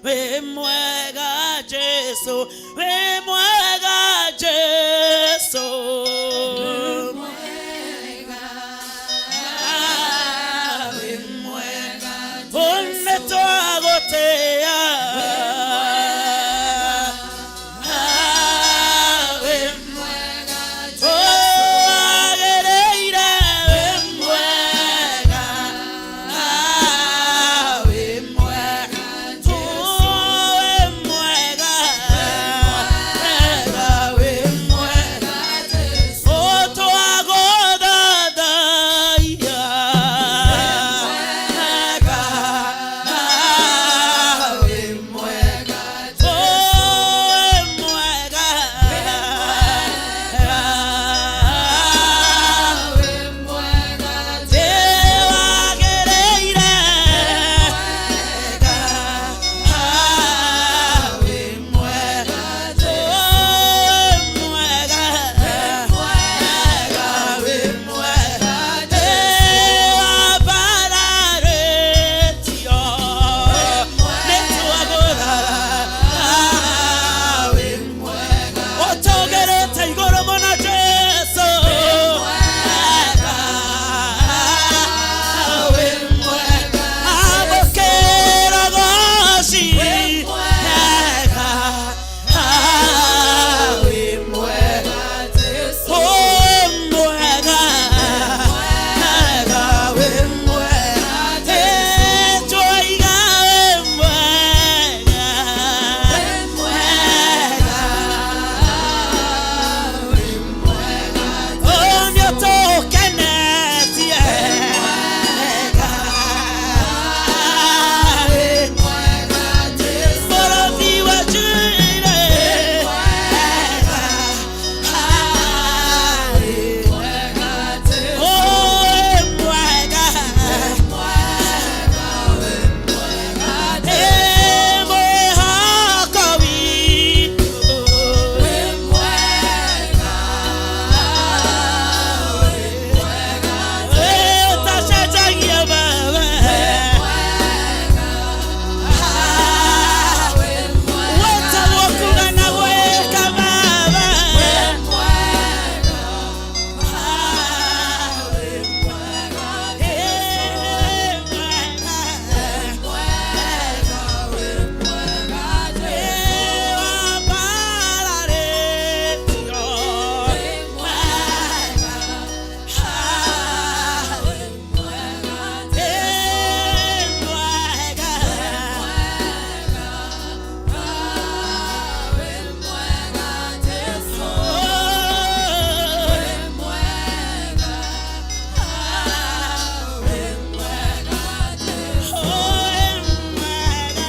Wĩ mwega Jesu, wĩ mwega Jesu. Ah, wĩ mwega. Oh, nĩtwagũtĩĩa. Ah, wĩ Oh, wagĩrĩire, wĩ mwega. Ah, wĩ mwega. Oh, wĩ mwega. Mwega, wĩ mwega. Oh, twagũthathaiya. Mwega. Ah, wĩ mwega. Oh, wĩ mwega. Ah, wagĩrĩire. Ah, wĩ mwega. Oh, wĩ mwega. Mwega, wĩ mwega. Wambararĩtio. Nĩtwagũthara. Ah, wĩ mwega. Ũtũgĩrĩte igũrũ mũno Jesu. Mwega. Wĩ mwega. Amũkĩra ũgooci. Mwega. Ah, wĩ mwega. Oh, mwega. Mwega, wĩ mwega. Eh, twoiga wĩ mwega. Mwega. Oh, nĩũtũkenetie. Mwega. Wĩ Mũrũthi wa Juda. Mwega. Ah, wĩ Oh, wĩ mwega. Eh, mwĩhoko witũ. Eh, ũtacenjagia Baba. Ah, wĩtagwo kuga na gwĩka Baba. Ah, wĩ mwega. Eh, mwega. Eh, wambararĩtio. Mwega. Ah, eh, mwega. Oh, oh, mwega.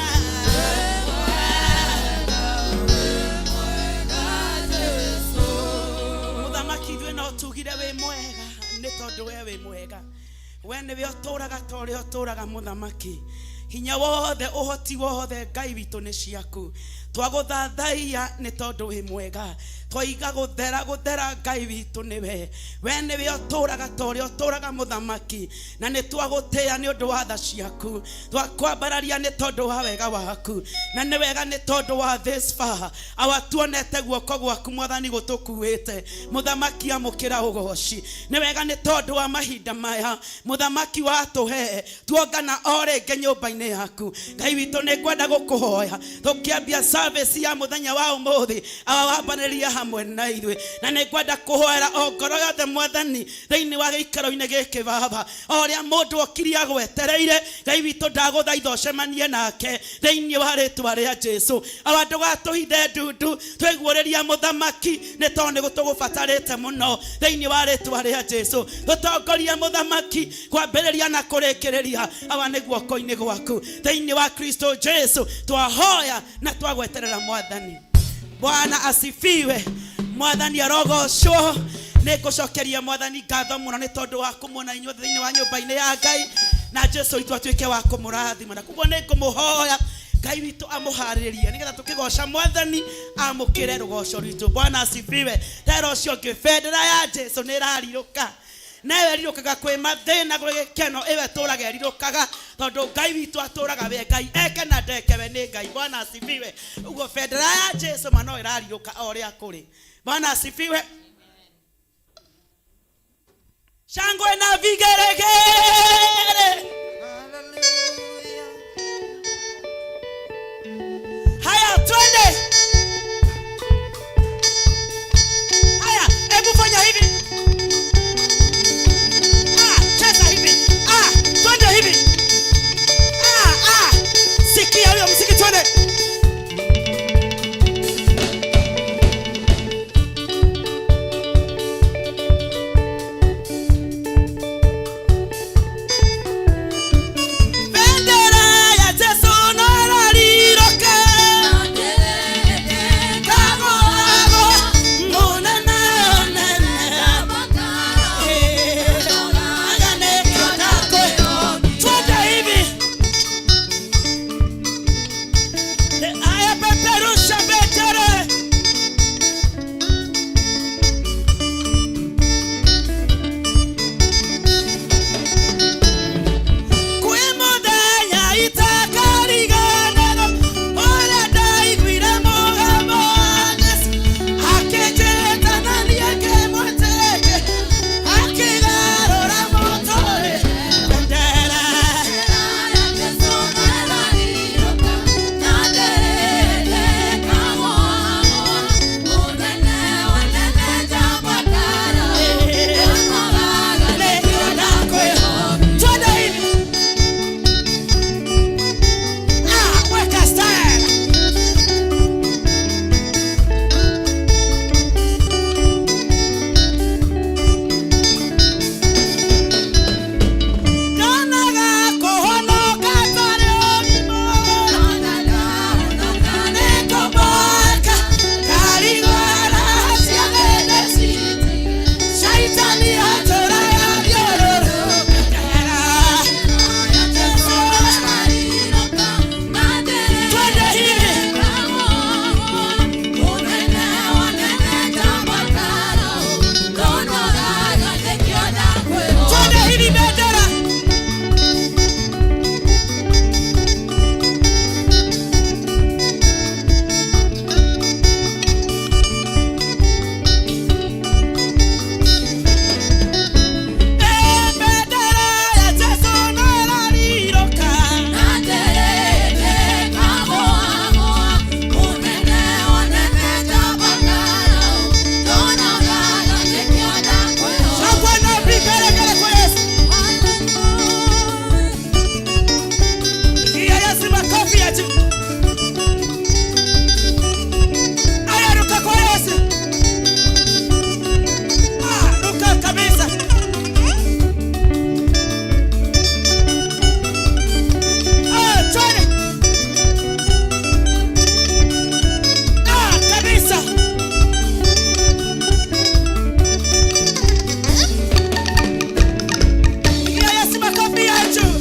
Mũthamaki ithuĩ no tugire wĩ mwega nĩ tondũ we wĩ mwega. We nĩwe ũtũraga ta ũrĩa ũtũraga mũthamaki. Hinya wothe, ũhoti wothe, Ngai witũ nĩ ciaku. Twagũthathaiya nĩ tondũ wĩ mwega. Twaiga gũthera gũthera Ngai witũ nĩwe. We nĩwe ũtũraga ta ũrĩa ũtũraga mũthamaki. Na nĩ twagũtĩĩa nĩ ũndũ wa tha ciaku. Twakwambararia nĩ tondũ wa wega waku. Na nĩ wega nĩ tondũ wa this far. Awa tuonete guoko gwaku mwathani gũtũkuĩte. Mũthamaki amũkĩra ũgoci. Nĩ wega nĩ tondũ wa mahinda maya mũthamaki watũhe tuongana o rĩngĩ nyũmba-inĩ yaku. Ngai witũ nĩ ngwenda gũkũhoya tũkĩambia service ya mũthenya wa ũmũthĩ, awa wambanĩria hamwe na ithuĩ, na nĩ ngwenda kũhoera o ngoro yothe mwathani thĩinĩ wa gĩikaro-inĩ gĩkĩ Baba, o ũrĩa mũndũ okirie agwetereire. Ngai witũ ndagũthaitha ũcemanie nake thĩinĩ wa rĩtwa rĩa Jesu. Awa ndũgatũhithe ndundu, twĩguũrĩria mũthamaki nĩ tondũ nĩ gũtũgũbatarĩte mũno thĩinĩ wa rĩtwa rĩa Jesu. Tũtongorie mũthamaki kwambĩrĩria na kũrĩkĩrĩria, awa nĩ guoko-inĩ gwaku thĩinĩ wa Kristo Jesu twahoya na twagweterera mwathani. Bwana asifiwe. Mwathani arogocwo. Nĩ ngũcokeria mwathani ngatho mũno nĩ tondũ wa kũmuona inyuothe thĩinĩ wa nyũmba-inĩ ya Ngai, na Jesu witũ atuĩke wa kũmũrathima. Na koguo nĩ ngũmũhoya Ngai witũ amũharĩrĩrie nĩgetha tũkĩgoca mwathani amũkĩre rũgoco rwitũ. Bwana asifiwe. Tera ũcio ũngĩ, bendera ya Jesu nĩ ĩrarirũka. Nawe ĩrirũkaga kwĩ mathĩna, gwĩ gĩkeno, ĩwe ĩtũraga ĩrirũkaga, tondũ Ngai witũ atũraga we Ngai eke na ndeke, we nĩ Ngai. Bwana asifiwe. Ũguo bendera ya Jesu ma no ĩrarirũka o ũrĩa kũrĩ. Bwana asifiwe. Shangwe na vigeregere. Haya, twende. Haya, hebu fanya hivi. Ah, cheza hivi. Ah, twende hivi. Ah, ah. Sikia huyo muziki, twende. Bendera ya Jesu no ĩrarirũka. Kagoago, mũnene, nene. Twende hivi. Haya, peperusha bendera. Kwĩ mũthenya itakariganĩrwo, ũrĩa ndaiguire mũgambo wa Jesũ, akĩnjĩta na niĩ ngĩmwĩtĩkĩra, akĩgarũra mũtũrĩre. Bendera. Twende hivi. Ah, weka style. Ndonaga kũhonoka tarĩ ũgima. Nĩngũmaka, ngarigwo ciathĩ Shaitani atũraga thiũrũrũka. Twende hivi. Twende hivi, bendera. Eh, bendera ya Jesu no ĩrarirũka. Shangwe na vigelegele kwa Yesu. Pigia Yesu makofi ya juu. Aya, ruka kwa Yesu. Ah, ruka kabisa. Ah, twende. Ah, kabisa. Pigia Yesu makofi ya juu.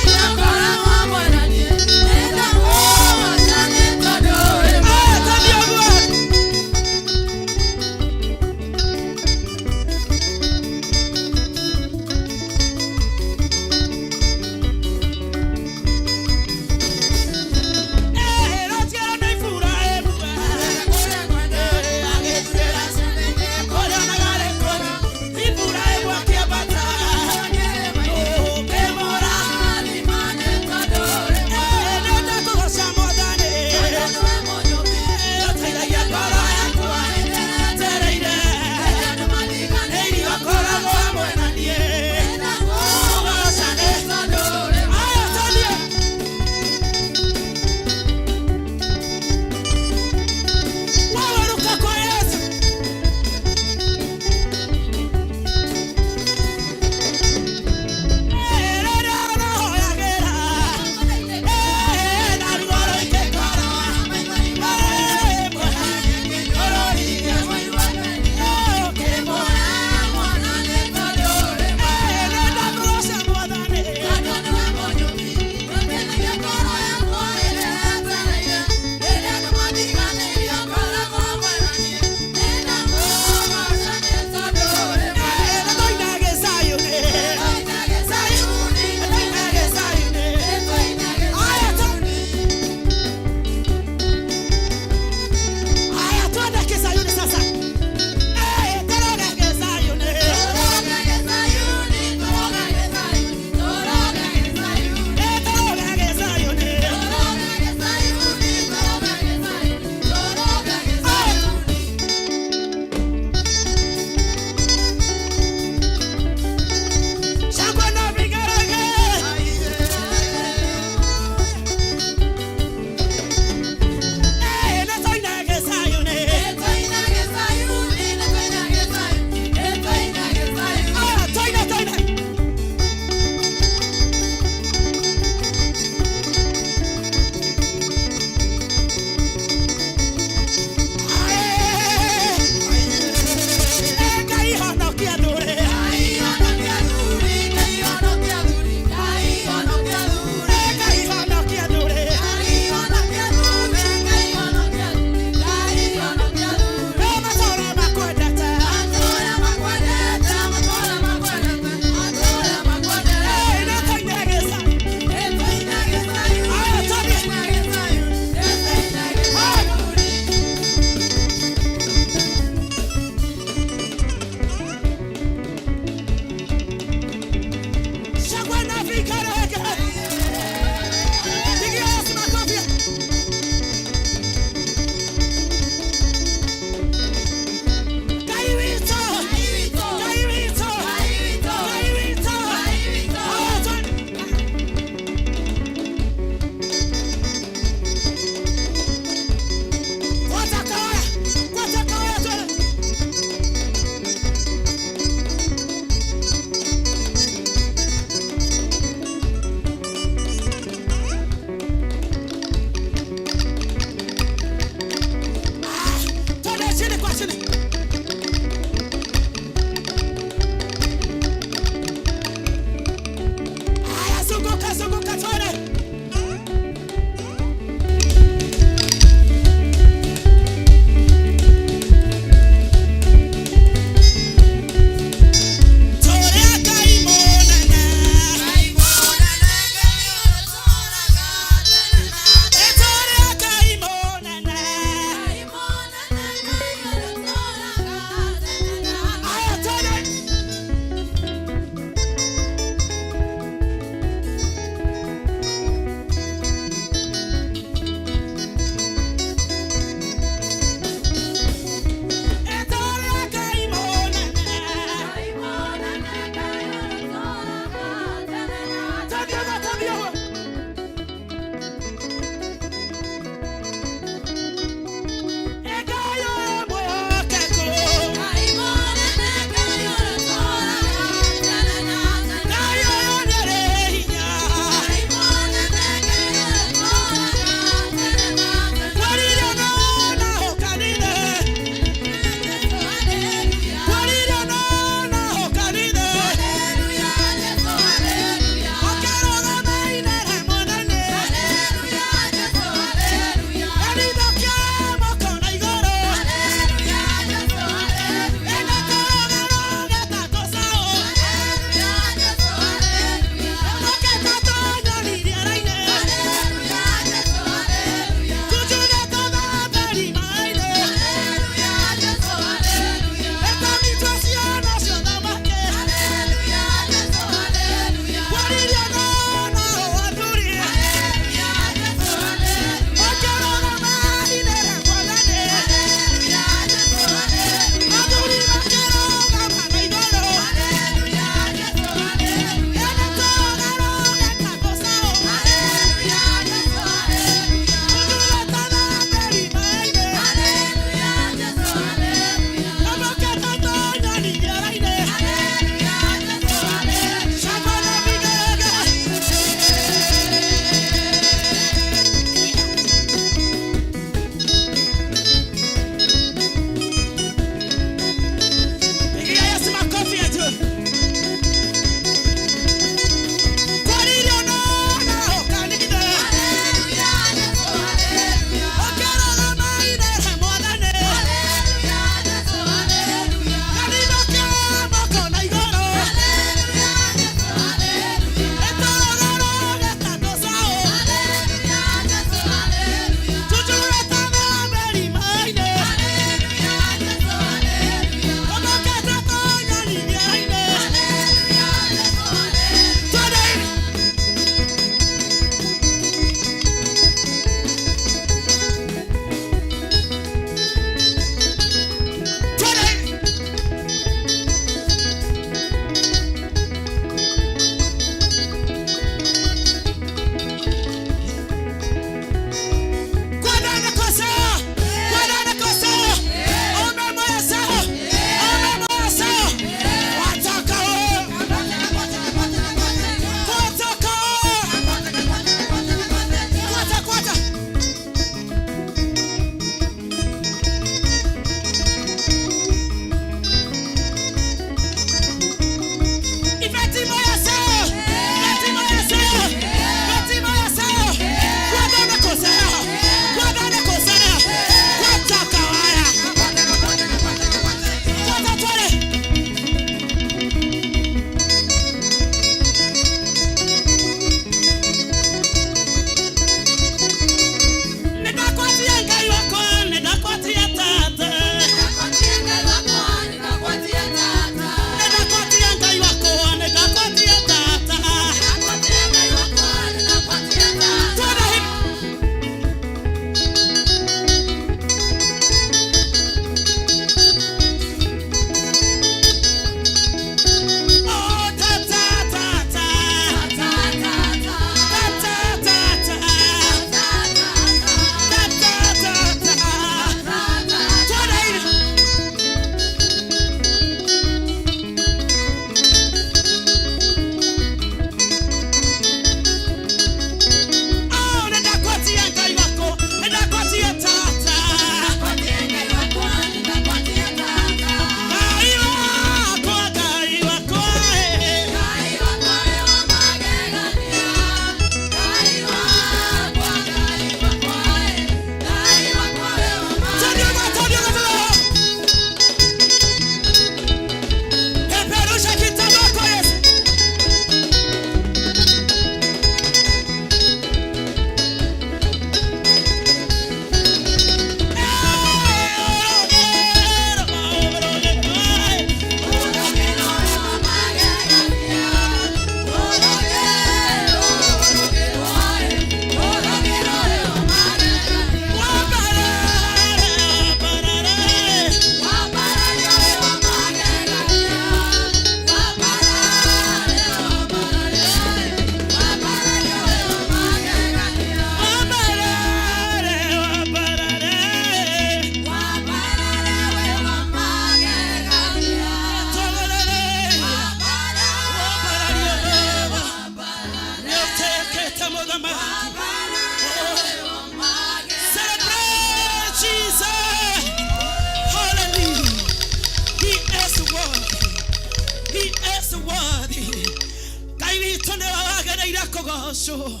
Kũgocwo.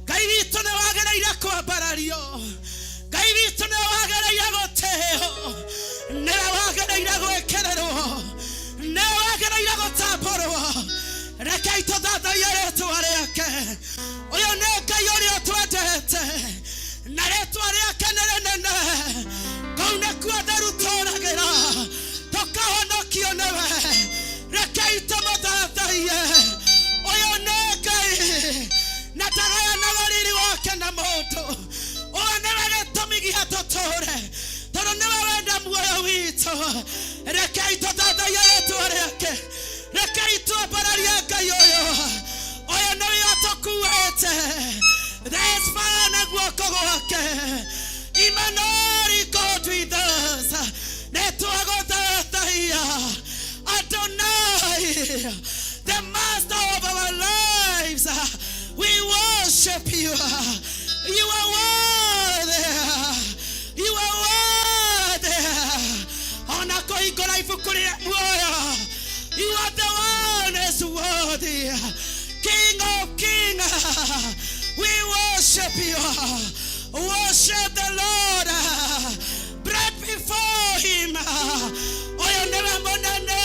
Ngai witũ nĩ wagĩrĩire kwambarario. Ngai witũ nĩ wagĩrĩire gũtĩo, nĩwe wagĩrĩire gwĩkĩrĩrwo, nĩwe wagĩrĩire gũtambũrwo. Rekei tũthathaiye rĩtwa rĩake. Ũyũ nĩ Ngai ũrĩa ũtwendete na rĩtwa rĩake nĩ rĩnene. Kũu nĩkuo theru tũragĩra tũkahonokio nĩwe. Rekei tũmũthathaiye. Ũyũ nĩ Ngai na ndagayanaga riri wake na mũndũ. Ũyũ nĩwe gĩtũmi gĩa tũtũre tondũ nĩwe wenda muoyo witũ. Rekei tũthathaiye rĩtwa rĩake. Rekei twambararie Ngai ũyũ. Ũyũ nĩwe ũtũkuĩte this far na guoko gwake. Emmanuel, God with us, nĩ twagũthathaiya. Adonai, the master of our lives, we worship you. You are worthy, you are worthy. Ona kũhingũra ibuku rĩa muoyo, you are the one is worthy. King of kings, we worship you. Worship the Lord, bread before him. Ũyũ nĩwe mũnene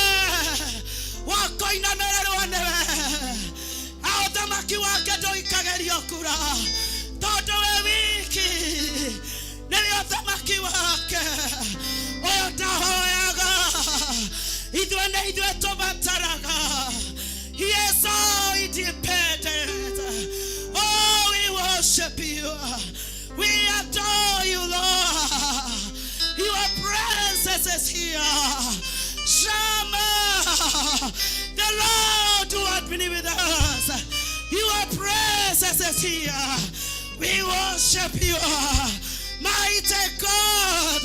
wa kũinamĩrĩrwo nĩwe. Ũthamaki wake ndũikagĩrio kura tondũ we wiki nĩwe ũthamaki wake. Ũyũ ndahoyaga, ithuĩ nĩ ithuĩ tũbataraga. He is so independent. Oh, we worship you, we adore you, Lord. Your presence is here. Shammah, the Lord who had been with us. Your presence is here. We worship you, mighty God,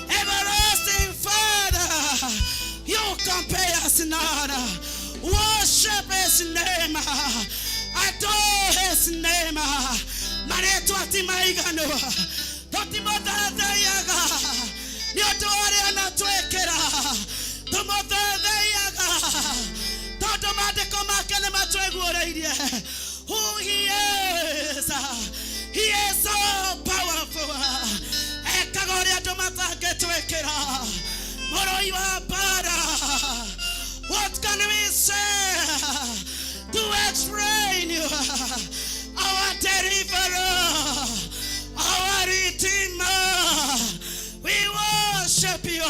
everlasting Father. You compare us not. Worship his name, adore his name. Marĩtwa ti maiganu, tũtimũthathaiyaga nĩ ũndũ ũrĩa anatwĩkĩra. Tũmũthathaiyaga tondũ maandĩko make nĩ matwĩguũrĩirie who he is. He is so powerful. Ekaga ũrĩa andũ matangĩtwĩkĩra. Mũrũi wa mbara. What can we say to explain you? Our deliverer, our redeemer. We worship you.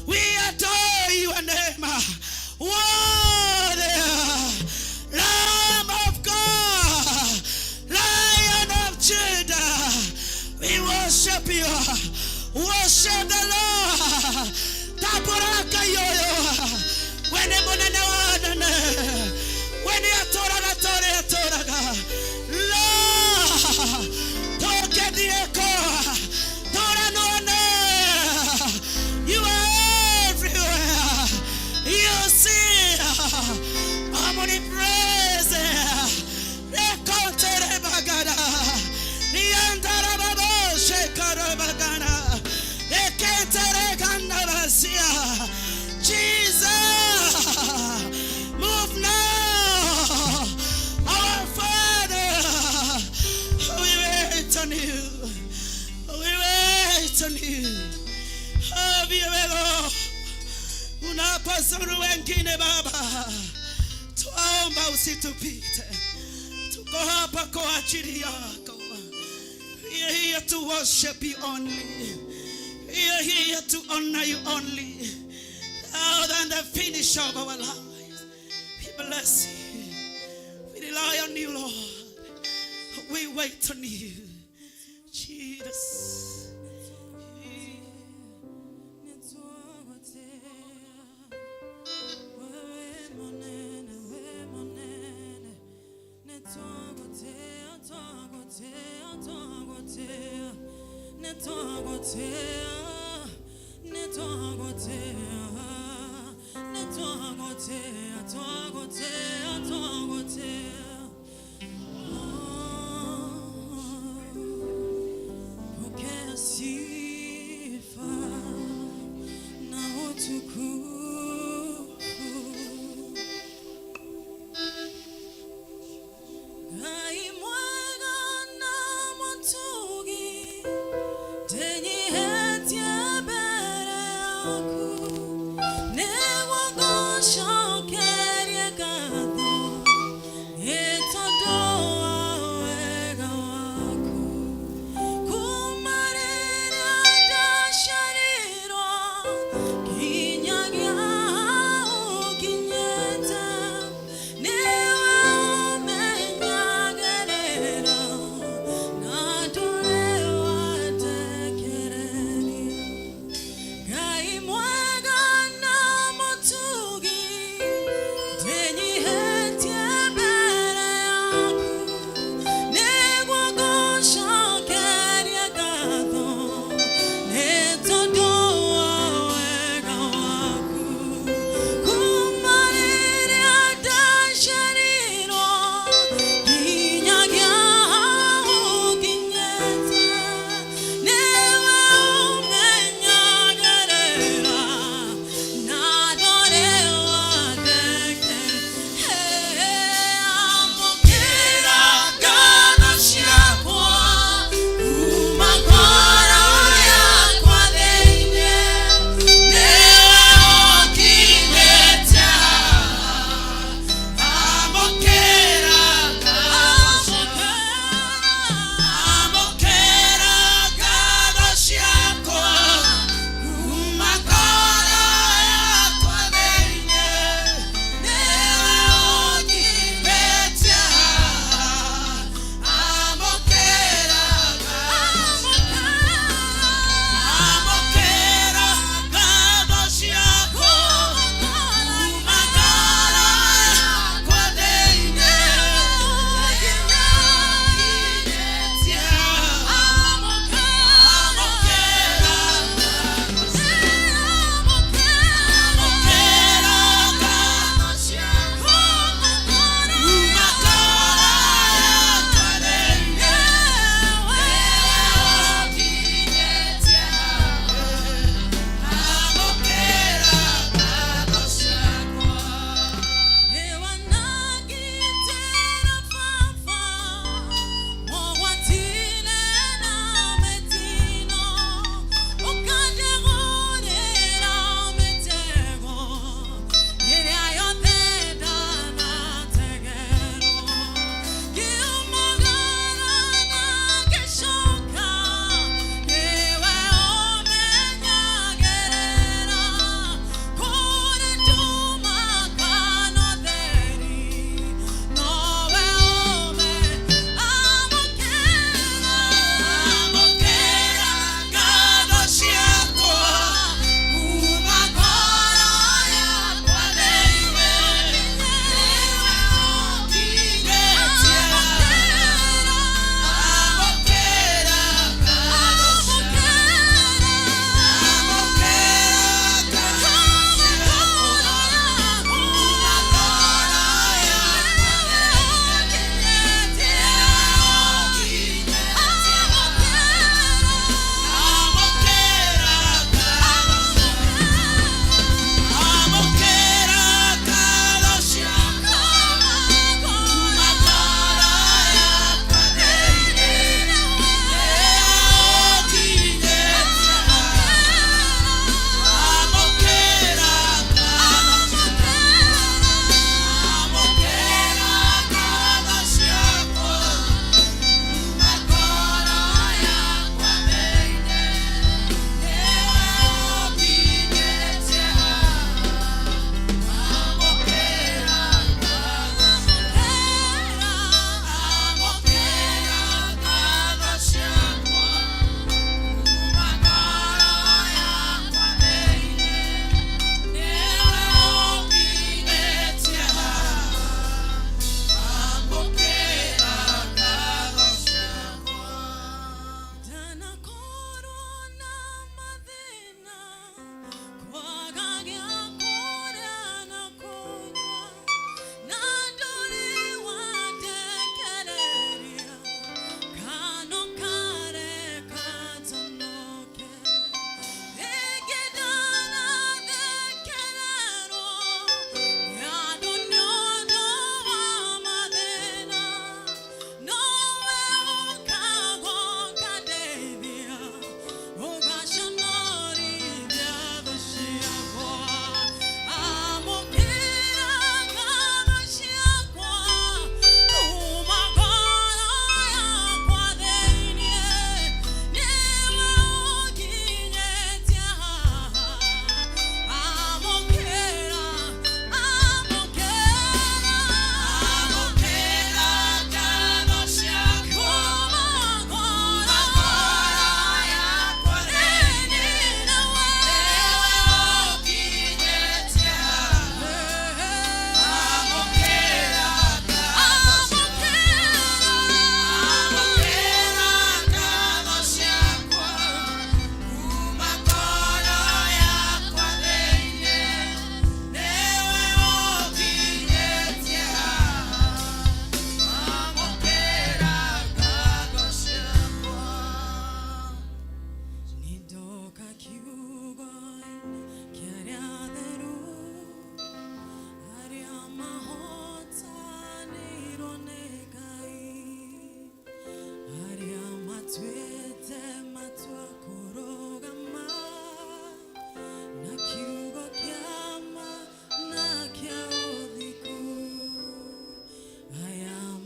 We adore your name. Worthy Lamb of God, Lion of Judah. We worship you. Worship the Lord. Taburaka yoyo. Wene munene wa anene. Wene atoraga tore atoraga. Lord, tokethieko. Tora none. You are everywhere. You see. Omnipresent. Rekontere bagara. Niandara babo shekara bagana. Ekentere gandabasia. Jesus, move now. Our Father, we wait on you. We wait on you. Have your way, Lord. Unapozuru wengine Baba, twaomba usitupite. Tuko hapa kwa ajili yako. We are here to worship you only. We are here to honor you only. Other than the finish of our lives. We bless you. We rely on you, Lord. We wait on you. Jesus. Nitwagotea, wewe munene, we munene. Nitwagotea, twagotea, twagotea. Nitwagotea, nitwagotea. Nitwagotea, twagotea, twagotea. Oh, pokea sifa na utukufu.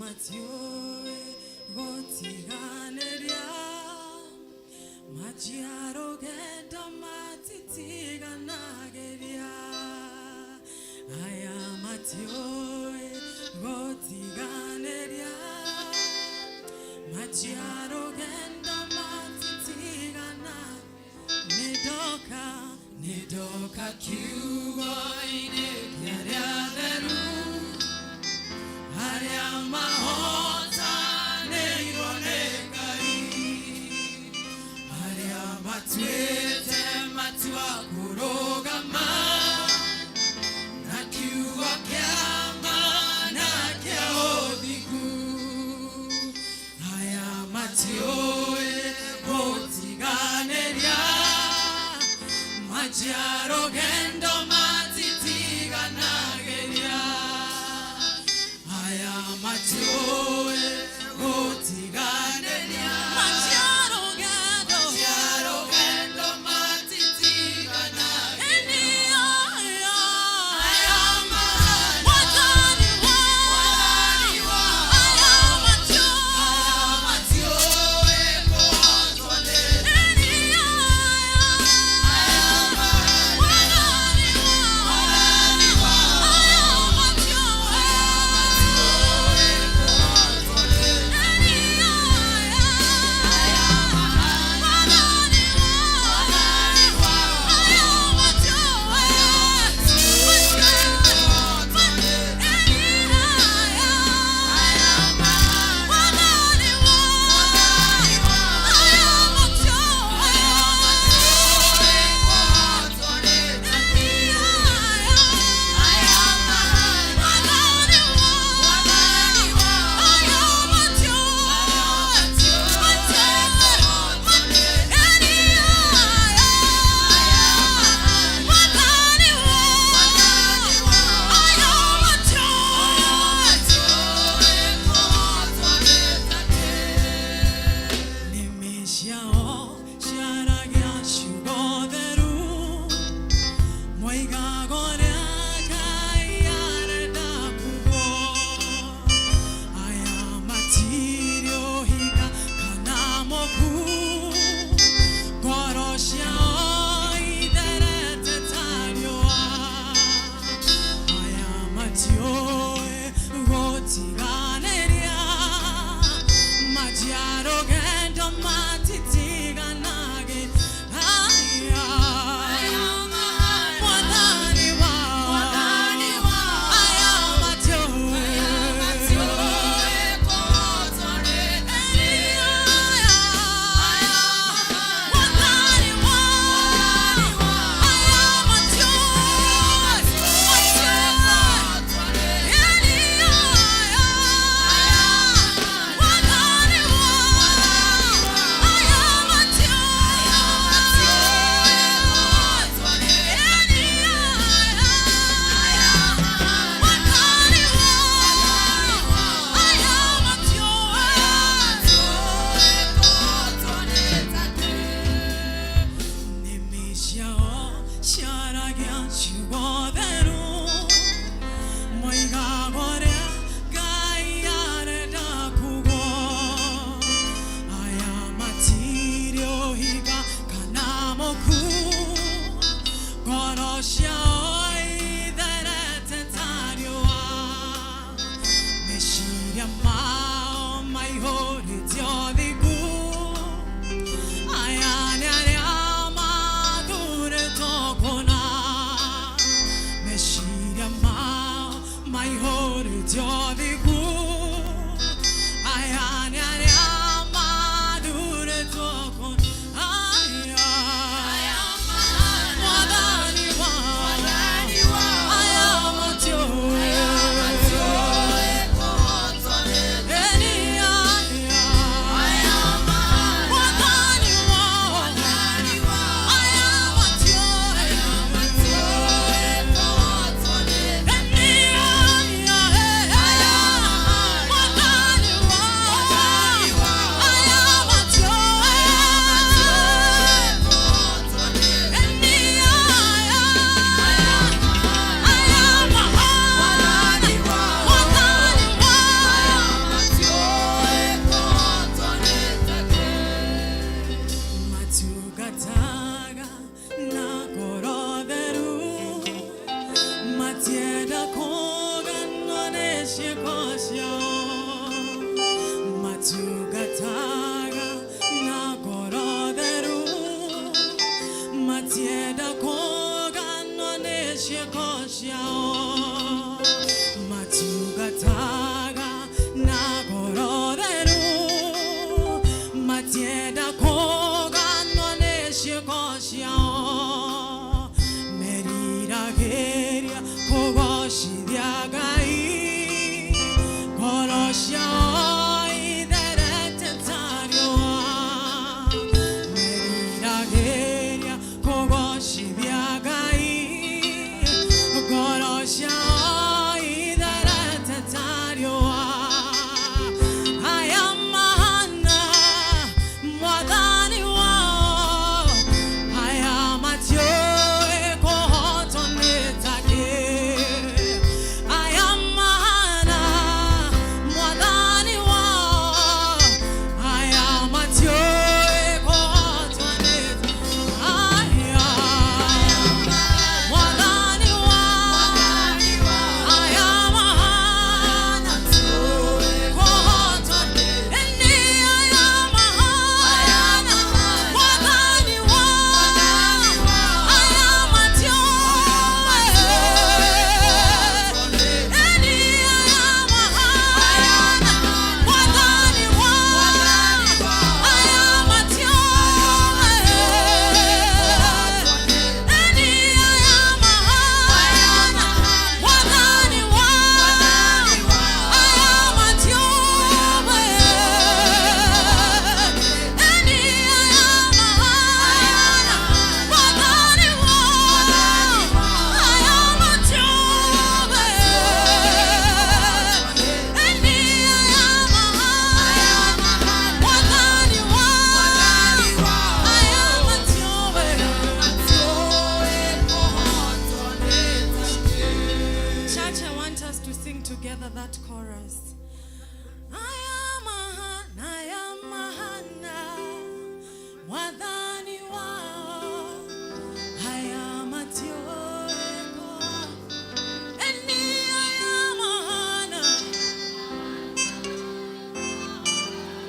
Matiũĩ gũtiganĩria maciarũgendo matitiganagĩria aya matiũĩ gũtiganĩria maciarũgendo matitigana nĩndoka nĩndoka kiugo-inĩ kĩa arĩa atheru arĩa mahotanĩirwo nĩ Ngai arĩa matuĩte matua kũrũgama na kiugo kĩa ma na kĩa ũthingu aya matiũĩ gũtiganĩria maciarũgendo matitiganagĩria aya matiũĩ gũtiganĩria Maciarũgendo. maciarũgendo matitiganagĩria Aya Mwathani wa aya matiũĩ kũhotwo nĩ Mwathani wa aya matiũĩ. chorus. Aya mahana, mwathani wao, aya matioeko, eni aya mahana, aya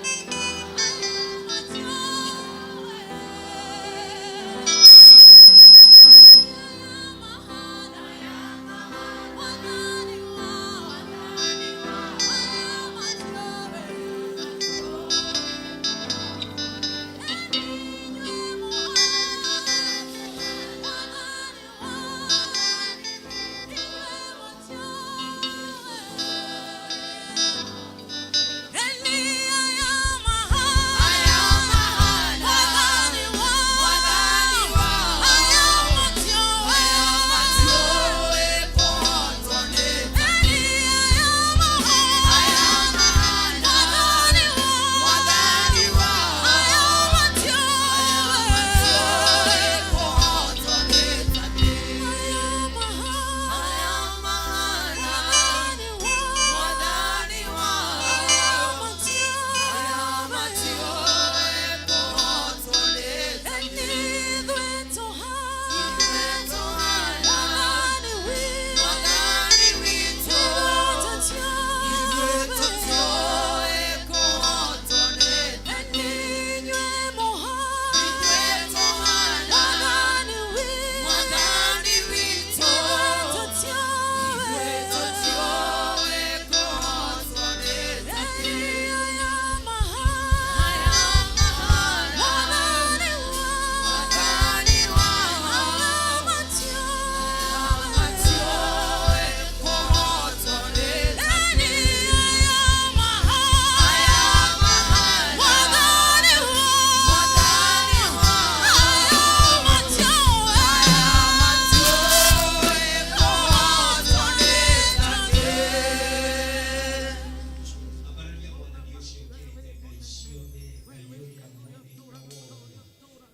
Ambararia mwathani ũcio ũkĩrĩte ngai ciothe, Ngai ũrĩa mwene hinya wothe,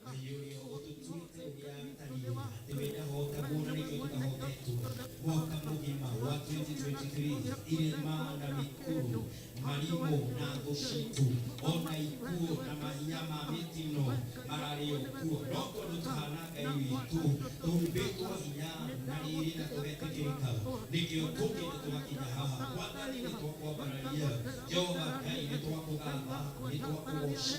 Ngai ũrĩa ũtũtuĩte ũrĩa atariĩ, atĩ we ndahotagwo na nĩkĩo tũtahotetwo. Mwaka mũgima wa 2023, irĩma na mĩkuru, marimũ na thũ citũ, ona ikuũ na mahinya ma mĩtino mararĩ o kuo. No tondũ tũhana Ngai witũ, tũhumbĩtwo hinya na riri na tũgetĩkĩrĩka, nĩkĩo tũkĩte tũgakinya haha. Mwathani nĩ twakwambararia, Jehova Ngai nĩ twakũgatha, nĩ twakũgoca.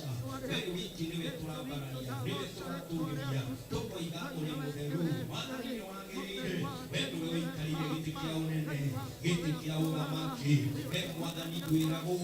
We wiki nĩwe tũrambararia, nĩwe tũratũgĩria, tũkoiga ũrĩ mũtheru. Mwathani nĩ wagĩrĩire, we nĩwe ũikarĩire gĩtĩ kĩa ũnene, gĩtĩ kĩa ũthamaki. We Mwathani ndwĩragwo,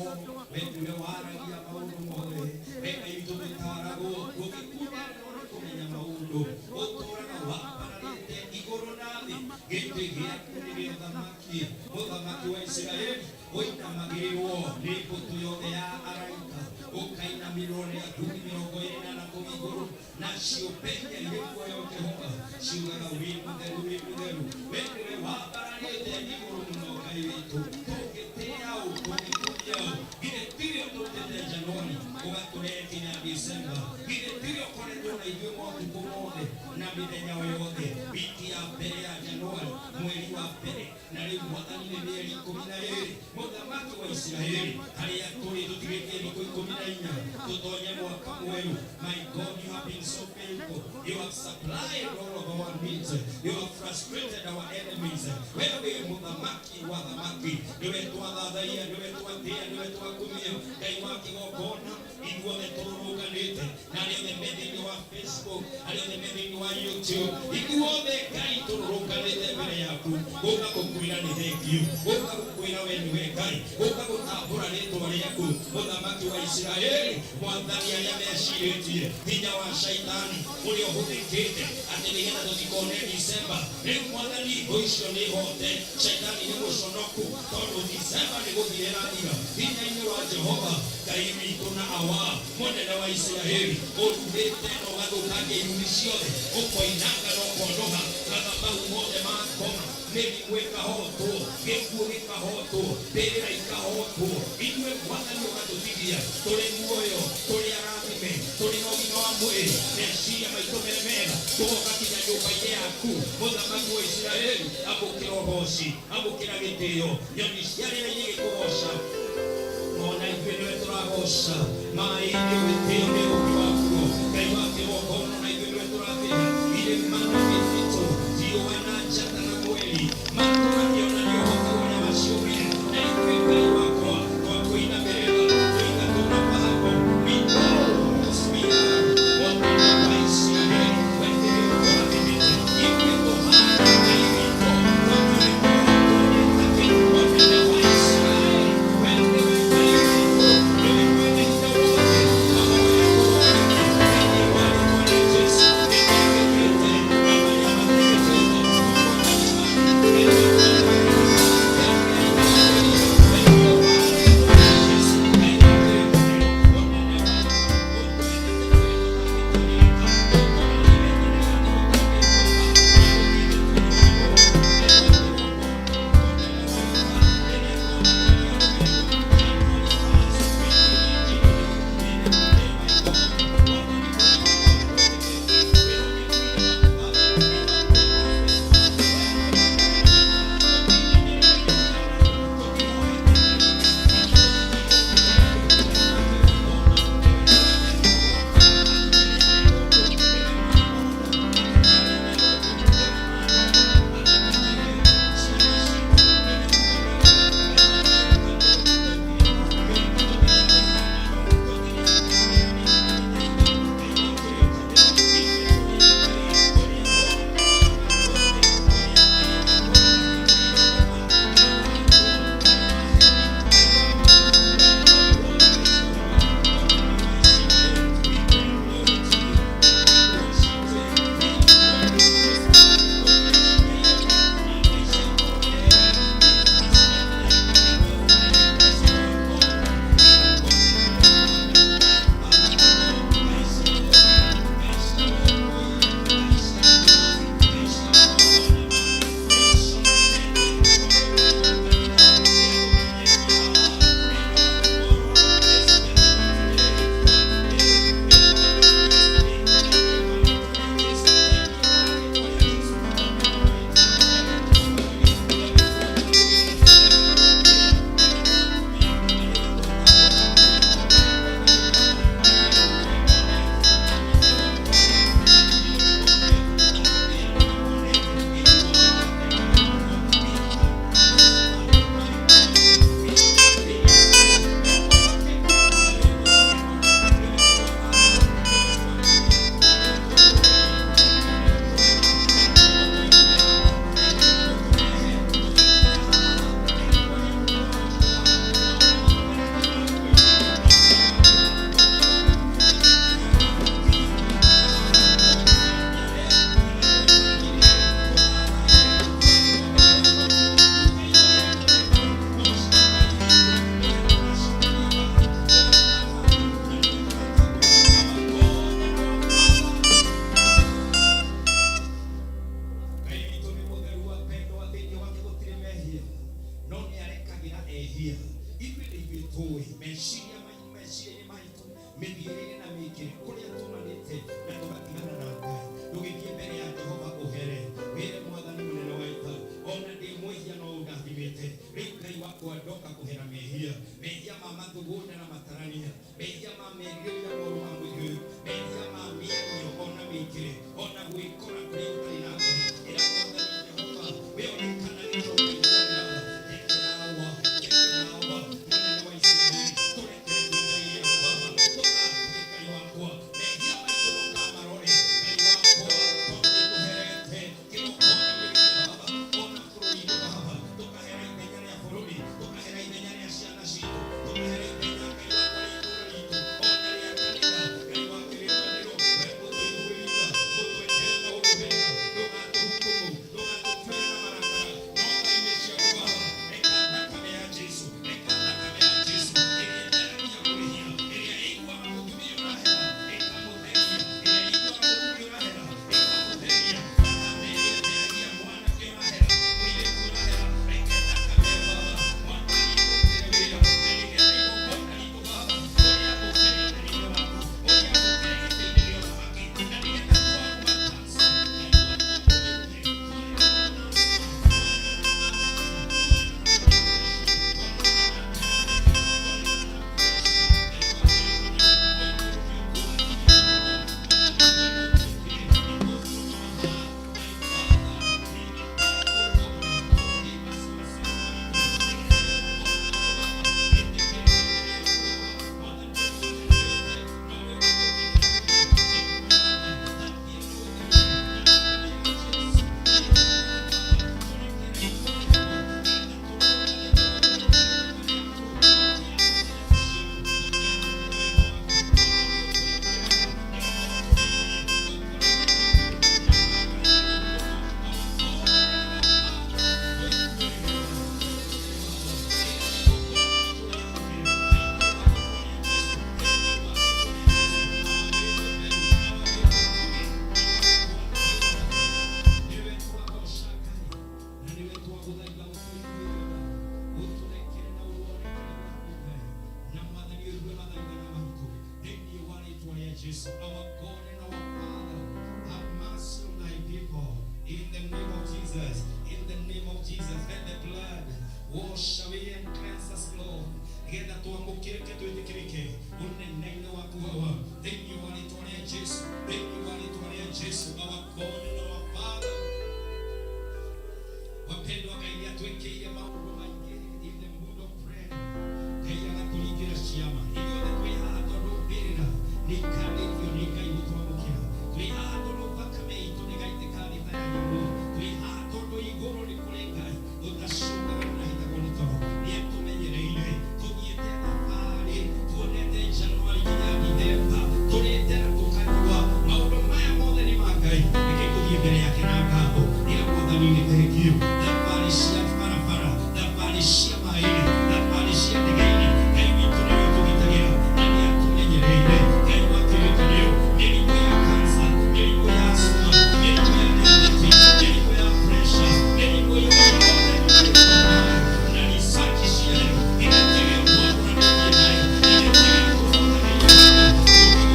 we nĩwe waragia maũndũ mothe. We Ngai witũ ndũtaaragwo, ndũngĩkunyanĩrwo nĩ kũmenya maũndũ. Ũtũũraga wambararĩte igũrũ na thĩ, gĩtĩ gĩaku nĩ gĩa ũthamaki. Mũthamaki wa Isiraeli ũinamagĩrĩrwo nĩ mbũtũ yothe ya araika, ũkainamĩrĩrwo nĩ athuri 24 kũu igũrũ, na ciũmbe iria irĩ muoyo Jehova ciugaga wĩ mũtheru, wĩ mũtheru. We nĩwe wambararĩte igũrũ mũno Ngai witũ. Tũngĩtĩĩa ũ, tũngĩkũria ũ? Githĩ tiwe ũtũrutĩte Januari ũgatũrehe nginya Disemba? Githĩ tiwe ũkoretwo na ithuĩ motukũ mothe na mĩthenya o yothe? Wiki ya mbere ya Januari, mweri wa mbere, na rĩu Mwathani nĩ mĩeri 12. Mũthamaki wa Isiraeli, harĩa tũrĩ tũtigĩtie thikũ 14 tũtonye mwaka mwerũ. My God, you have been so faithful. You have supplied all of our needs. You have frustrated our enemies. Wewe wĩ mũthamaki wa thamaki, nĩwe twathathaia, nĩwe twatĩa, nĩwe twakumia. Ngai wa kĩgongona, ithuothe tũrũrũnganĩte na arĩa othe me thĩinĩ wa Facebook, arĩa othe me thĩinĩ wa YouTube, ithuothe Ngai tũrũrũnganĩte mbere yaku, gũka gũkwĩra nĩ thengiũ, gũka gũkwĩra we nĩwe Ngai, gũka gũtambũra rĩtwa rĩaku, mũthamaki wa Isiraeli. Mwathani, arĩa mecirĩtie hinya wa shaitani ũrĩa ũhũthĩkĩte atĩ nĩgetha tũtikone Disemba, rĩu Mwathani thũ icio nĩ hote, shaitani nĩ mũconoku tondũ Disemba nĩ gũthira ĩrathira. Hinya-inĩ wa Jehova Ngai witũ na awa mũnene wa Isiraeli, ũrumĩte na ũgathũkangia irumi ciothe, ũkoinanga na ũkonũha mathabahu mothe ma ngoma, mĩrimũ ĩkahotwo, gĩkuũ gĩkahotwo, mbĩrĩra ikahotwo. Ithuĩ Mwathani ũgatũtigia tũrĩ muoyo, tũrĩ arathime, tũrĩ na ũgima wa mwĩrĩ, meciria maitũ me mega. Tũgoka kinya nyũmba-inĩ yaku mũthamaki wa Isiraeli. Amũkĩra ũgoci, amũkĩra gĩtĩo. Nyoni cia rĩera-inĩ igĩkũgoca, ona ithuĩ nĩwe tũragoca. Maĩ-inĩ gĩtĩo nĩ ũũmbi wakuo, Ngai wa kĩgongona, na ithuĩ nĩwe tũratĩĩa. Irĩma na mĩtitũ, riũa na njata na mweri matũrakĩonania ũhoti ũrĩa waciũmbire, na ithuĩ Ngai wakwa twakũinamĩrĩra tũingatũra hapo. We know whose we are. Mũnene wa Isiraeli, we nĩwe ũtũrathimĩte. Ithuĩ tũhana Ngai witũ, twakĩrĩ kũhotwo nĩ atĩ. Mũnene wa Isiraeli, we nĩwe Ngai witũ, nĩwe mwene hinya wothe. Mahoya tũhoete thĩinĩ wa rĩĩtwa rĩa Jesũ nĩmetĩkĩte, na marĩa matetĩkĩte Ngai witũ nĩ mũtheru wa pendo wa thĩinĩ wake gũtirĩ mehia, no nĩ arekagĩra ehia. Ithuĩ nĩ ithuĩ tũĩ meciria maitũ, meciria-inĩ maitũ, mĩthiĩre-inĩ na mĩĩkĩre kũrĩa tumanĩte na tũgatigana na Ngai. Ndũgĩthiĩ mbere ya Jehova ũhere wĩre Mwathani mũnene wa ita, ona ndĩ mwĩhia no ũndathimĩte. Rĩu Ngai wakwa ndoka kũhera mehia, mehia ma mathugunda na matarania, mehia ma merirĩria moru ma mwĩrĩ ũyũ, mehia ma mĩario ona mĩĩkĩre ona gwĩkora kũrĩa gũtarĩ na Ngai. Ĩra Mwathani Jehova wĩonekana gĩcoka iguanĩra ndekerawa ndekerawa. Mũnene wa Isiraeli, tũrekere twĩ Ngai rĩa Baba, tũtambie Ngai wakwa mehia maitũ ndũkamarore Ngai wakwa, tondũ nĩtũherete kĩgongona-inĩ gĩkĩ Baba, ona bũrũri-inĩ Baba, tũkahera ithenya rĩa bũrũri, tũkahera ithenya rĩa ciana citũ, tũkahera ithenya Ngai wakwa rĩa itũũra ritũ ona rĩa kanitha. Ngai wa kĩrĩkanĩro, we mũtũiguĩri tha, mũtwendere maũndũ Jesu. Our God and our Father, have mercy on thy people. In the name of Jesus, in the name of Jesus, let the blood wash away and cleanse us, Lord. Getha twamũkĩrĩke twĩtĩkĩrĩke ũnene-inĩ waku Baba, thĩinĩ wa rĩtwa rĩa Jesu, thĩinĩ wa rĩtwa rĩa Jesu. Our God and our Father, wapendwa, Ngai nĩ atwĩkĩire maũndũ maingĩ in the mood of prayer. Ngai agatũringĩra ciama. Ithuothe twĩ haha tondũ mbĩrĩra nĩ ikanĩtio nĩ Ngai gũtwamũkĩra. Twĩ haha tondũ thakame itũ nĩ gaitĩka thĩ ta ya nyamũ. Twĩ haha tondũ igũrũ nĩ kũrĩ Ngai ũtacũngaga na ndahĩtagwo nĩ toro. Nĩ atũmenyereire. Tũthiĩte thabarĩ, tuonete January nginya December, tũrĩte na tũkanyua. Maũndũ maya mothe nĩ ma Ngai. Reke tũthiĩ mbere yake na ngatho. Ĩra Mwathani nĩ thengiũ. Thabarĩ cia barabara, thabarĩ cia maĩ-inĩ, thabarĩ cia ndege-inĩ, Ngai witũ nĩwe ũtũgitagĩra na nĩ atũmenyereire. Ngai wa kĩrĩkanĩro, mĩrimũ ya cancer, mĩrimũ ya asthma, mĩrimũ ya diabetes, mĩrimũ ya pressure, mĩrimũ yothe na research ciayo ĩgatigĩrwo twamũranĩtie nayo, ĩgatigĩrwo tũcokanĩrie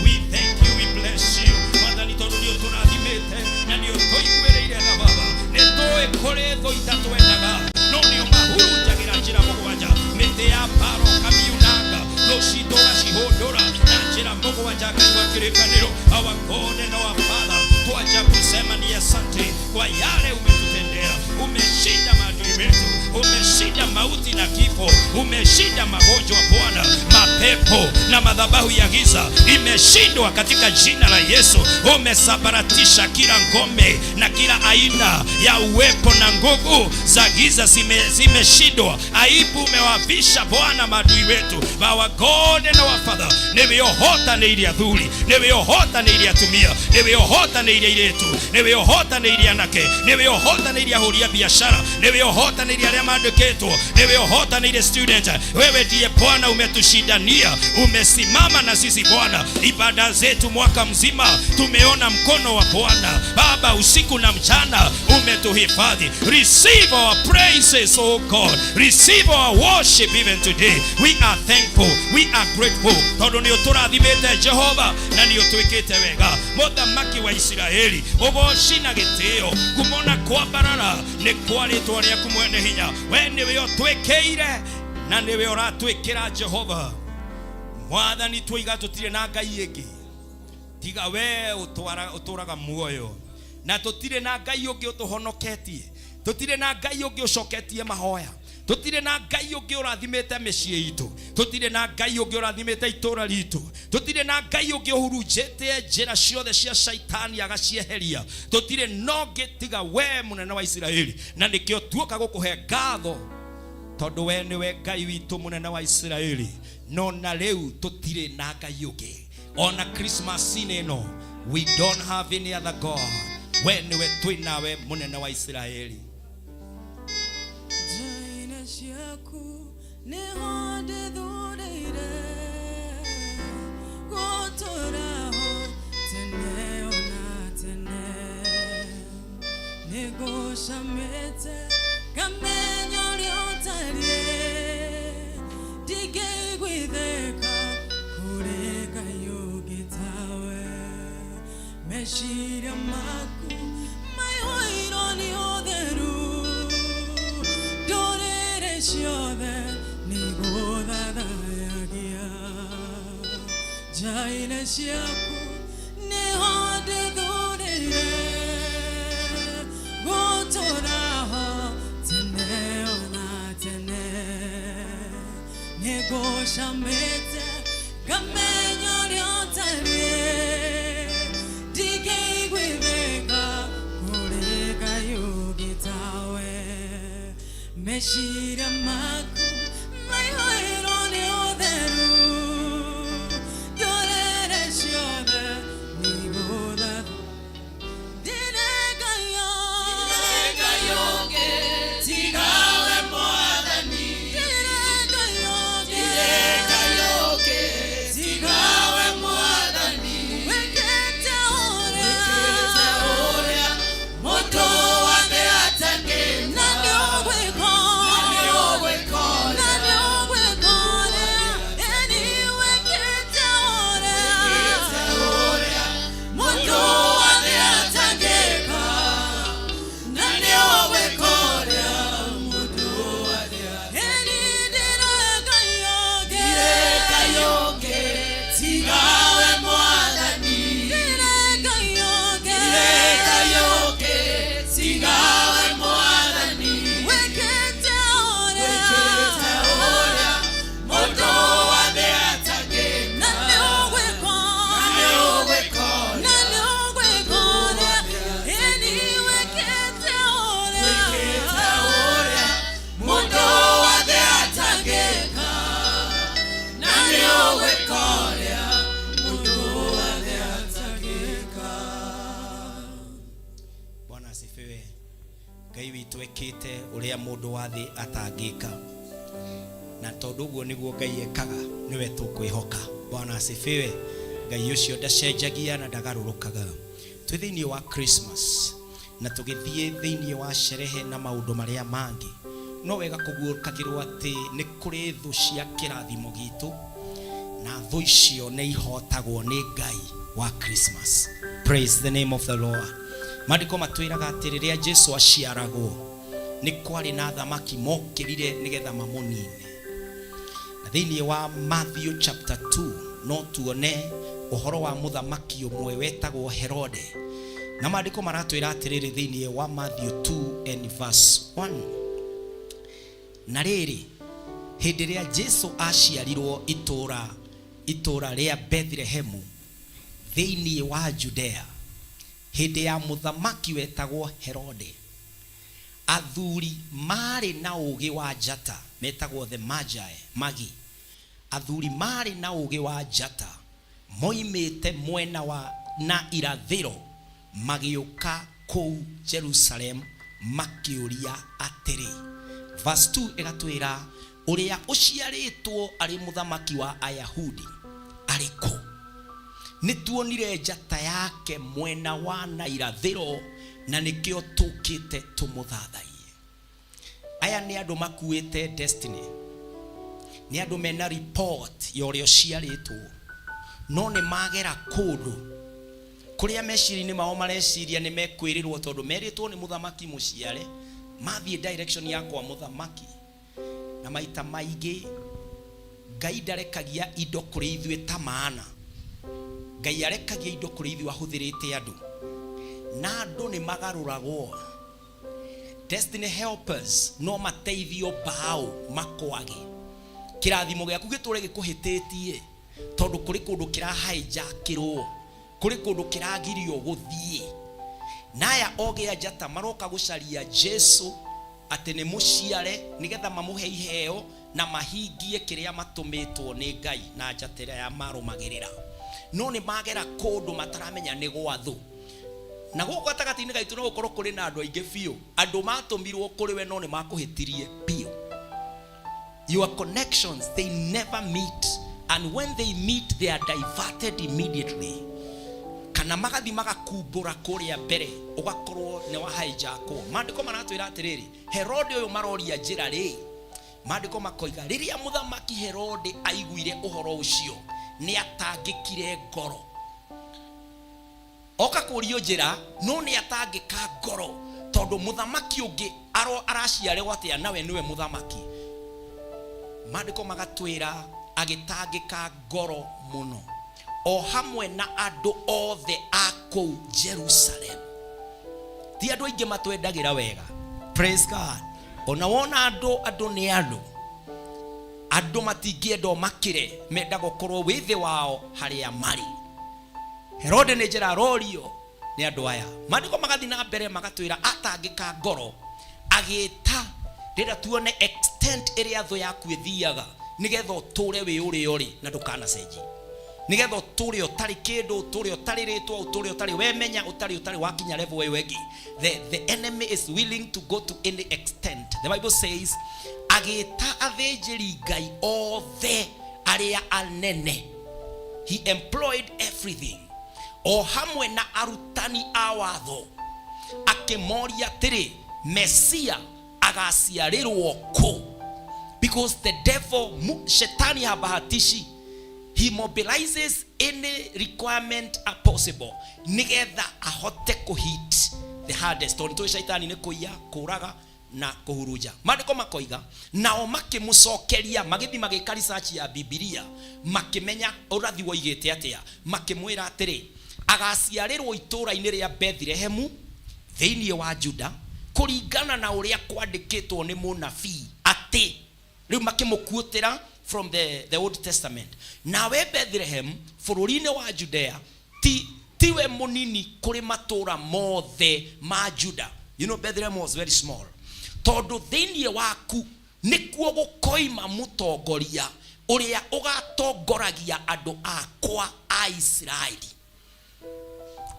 We thank you, we bless you. Mwathani tondũ nĩ ũtũrathimĩte na nĩ ũtũiguĩrĩire tha Baba. Nĩ tũĩ kũrĩ thũ itatwendaga, no nĩ ũmahurunjagĩra njĩra mũgwanja. Mĩtĩ ya mbara ũkamiunanga, thũ citũ ũgacihũndũra na njĩra mũgwanja. Ngai wa kĩrĩkanĩro, our God and our Father, twaja kusema ni asante kwa yale umetutendea. Umeshinda maadui wetu, umeshinda mauti na kifo, umeshinda magonjwa Bwana, mapepo na madhabahu ya giza imeshindwa katika jina la Yesu. Umesambaratisha kila ngome na kila aina ya uwepo na nguvu za giza zimeshindwa. Aibu umewavisha Bwana maadui wetu. Our God and our Father, nĩwe ũhotanĩire athuri, nĩwe ũhotanĩire atumia, nĩwe ũhotanĩire airĩtu, nĩwe ũhotanĩire anake, nĩwe ũhotanĩire ahũri a biashara, nĩwe ũhotanĩire arĩa maandĩkĩtwo, nĩwe ũhotanĩire student. Wewe ndiye Bwana umetushindania, umesimama na sisi Bwana. Ibada zetu mwaka mzima tumeona mkono wa Bwana. Baba, usiku na mchana umetuhifadhi. Receive our praises, oh God. Receive our worship even today. We are thankful, we are grateful tondũ nĩ ũtũrathimĩte Jehova na nĩ ũtwĩkĩte wega. Mũthamaki wa Isiraeli, ũgoci na gĩtĩo, ngumo na kwambarara nĩ kwa rĩtwa rĩaku mwene hinya. We nĩwe ũtwĩkĩire na nĩwe ũratwĩkĩra Jehova. Mwathani, twoiga tũtirĩ na Ngai ĩngĩ tiga we ũtũraga muoyo, na tũtirĩ na Ngai ũngĩ ũtũhonoketie, tũtirĩ na Ngai ũngĩ ũcoketie mahoya, tũtirĩ na Ngai ũngĩ ũrathimĩte mĩciĩ itũ, tũtirĩ na Ngai ũngĩ ũrathimĩte itũra ritũ, tũtirĩ na Ngai ũngĩ ũhurunjĩte njĩra ciothe cia Shaitani agacieheria. Tũtirĩ nongĩ tiga we mũnene wa Isiraeli, na nĩkĩo tuoka gũkũhe ngatho tondũ we nĩwe Ngai witũ mũnene wa Isiraeli. No na rĩu tũtirĩ na Ngai ũngĩ, ona Christmas-inĩ ĩno we don't have any other God. We nĩwe twĩ nawe mũnene wa Isiraeli. Njĩra ciaku nĩho ndĩthurĩire gũtũũraho tene ona tene. Nĩngũcamĩte ngamenya ũrĩa ũtariĩ, ndingĩiguithĩka kũrĩ Ngai ũngĩ tawe. Meciria maku maihũirwo nĩ ũtheru, ndũrĩrĩ ciothe nĩgũthathayagia. Nja-inĩ ciaku nĩho ndĩthurĩire gũtũũra ho tene ona tene. Nĩngũcamĩte ngamenya ũrĩa ũtariĩ, ndingĩiguithĩka kũrĩ Ngai ũngĩ tawe. Meciria maku maihũirwo nĩ ũtheru, ndũrĩrĩ ciothe nĩgũthatha. Ndirĩ Ngai ũngĩ Tigawe Mwathani, ndirĩ Ngai ũngĩ Ngai ũngĩ, tigawe Mwathani, wĩkĩte ũrĩa ũrĩa mũndũ wothe atangĩka, na nĩũgwĩka nĩũgwĩka na nĩũgwĩka ũrĩa ĩni wĩkĩte ũrĩa ũrĩa mũndũ wothe atangĩka na nĩũgwĩka ũrĩa mũndũ wothe ĩni ndirĩ Ngai ũngĩ Ngai ũngĩ, tigawe Mwathani, ndirĩ Ngai ũngĩ Ngai ũngĩ, tigawe Mwathani, wĩkĩte ũrĩa wĩkĩte ũrĩa mũndũ wothe atangĩka, na nĩũgwĩka nĩũgwĩka na nĩũgwĩka ũrĩa ĩni wĩkĩte ũrĩa wĩkĩte ũrĩa mũndũ wothe atangĩka, na nĩũgwĩka ũrĩa mũndũ wothe atangĩka. Bwana asifiwe. Ngai witũ ekĩte ũrĩa mũndũ wa thĩ atangĩka, na tondũ ũguo nĩguo Ngai ekaga, nĩwe tũkwĩhoka. Bwana asifiwe. Ngai ũcio ndacenjagia na ndagarũrũkaga. Twĩ thĩinĩ wa Christmas na tũgĩthiĩ thĩinĩ wa sherehe na maũndũ marĩa mangĩ, no wega kũguũkagĩrwo atĩ nĩ kũrĩ thũ cia kĩrathimo gitũ, na thũ icio nĩ ihotagwo nĩ Ngai wa Christmas. Praise the name of the Lord. Maandĩko matwĩraga atĩ rĩrĩa Jesu aciaragwo nĩ kwarĩ na athamaki mokĩrire nĩgetha mamũnine. Na thĩinĩ wa Matthew chapter 2 no tuone ũhoro wa mũthamaki ũmwe wetagwo Herode. Na maandĩko maratwĩra atĩrĩrĩ thĩinĩ wa Matthew 2 and verse 1. Na rĩrĩ, hĩndĩ ĩrĩa Jesu aciarirwo itũũra rĩa Bethlehemu thĩinĩ wa Judea, hĩndĩ ya mũthamaki wetagwo Herode, athuri marĩ na ũũgĩ wa njata metagwo the Magi, magi athuri marĩ na ũũgĩ wa njata moimĩte mwena wa na irathĩro magĩũka kũu Jerusalem makĩũria atĩrĩ. Verse 2 ĩgatwĩra, ũrĩa ũciarĩtwo arĩ mũthamaki wa Ayahudi arĩ kũ? Nĩ tuonire njata yake mwena wa na irathĩro, na nĩkĩo tũkĩte tũmũthathaiye. Aya nĩ andũ makuĩte destiny, nĩ andũ mena report ya ũrĩa ũciarĩtwo, no nĩ magera kũndũ kũrĩa meciria-inĩ mao mareciria nĩ mekwĩrĩrwo, tondũ merĩtwo nĩ mũthamaki mũciare. Mathiĩ direction ya kwa mũthamaki, na maita maingĩ Ngai ndarekagia indo kũrĩ ithuĩ ta maana. Ngai arekagia indo kũrĩ ithuĩ ahũthĩrĩte andũ, na andũ nĩ magarũragwo. Destiny helpers no mateithio mbaũ makwage kĩrathimo gĩaku gĩtũre gĩkũhĩtĩtie, tondũ kũrĩ kũndũ kĩrahijackĩrwo, kũrĩ kũndũ kĩragirio gũthiĩ. Na aya ogĩ a njata maroka gũcaria Jesu atĩ nĩ mũciare, nĩgetha mamũhe iheo na mahingie kĩrĩa matũmĩtwo nĩ Ngai na njata ĩrĩa ya marũmagĩrĩra. No nĩ magera kũndũ mataramenya nĩ gwa thũ. Na gũkũ gatagatĩ-inĩ gaitũ no gũkorwo kũrĩ na andũ aingĩ biũ, andũ matũmirwo kũrĩ we no nĩ makũhĩtirie biũ. Your connections, they never meet, and when they meet, they are diverted immediately, kana magathi magakumbũra kũrĩa mbere, ũgakorwo nĩ wahijackwo. Maandĩko maratwĩra atĩrĩrĩ, Herode ũyũ maroria njĩra rĩ, maandĩko makoiga rĩrĩa mũthamaki Herode aiguire ũhoro ũcio, nĩ atangĩkire ngoro. Oka kũrio njĩra, no nĩ atangĩka ngoro tondũ mũthamaki ũngĩ aro araciarĩrwo atĩa nawe nĩwe mũthamaki. Maandĩko magatwĩra agĩtangĩka ngoro mũno o hamwe na andũ othe a kũu Jerusalem. Ti andũ aingĩ matwendagĩra wega. Praise God. Ona wona andũ, andũ nĩ andũ. Andũ matingĩenda ũmakĩre, mendaga ũkorwo wĩ thĩ wao harĩa marĩ. Herode nĩ njĩra arorio nĩ andũ aya. Maandĩko magathiĩ na mbere magatwĩra atangĩka ngoro agĩta, ndĩrenda tuone extent ĩrĩa thũ yaku ĩthiaga nĩgetha ũtũre wĩ ũrĩa ũrĩ na ndũkanacenjie, nĩgetha ũtũre ũtarĩ kĩndũ, ũtũre ũtarĩ rĩtwa, ũtũre ũtarĩ wemenya, ũtarĩ ũtarĩ wakinya level ĩyo ĩngĩ. The enemy is willing to go to any extent. The Bible says agĩta athĩnjĩri Ngai othe arĩa anene. He employed everything, o hamwe na arutani a watho, akĩmoria atĩrĩ, Mesia agaciarĩrwo kũ? Because the devil, shetani habahatishi. He mobilizes any requirement possible nigetha ahote kũhit the hardest, tondũ tũĩ shaitani nĩ kũiya, kũraga na kũhurunja. Maandĩko makoiga nao makĩmũcokeria, magĩthiĩ magĩka research ya Bibilia, makĩmenya ũrathi woigĩte atĩa, makĩmwĩra atĩrĩ, agaciarĩrwo itũũra-inĩ rĩa Bethlehemu thĩinĩ wa Juda, kũringana na ũrĩa kwandĩkĩtwo nĩ mũnabii atĩ, rĩu makĩmũkuũtĩra from the Old Testament, nawe Bethlehem bũrũri-inĩ wa Judea tiwe mũnini kũrĩ matũũra mothe ma Juda. You know, Bethlehem was very small, tondũ thĩinĩ waku nĩkuo gũkoima mũtongoria ũrĩa ũgatongoragia andũ akwa a Isiraeli.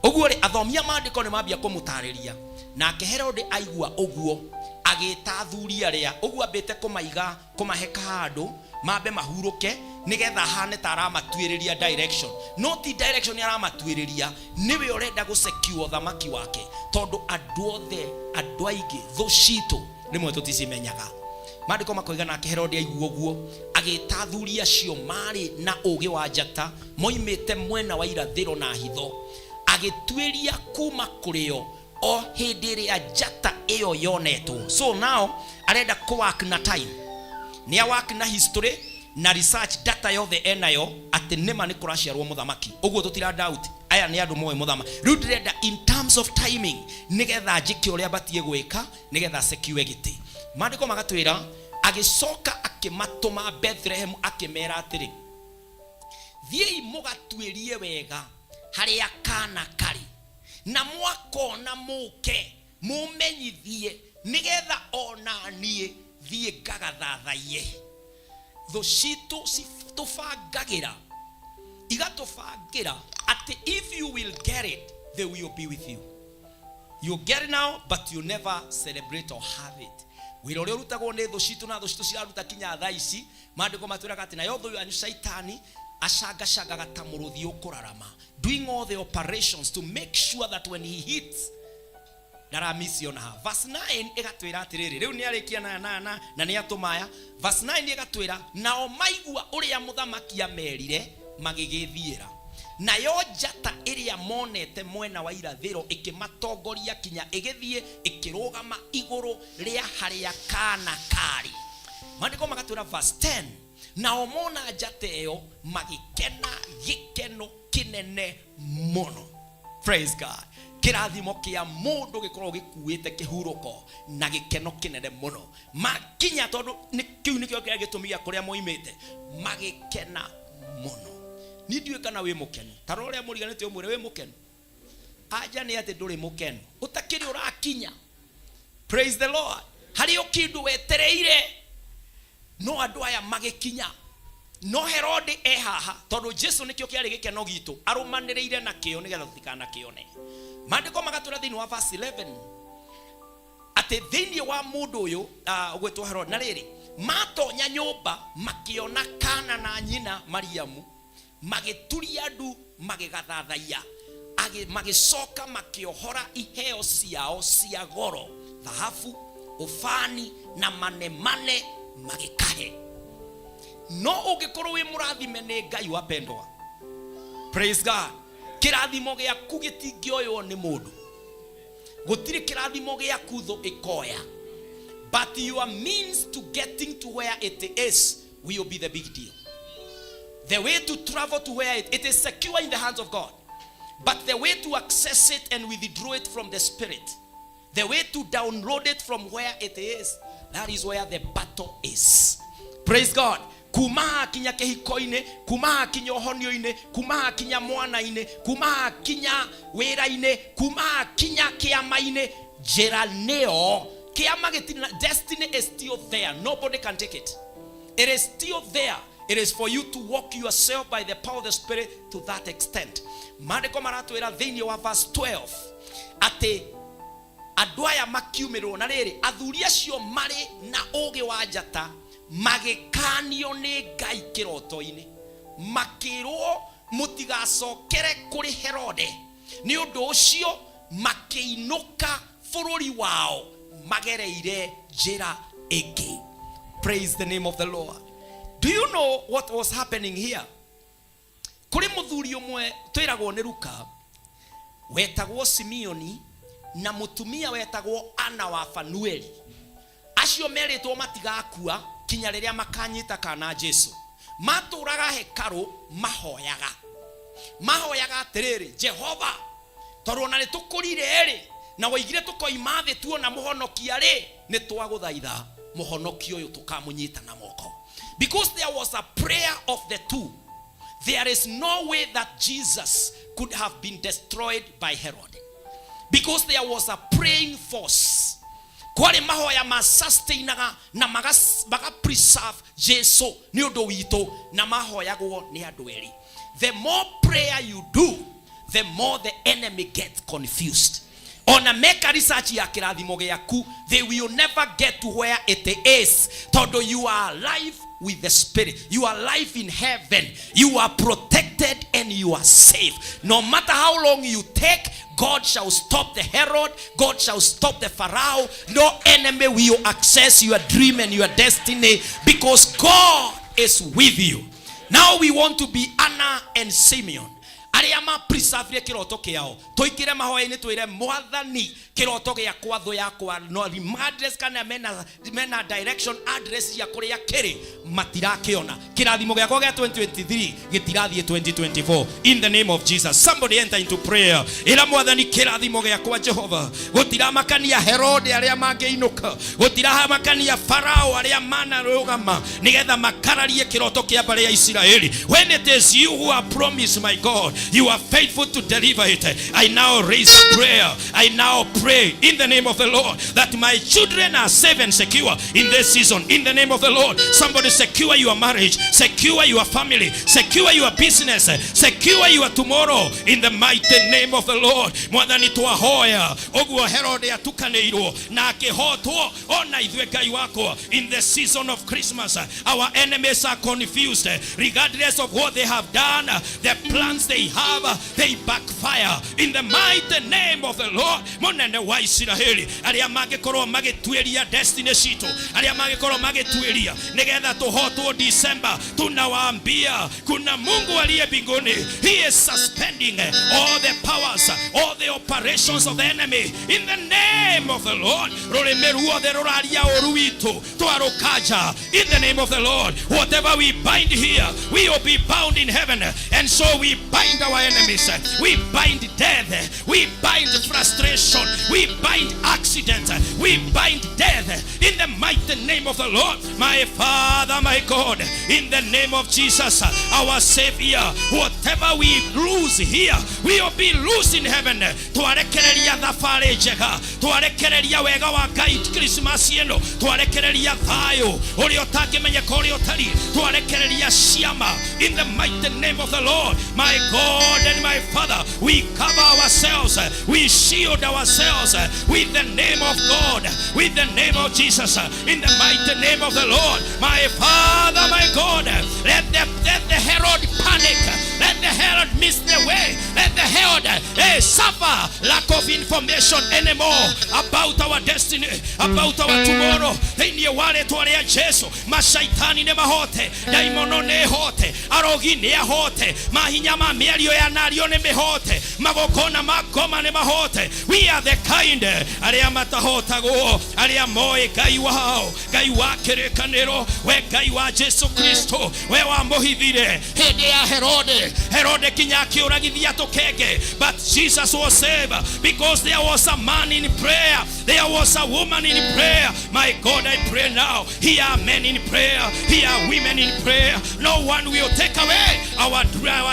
Ũguo rĩ, athomi a maandĩko nĩ mambia kũmũtarĩria. Nake Herode aigua ũguo agĩta athuri arĩa ũguo ambĩte kũmaiga, kũmahe kahandũ mambe mahurũke, nĩgetha ahane ta aramatuĩrĩria direction, no ti direction aramatuĩrĩria, nĩwe ũrenda gũsecure ũthamaki wake, tondũ andũ othe, andũ aingĩ, thũ citũ rĩmwe tũticimenyaga. Maandĩko makoiga nake Herode aigua ũguo agĩta athuri acio marĩ na ũũgĩ wa njata moimĩte mwena wa irathĩro na hitho, agĩtuĩria kuma kũrĩ o o hĩndĩ ĩrĩa njata ĩyo yonetwo. So now arenda kũ work na time, nĩ a work na history na research data yothe enayo atĩ nĩma nĩ kũraciarwo mũthamaki. Ũguo tũtira doubt aya nĩ andũ moĩ mũthamaki. Rĩu ndĩrenda in terms of timing nĩgetha njĩke ũrĩa batiĩ gwĩka nĩgetha secure gĩtĩ. Maandĩko magatwĩra agĩcoka akĩmatũma Bethlehem, akĩmera atĩrĩ, thiĩi mũgatuĩrie wega harĩa kana karĩ, na mwakona mũke mũmenyithie, nĩgetha ona niĩ thiĩ ngagathathaiye. Thũ citũ citũbangagĩra, igatũbangĩra atĩ if you will get it, they will be with you. You get it now, but you never celebrate or have it. Wĩra ũrĩa ũrutagwo nĩ thũ citũ, na thũ citũ ciraruta kinya thaa ici, maandĩko matwĩraga atĩ nayo thũ yanyu shaitani acangacangaga ta mũrũthi ũkũrarama, doing all the operations to make sure that when he hits ndaramisi ona ha. Verse 9 ĩgatwĩra atĩrĩrĩ, rĩu nĩ arĩkia na na na na nĩ atũma aya. Verse 9 ĩgatwĩra nao maigua ũrĩa mũthamaki amerire magĩgĩthiĩra, nayo njata ĩrĩa monete mwena wa irathĩro ĩkĩmatongoria kinya ĩgĩthiĩ ĩkĩrũgama igũrũ rĩa harĩa kana karĩ. Maandĩko magatwĩra verse 10, nao mona njata ĩyo magĩkena gĩkeno kĩnene mũno. Praise God. Kĩrathimo kĩa mũndũ gĩkoragwo gĩkuĩte kĩhurũko na gĩkeno kĩnene mũno. Makinya, tondũ kĩu nĩkĩo kĩrĩa gĩtũmi gĩa kũrĩa moimĩte, magĩkena mũno. Niĩ ndiũĩ kana wĩ mũkenu. Ta rora ũrĩa mũriganĩtie ũmwĩre wĩ mũkenu. Anja nĩ atĩ ndũrĩ mũkenu, ũtakĩrĩ ũrakinya. Praise the Lord. Harĩ o kĩndũ wetereire, no andũ aya magĩkinya. No Herode e haha, tondũ Jesu nĩkĩo kĩarĩ gĩkeno gitũ, arũmanĩrĩire nakĩo nĩgetha tũtikanakĩone. Maandĩko magatwĩra thĩinĩ wa verse 11 atĩ thĩinĩ wa mũndũ ũyũ ũgwĩtwo Herode, na rĩrĩ, matonya nyũmba makĩona kana na nyina Mariamu, magĩturia ndu magĩgathathaiya. Magĩcoka makĩohora iheo ciao cia goro, thahabu, ũbani na manemane, magĩkahe. No ũngĩkorwo wĩ mũrathime nĩ Ngai, wapendwa, praise God. Kĩrathimo gĩaku gĩtingĩoywo nĩ mũndũ. Gũtirĩ kĩrathimo gĩaku thũ ĩkoya. But your means to getting to where it is will be the big deal. The way to travel to where it is secure in the hands of God. But the way to access it and withdraw it from the spirit, the way to download it from where it is, that is where the battle is. Praise God. Kuma haha kinya kĩhiko-inĩ, kuma haha kinya ũhonio-inĩ, kuma haha kinya mwana-inĩ, kuma haha kinya wĩra-inĩ, kuma haha kinya kĩama-inĩ, njĩra nĩyo. Kĩama gĩtirĩ na, destiny is still there. Nobody can take it. It is still there. It is for you to walk yourself by the power of the Spirit to that extent. Maandĩko maratwĩra thĩinĩ wa verse 12 atĩ andũ aya makiumĩrĩrwo na rĩrĩ, athuri acio marĩ na ũũgĩ wa njata magĩkanio nĩ Ngai kĩroto-inĩ, makĩrwo mũtigacokere kũrĩ Herode. Nĩ ũndũ ũcio makĩinũka bũrũri wao magereire njĩra ĩngĩ. Praise the name of the Lord. Do you know what was happening here? Kũrĩ mũthuri ũmwe twĩragwo nĩ Luka wetagwo Simeoni na mũtumia wetagwo Ana wa Fanueli. Acio merĩtwo matigakua kinya rĩrĩa makanyita kana Jesu. Matũraga hekarũ mahoyaga. Mahoyaga atĩrĩrĩ, Jehova, tondũ ona nĩ tũkũrire rĩ, na waigire tũkoima thĩ tuona mũhonokia rĩ, nĩ twagũthaitha mũhonokia ũyũ tũkamũnyita na moko. Because there was a prayer of the two, there is no way that Jesus could have been destroyed by Herod. Because there was a praying force. Kwarĩ mahoya ma sustainaga na maga preserve Jesu nĩ ũndũ witũ, na mahoyagwo nĩ andũ erĩ. The more prayer you do, the more the enemy gets confused. Ona meka research ya kĩrathimo gĩaku, they will never get to where it is. Tondũ you are alive with the Spirit. You are alive in heaven. You are protected and you are safe. No matter how long you take, God shall stop the Herod. God shall stop the Pharaoh. No enemy will access your dream and your destiny, because God is with you. Now we want to be Anna and Simeon. Arĩa ma preserve kĩroto kĩao, tũingĩre mahoya-inĩ twĩre Mwathani, kĩroto gĩakwa thũ yakwa no address kana mena direction address ya kũrĩa kĩrĩ matirakĩona. Kĩrathimo gĩakwa gĩa 2023 gĩtirathiĩ 2024. In the name of Jesus, somebody enter into prayer. Ĩra Mwathani, kĩrathimo gĩakwa Jehova, gũtiramakania Herode arĩa mangĩinũka, gũtiramakania Farao arĩa manarũgama nĩgetha makararie kĩroto kĩa mbarĩ ya Isiraeli. When it is you who are promised, my God, you are faithful to deliver it. I now raise a prayer. I now pray in the name of the Lord that my children are safe and secure in this season. In the name of the Lord, somebody secure your marriage, secure your family, secure your business, secure your tomorrow in the mighty name of the Lord. Mwathani twahoya ũguo Herode atukanĩirwo na akĩhotwo, ona ithuĩ Ngai wakwa, in the season of Christmas, our enemies are confused. Regardless of what they have done, the plans they have, they backfire in the mighty name of the Lord. Mũnene wa Isiraeli, arĩa mangĩkorwo magĩtuĩria destiny citũ, arĩa mangĩkorwo magĩtuĩria nĩgetha tũhotwo December, tunawaambia kuna Mungu aliye mbinguni. He is suspending all the powers, all the operations of the enemy in the name of the Lord. Rũrĩmĩ ruothe rũraria ũru witũ twarũkanja in the name of the Lord. Whatever we bind here, we will be bound in heaven, and so we bind our enemies. We bind death, we bind frustration, we bind accident, we bind death in the mighty name of the Lord. My Father, my God, in the name of Jesus, our Savior, whatever we lose here, we will be loose in heaven. Twarekereria thabarĩ njega, twarekereria wega wa Ngai Christmas ĩno, twarekereria thayũ ũrĩa ũtangĩmenyeka ũrĩa ũtariĩ, twarekereria ciama in the mighty name of the Lord. My God and my Father, we cover ourselves, we shield ourselves with the name of God, with the name of Jesus, in the mighty name of the Lord. My Father, my God, let the Herod panic, let the Herod miss the way, let the not suffer lack of information anymore about our destiny, about our tomorrow. Thĩinĩ wa rĩtwa rĩa Jesu, macaitani nĩ mahote, ndaimono nĩ hote, arogi nĩ ahote, mahinya ma mĩario ya nario nĩ mĩhote, magongona ma ngoma nĩ mahote. We are the kind arĩa matahotagwo, arĩa moĩ Ngai wao, Ngai wa kĩrĩkanĩro, we Ngai wa Jesu Kristo, we wamũhithire hĩndĩ ya Herode. Herode kinya akĩũragithia tũkenge, but Jesus was saved because there was a man in prayer, there was a woman in prayer. My God, I pray now, here are men in prayer, here are women in prayer. No one will take away our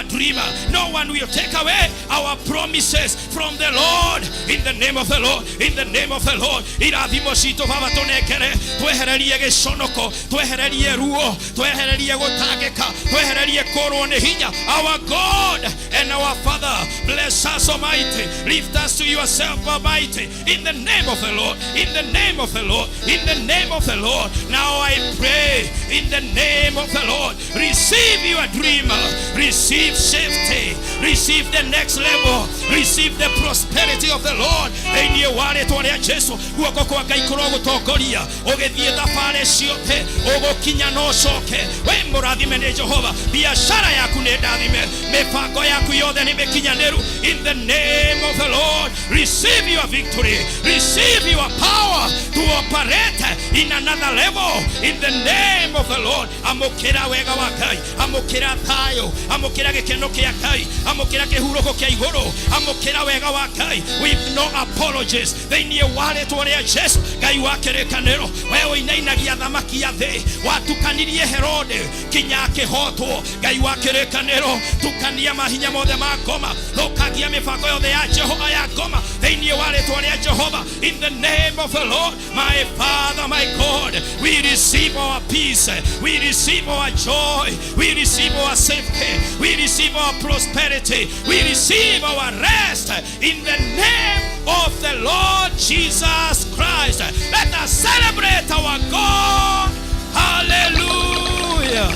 dream. No one will take away our promises from the Lord. In the name of the Lord, in the name of the Lord. Irathimo citũ Baba tũnengere, twehererie gĩconoko, twehererie ruo, twehererie gũtangĩka, twehererie kũrwo nĩ hinya. Our God and our Father, bless us, Almighty. Lift us to yourself, Almighty. In the name of the Lord, in the name of the Lord, in the name of the Lord. Now I pray in the name of the Lord. Receive your dream, receive safety, receive the next level, receive the prosperity of the Lord. Thĩinĩ wa rĩtwa rĩa Jesu, guoko kwa Ngai kũrogũtongoria ũgĩthiĩ thabarĩ ciothe, ũgũkinya na ũcoke wĩ mũrathime nĩ Jehova. Biashara yaku nĩ ndathime, mĩbango yaku yothe nĩ mĩkinyanĩru. In the name of the Lord, receive your victory, receive your power to operate in another level. In the name of the Lord, amũkĩra wega wa Ngai, amũkĩra thayũ, amũkĩra gĩkeno kĩa Ngai, amũkĩra kĩhurũko kĩa igũrũ, amũkĩra wega wa Ngai with no apologies. Thĩinĩ wa rĩtwa rĩa Jesu, Ngai wa kĩrĩkanĩro, we ũinainagia thamaki ya thĩ, watukanirie Herode kinya akĩhotwo. Ngai wa kĩrĩkanĩro, tukania mahinya mothe ma ngoma, thũkangia mĩbango yothe ya Jehova ya ngoma thĩinĩ wa rĩtwa rĩa Jehova. In the name of the Lord, my Father, my God, we receive our peace, we receive our joy, we receive our safety, we receive our prosperity, we receive our rest in the name of the Lord Jesus Christ. Let us celebrate our God. Hallelujah.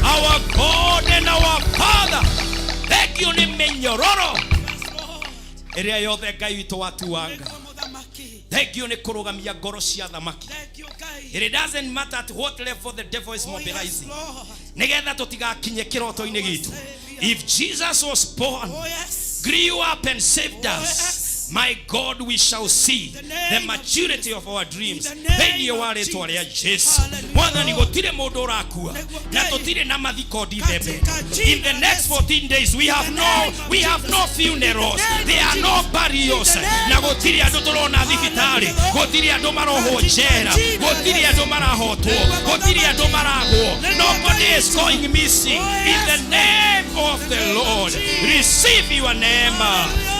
Our God and our Father. Thank you nĩ mĩnyororo Yes, Lord. ĩrĩa yothe Ngai witũ watuanga. Nĩguo mũthamaki. Thank you nĩ kũrũgamia ngoro cia thamaki. Thank you, Ngai. It doesn't matter at what level the devil is Oh, yes, mobilizing. Lord. Nĩgetha tũtigakinye kĩroto-inĩ gitũ. If Jesus was born, Oh, yes. grew up and saved Oh, us, yes. my God, we shall see The the name of maturity of our dreams. In the name Thĩinĩ wa of rĩtwa rĩa Jesus. Jesu. Hallelujah. Mwathani, gũtirĩ mũndũ ũrakua Nĩguo na Ngai. tũtirĩ na mathiko Dithemba. Katika jina In the la next Yesu. 14 days we have the no name of we have no Jesus. funerals. In the name There of are no Jesus. burials. In the name Na of gũtirĩ andũ tũrona thibitarĩ, Hallelujah. gũtirĩ andũ marohwo Katika njera, jina la gũtirĩ Yesu. andũ marahotwo, Nĩguo gũtirĩ andũ mũthamaki. maragwo. Nĩguo Nobody Ngai is witũ. going missing. Oh, In the yes. name of the name of Lord, Jesus. receive your name,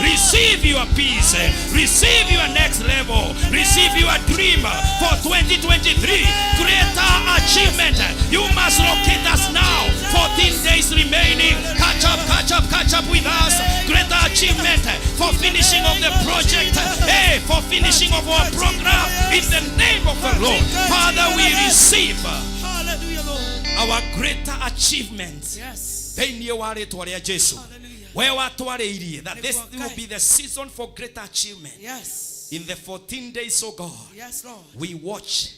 receive your peace, receive your next level, receive your dream for 2023. Greater achievement. You must locate us now. 14 days remaining. Catch up, catch up, catch up with us. Greater achievement for finishing of the project. Hey, for finishing of our program. In the name of the Lord. Father, we receive Hallelujah, Lord. our greater achievement. Yes. Thĩinĩ wa rĩtwa rĩa Jesu. Hallelujah. We watwarĩirie that this Nĩguo will Ngai. be the season for greater achievement. Yes. In the 14 days, oh God, Yes, Lord. we watch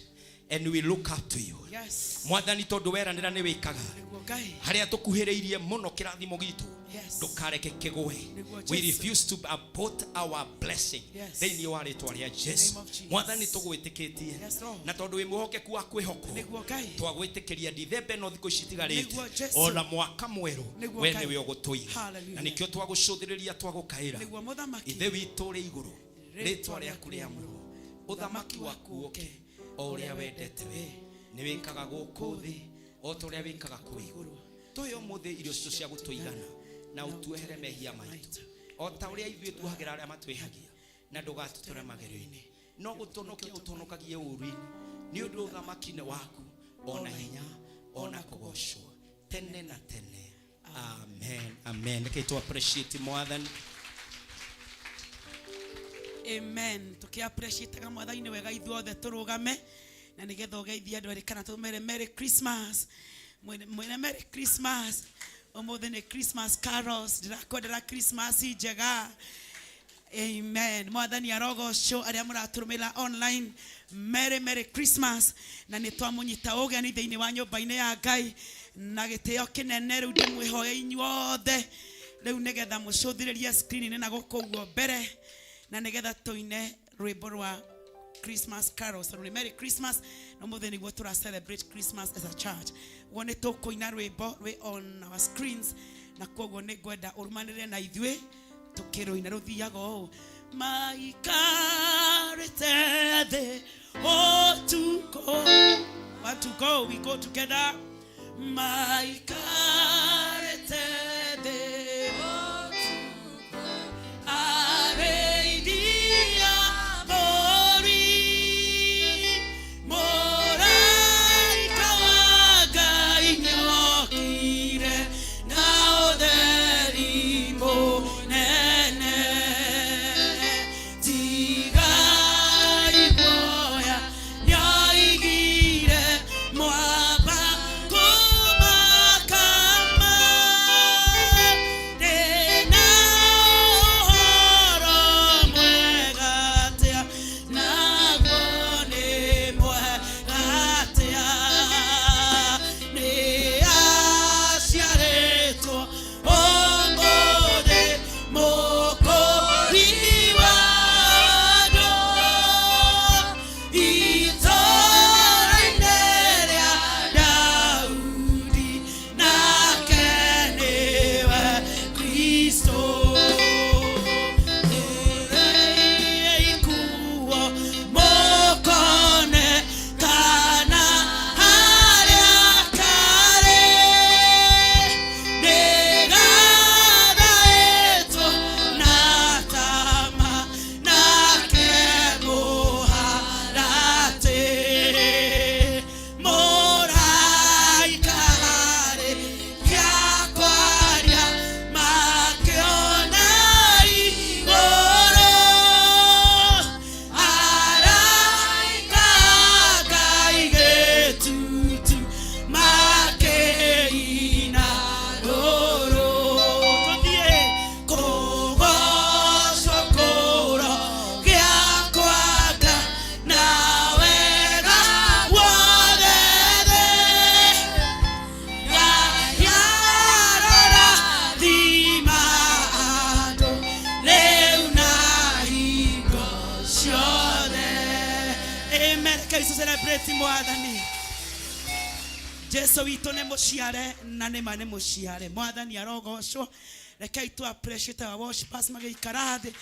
and we look up to you. Yes. Mwathani, tondũ weranĩra nĩ wĩkaga. Nĩguo Ngai. Harĩa tũkuhĩrĩirie mũno kĩrathimo gitũ, Yes. ndũkareke kĩgũe. Nĩguo We Jesu. refuse to abort our blessing. Yes. Thĩinĩ wa rĩtwa rĩa Jesu. Name of Jesus. Mwathani, tũgwĩtĩkĩtie Yes, Lord. na tondũ wĩ mwĩhokeku wa kwĩhokwo, Nĩguo Ngai. twagwĩtĩkĩria Dithemba ĩno thikũ ici itigarĩte, Nĩguo Jesu. ona mwaka mwerũ, Nĩguo we Ngai. nĩwe ũgũtũiga, Hallelujah. na nĩkĩo twagũcũthĩrĩria, twagũkaĩra. Nĩguo mũthamaki. Ithe witũ ũrĩ igũrũ, rĩtwa rĩaku rĩamũrwo, ũthamaki waku ũke, o ũrĩa wendete we nĩ wĩkaga gũkũ thĩ o ta ũrĩa wĩkaga kũu igũrũ. Tũhe ũmũthĩ irio citũ cia gũtũigana, na ũtuohere mehia maitũ o ta ũrĩa ithuĩ tuohagĩra arĩa matwĩhagia, na ndũgatũtware magerio-inĩ, no gũtũhonokia ũtũhonokagie ũũru-inĩ, nĩ ũndũ ũthamaki nĩ waku, ona hinya, ona kũgocwo tene na tene. Amen, amen. Reke tũ appreciate Mwathani. Amen. Tukiappreciate Mwathani wega, ithuothe tũrũgame na nĩgetha ũgeithie andũ erĩ kana tũmere Merry Christmas. Mwĩre Merry Christmas. Ũmũthĩ nĩ Christmas carols, ndĩrakwendera Christmas njega. Amen. Mwathani arogocwo arĩa mũratũrũmĩrĩra online. Merry Merry Christmas. Na nĩ twamũnyita ũgeni thĩinĩ wa nyũmba-inĩ ya Ngai na gĩtĩo kĩnene. Rĩu ndĩmwĩhoe inyuothe rĩu nĩgetha mũcũthĩrĩrie screen-inĩ na gũkũ ũguo mbere, na nĩgetha tũine rwĩmbo rwa Christmas carols. Tondũ nĩ Merry Christmas na ũmũthĩ nĩguo tũra celebrate Christmas as a church. Ũguo nĩ tũkũina rwĩmbo rwĩ on our screens, na kwoguo nĩ ngwenda ũrũmanĩrĩre na ithuĩ tũkĩrũina. Rũthiaga ũũ: maikarĩte thĩ ũtukũ. One to go, we go together. Maikarĩte thĩ arĩithia mbũri, mũraika wa Ngai nĩokire na ũtheri mũnene. Tigai guoya, nĩoigire, mwamba kũmaka ma ndĩna ũhoro mwega atĩa, naguo nĩ mwega atĩa, nĩ aciarĩtwo ũmũthĩ Mũkũũri wa andũ itũũra-inĩ rĩa Daudi, nake nĩwe Kristo. Ikuo mũkone kana harĩa karĩ nĩgathaĩtwo na tama nake mũharatĩ. Mũraika arĩkia kwaria, makĩona igũrũ araika Ngai gĩtutu makĩina rũrũ. Tũthiĩ kũgocwo kũro gĩakwa Ngai na wega wothe thĩ. Ngai arorathima andũ rĩu na hingo ciothe. Amen. Rekei tũ celebrate Mwathani Jesu witũ. Nĩ mũciare na nĩma nĩ mũciare. Mwathani arogocwo. Rekei tu appreciate our worshipers magĩikara thĩ.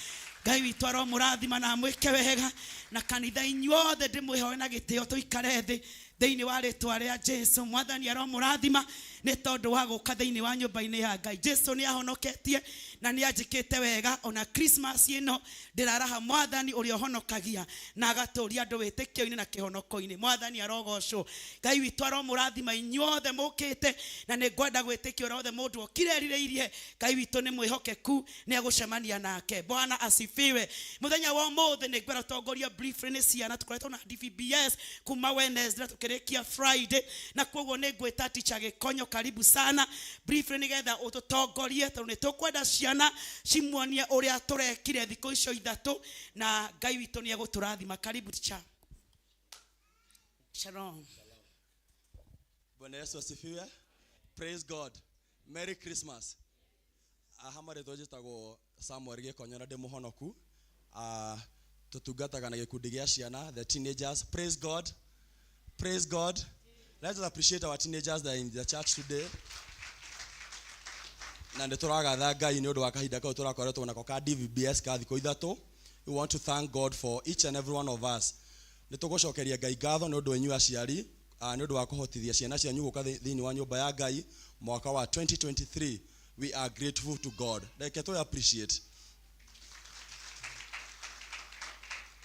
Ngai witũ aromũrathima na amwĩke wega. Na kanitha inyuothe ndĩmwĩhoe na gĩtĩo tũikare thĩ thĩinĩ wa rĩtwa rĩa Jesu. Mwathani aromũrathima nĩ tondũ wa gũka thĩinĩ wa nyũmba-inĩ ya Ngai. Jesu nĩ ahonoketie na nĩ anjĩkĩte wega. Ona Christmas ĩno ndĩraraha Mwathani ũrĩa ũhonokagia na agatũria andũ wĩtĩkio-inĩ na kĩhonoko-inĩ. Mwathani arogocwo. Ngai witũ aromũrathima inyuothe mũkĩte, na nĩ ngwenda gwĩtĩkia ũrĩa wothe mũndũ okire erirĩirie, Ngai witũ nĩ mwĩhokeku, nĩ egũcemania nake. Bwana asifiwe. Mũthenya wa ũmũthĩ nĩ ngwenda tũtongoria briefly nĩ ciana. Tũkoretwo na DVBS kuma Wednesday na tũkĩrĩkia Friday, na koguo nĩ ngwĩta teacher Gĩkonyo, karibu sana, briefly nĩgetha ũtũtongorie, tondũ nĩ tũkwenda ciana cimuonie ũrĩa tũrekire thikũ icio 3, na Ngai witũ nĩ egũtũrathima. Karibu, teacher. Shalom. Bwana Yesu asifiwe. Praise God. Merry Christmas. Aha marĩtwa njĩtagwo Samuel Gĩkonyo na ndĩ mũhonoku. Tũtungataga na gĩkundi gĩa ciana, the teenagers. Praise God. Praise God. Let us appreciate our teenagers that are in the church today. Na nĩ tũragatha Ngai nĩ ũndũ wa kahinda kau tũrakoretwo nako ka DVBS ka thikũ 3. We want to thank God for each and every one of us. Nĩ tũgũcokeria Ngai ngatho nĩ ũndũ wa inyuĩ aciari, nĩ ũndũ wa kũhotithia ciana cianyu gũka thĩinĩ wa nyũmba ya Ngai mwaka wa 2023. We are grateful to God. Reke tũ appreciate.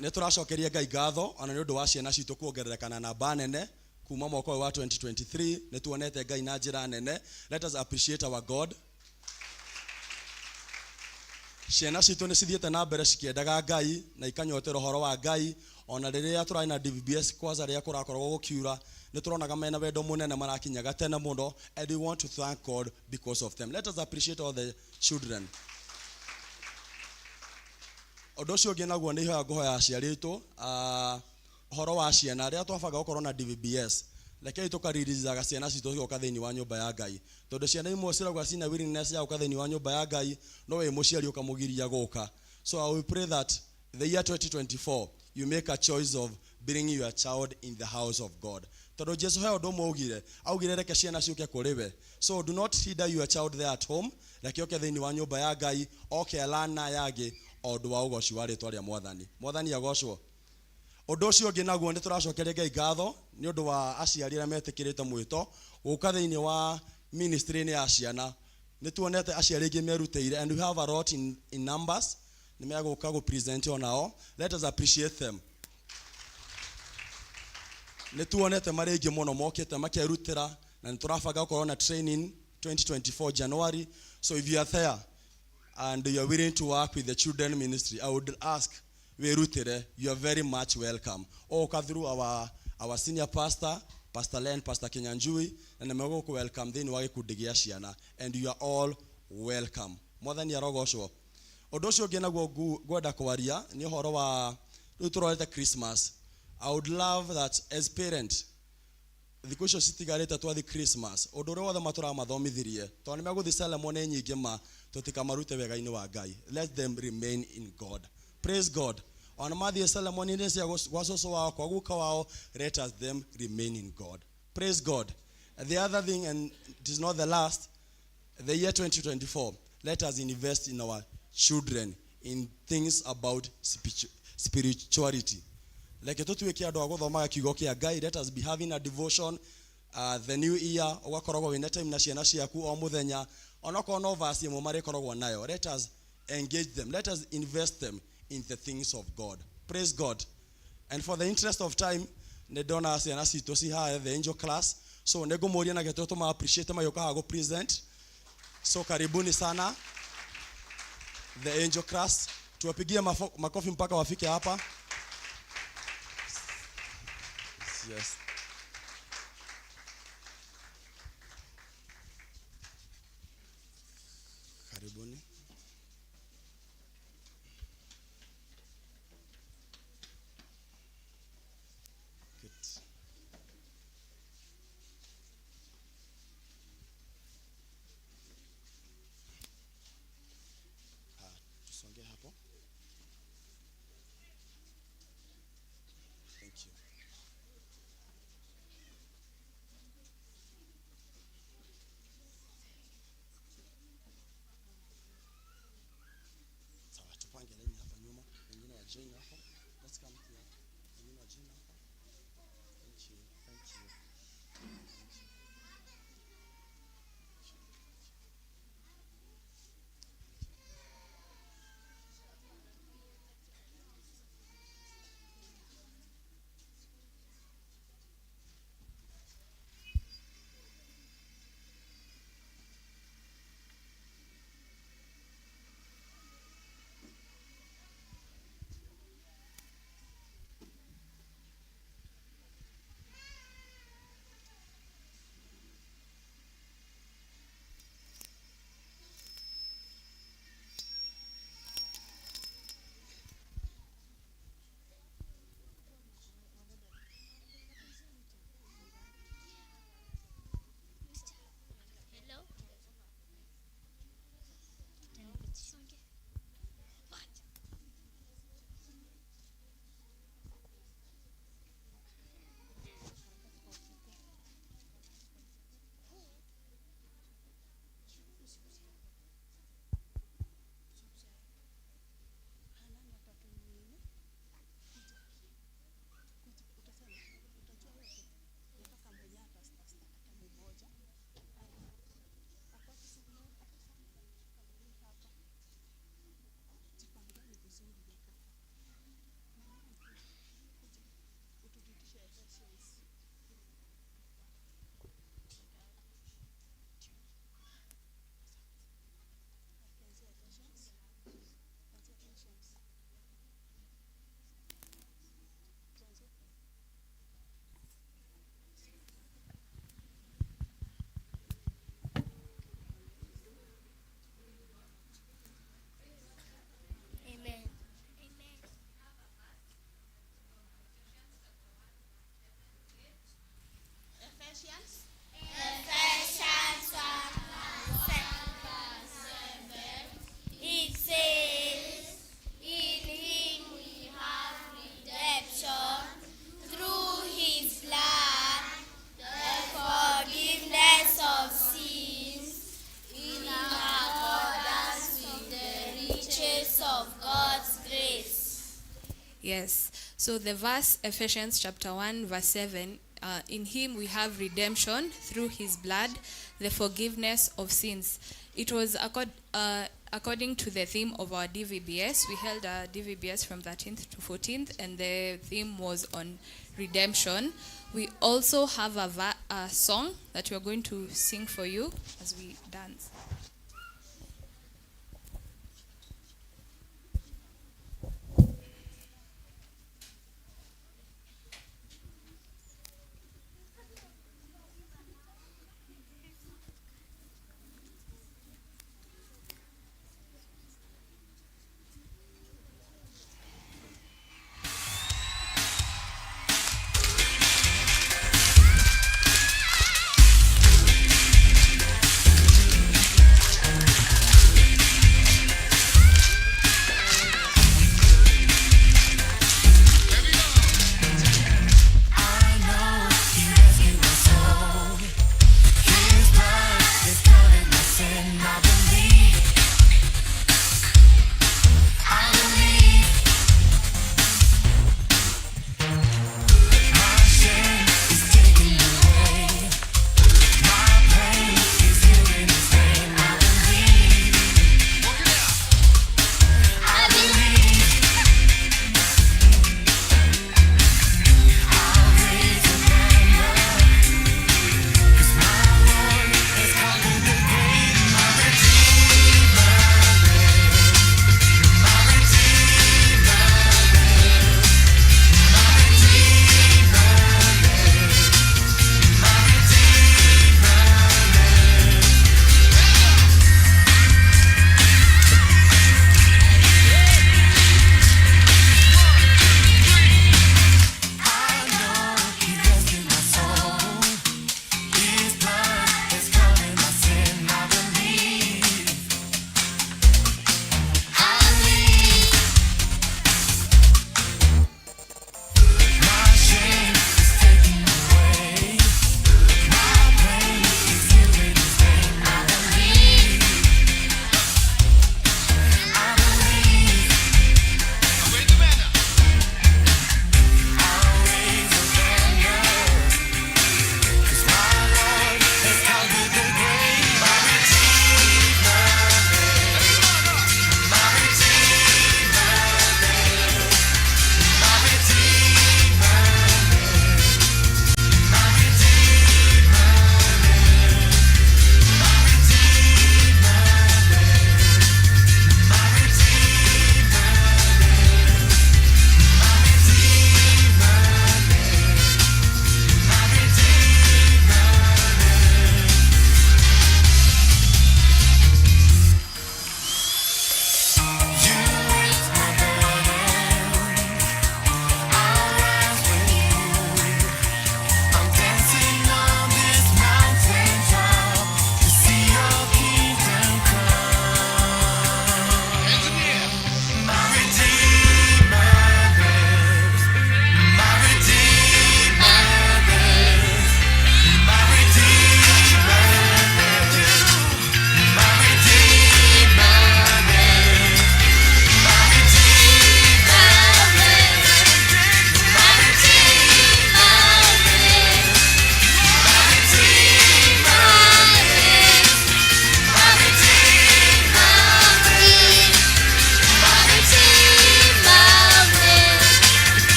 Nĩ tũracokeria Ngai ngatho ona nĩ ũndũ wa ciana citũ kuongerereka na namba nene kuma mwaka ũyũ wa 2023. Nĩ tuonete Ngai na njĩra nene. Let us appreciate our God. Ciana citũ nĩ cithiĩte na mbere cikĩendaga Ngai na ikanyotera ũhoro wa Ngai. Ona rĩrĩa tũrarĩ na DVBS, kwanza rĩrĩa kũrakoragwo gũkiura, Nĩ tũronaga mena wendo mũnene marakinyaga tene mũno, and we want to thank God because of them. Let us appreciate all the children. Ũndũ ũcio ũngĩ naguo nĩ ihoya ngũhoya aciari aitũ, ũhoro wa ciana rĩrĩa twabanga gũkorwo na DVBS, rekei tũkaririzaga ciana citũ cigoka thĩinĩ wa nyũmba ya Ngai, tondũ ciana imwe cirauga cina willingness ya gũka thĩinĩ wa nyũmba ya Ngai, no wĩ mũciari ũkamũgiria gũka. So I will pray that the year 2024 you make a choice of bringing your child in the house of God, tondũ Jesu he ũndũ ũmwe augire, augire reke ciana ciũke kũrĩ we. So do not hinder your child there at home, reke oke thĩinĩ wa nyũmba ya Ngai, oke alana yangĩ o ũndũ wa ũgoci wa rĩtwa rĩa Mwathani. Mwathani agocwo. Ũndũ ũcio ũngĩ naguo nĩ tũracokeria Ngai ngatho nĩ ũndũ wa aciari arĩa metĩkĩrĩte mwĩto gũka thĩinĩ wa ministry-inĩ ya ciana. Nĩ tuonete aciari aingĩ merutĩire, and we have a lot in numbers nĩ megũka gũ present onao. Let us appreciate them. Nĩ tuonete marĩ aingĩ mũno mokĩte makerutĩra, na nĩ tũrabanga gũkorwo na training 2024 January. So if you are there and you are willing to work with the children ministry, I would ask wĩrutĩre. You are very much welcome. Ũka through our senior pastor, Pastor Len, Pastor Kinyanjui, na nĩ megũkũ welcome thĩinĩ wa gĩkundi gĩa ciana, and you are all welcome. Mwathani arogocwo. Ũndũ ũcio ũngĩ naguo ngwenda kwaria nĩ ũhoro wa rĩu tũrorete Christmas. I would love that as parent, thikũ icio citigarĩte twathi Christmas, ũndũ ũrĩa wothe matũramathomithirie, tondũ nĩ megũthiĩ ceremony nyingĩ, ma tũtikamarute wega-inĩ wa Ngai. Let them remain in God. Praise God. Ona mathiĩ ceremony-inĩ cia gwa cũcũ wao, kwa guka wao, let us them remain in God. Praise God. The other thing, and it is not the last, the year 2024, let us invest in our children in things about spirituality. Reke tũtuĩke andũ a gũthomaga kiugo kĩa Ngai. Let us be having a devotion. The new year ũgakoragwo wĩna time na ciana ciaku o mũthenya, onokorwo no verse ĩmwe marĩkoragwo nayo. Let us engage them, let us invest them in the things of God. Praise God. And for the interest of time, nĩ ndona ciana citũ ci haha, the angel class, so nĩ ngũmũria na gĩtũ tũma appreciate magĩũka haha gũ present. So karibuni sana, the angel class. Tuwapigie makofi mpaka wafike hapa. Yes. Karibuni. Good. Ah, tusonge hapo. Thank you. Sawa, tupange laini hapa nyuma, wengine wa join hapa. Let's come here. Wengine wa join hapa. Thank you. Thank you. Thank you. of God's grace. Yes. So the verse, Ephesians chapter 1, verse 7, in him we have redemption through his blood, the forgiveness of sins. It was according to the theme of our DVBS. We held our DVBS from 13th to 14th, and the theme was on redemption. We also have a song that we are going to sing for you as we dance.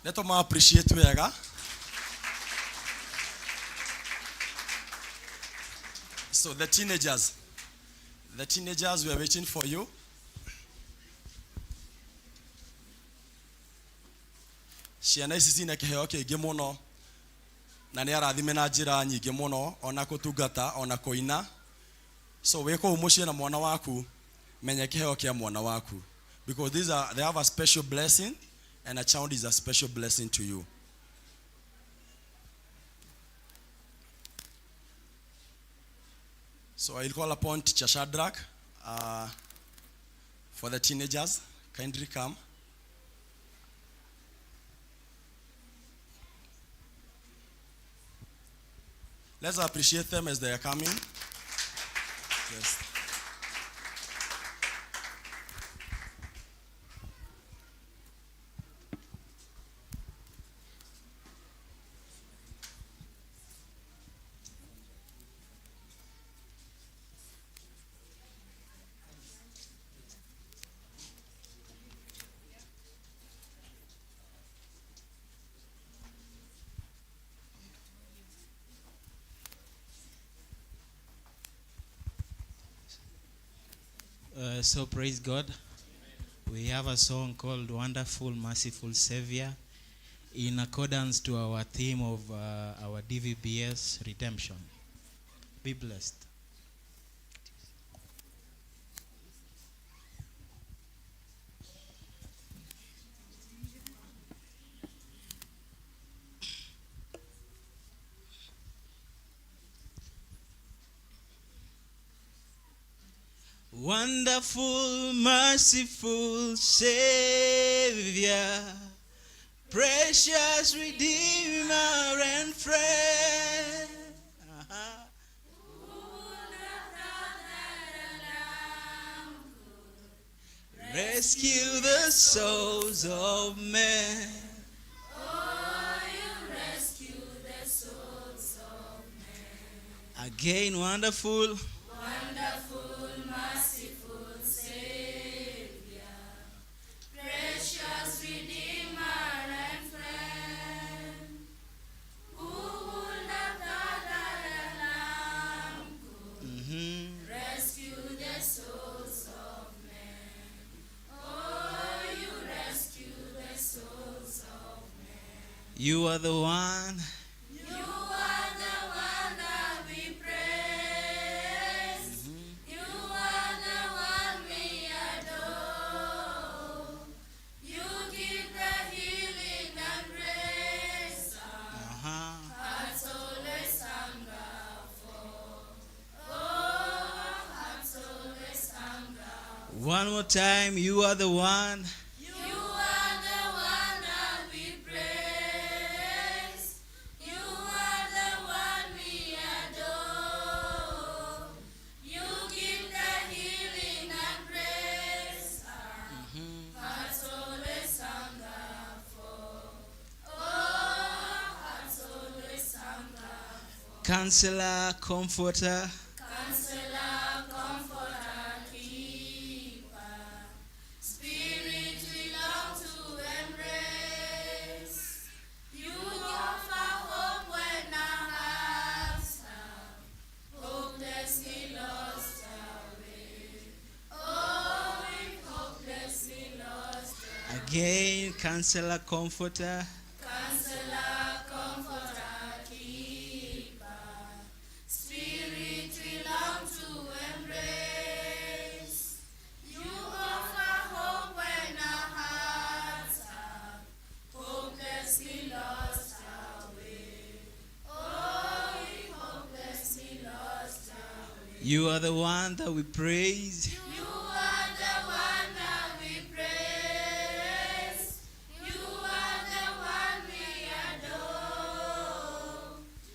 Nĩ tũma appreciate wega. So the teenagers, we are waiting for you. Ciana ici cina kĩheo kĩingĩ mũno. Na nĩ arathime na njĩra nyingĩ mũno ona kũtungata ona kũina. So wĩ kũu mũciĩ na mwana waku, menya kĩheo kĩa mwana waku, because these are, they have a special blessing, and a child is a special blessing to you. So I'll call upon Teacher Shadrach for the teenagers. Kindly come. Let's appreciate them as they are coming. Yes. So praise God. We have a song called Wonderful Merciful Savior in accordance to our theme of our DVBS redemption. Be blessed. Wonderful, merciful Savior, precious Redeemer and friend. Uh-huh. Rescue the souls of men. Oh, you rescue the souls of men. Again, wonderful. Wonderful, merciful Savior, precious Redeemer and friend, who would have thought that a lamb could rescue the souls of men? Oh, you rescue the souls of men. You are the one. You are the one that we praise. You are the one we adore. You give the healing and grace. Uh-huh. Hearts always hunger for. Oh, hearts always hunger. One more time, you are the one. You are the one that we praise. You are the one we adore. You give the healing and grace. Hearts always hunger for. Oh, hearts always hunger for. Counselor, comforter. Counselor, comforter, keeper. Spirit we long to embrace. You offer hope when our hearts have hopelessly lost our way. Oh, we've hopelessly lost our way. Again, counselor, comforter. Counselor, comforter, keeper. Spirit we long to embrace. You offer hope when our hearts have hopelessly lost our way. Oh, we hopelessly lost our way. You are the one that we praise. You are the one that we praise. You are the one we adore.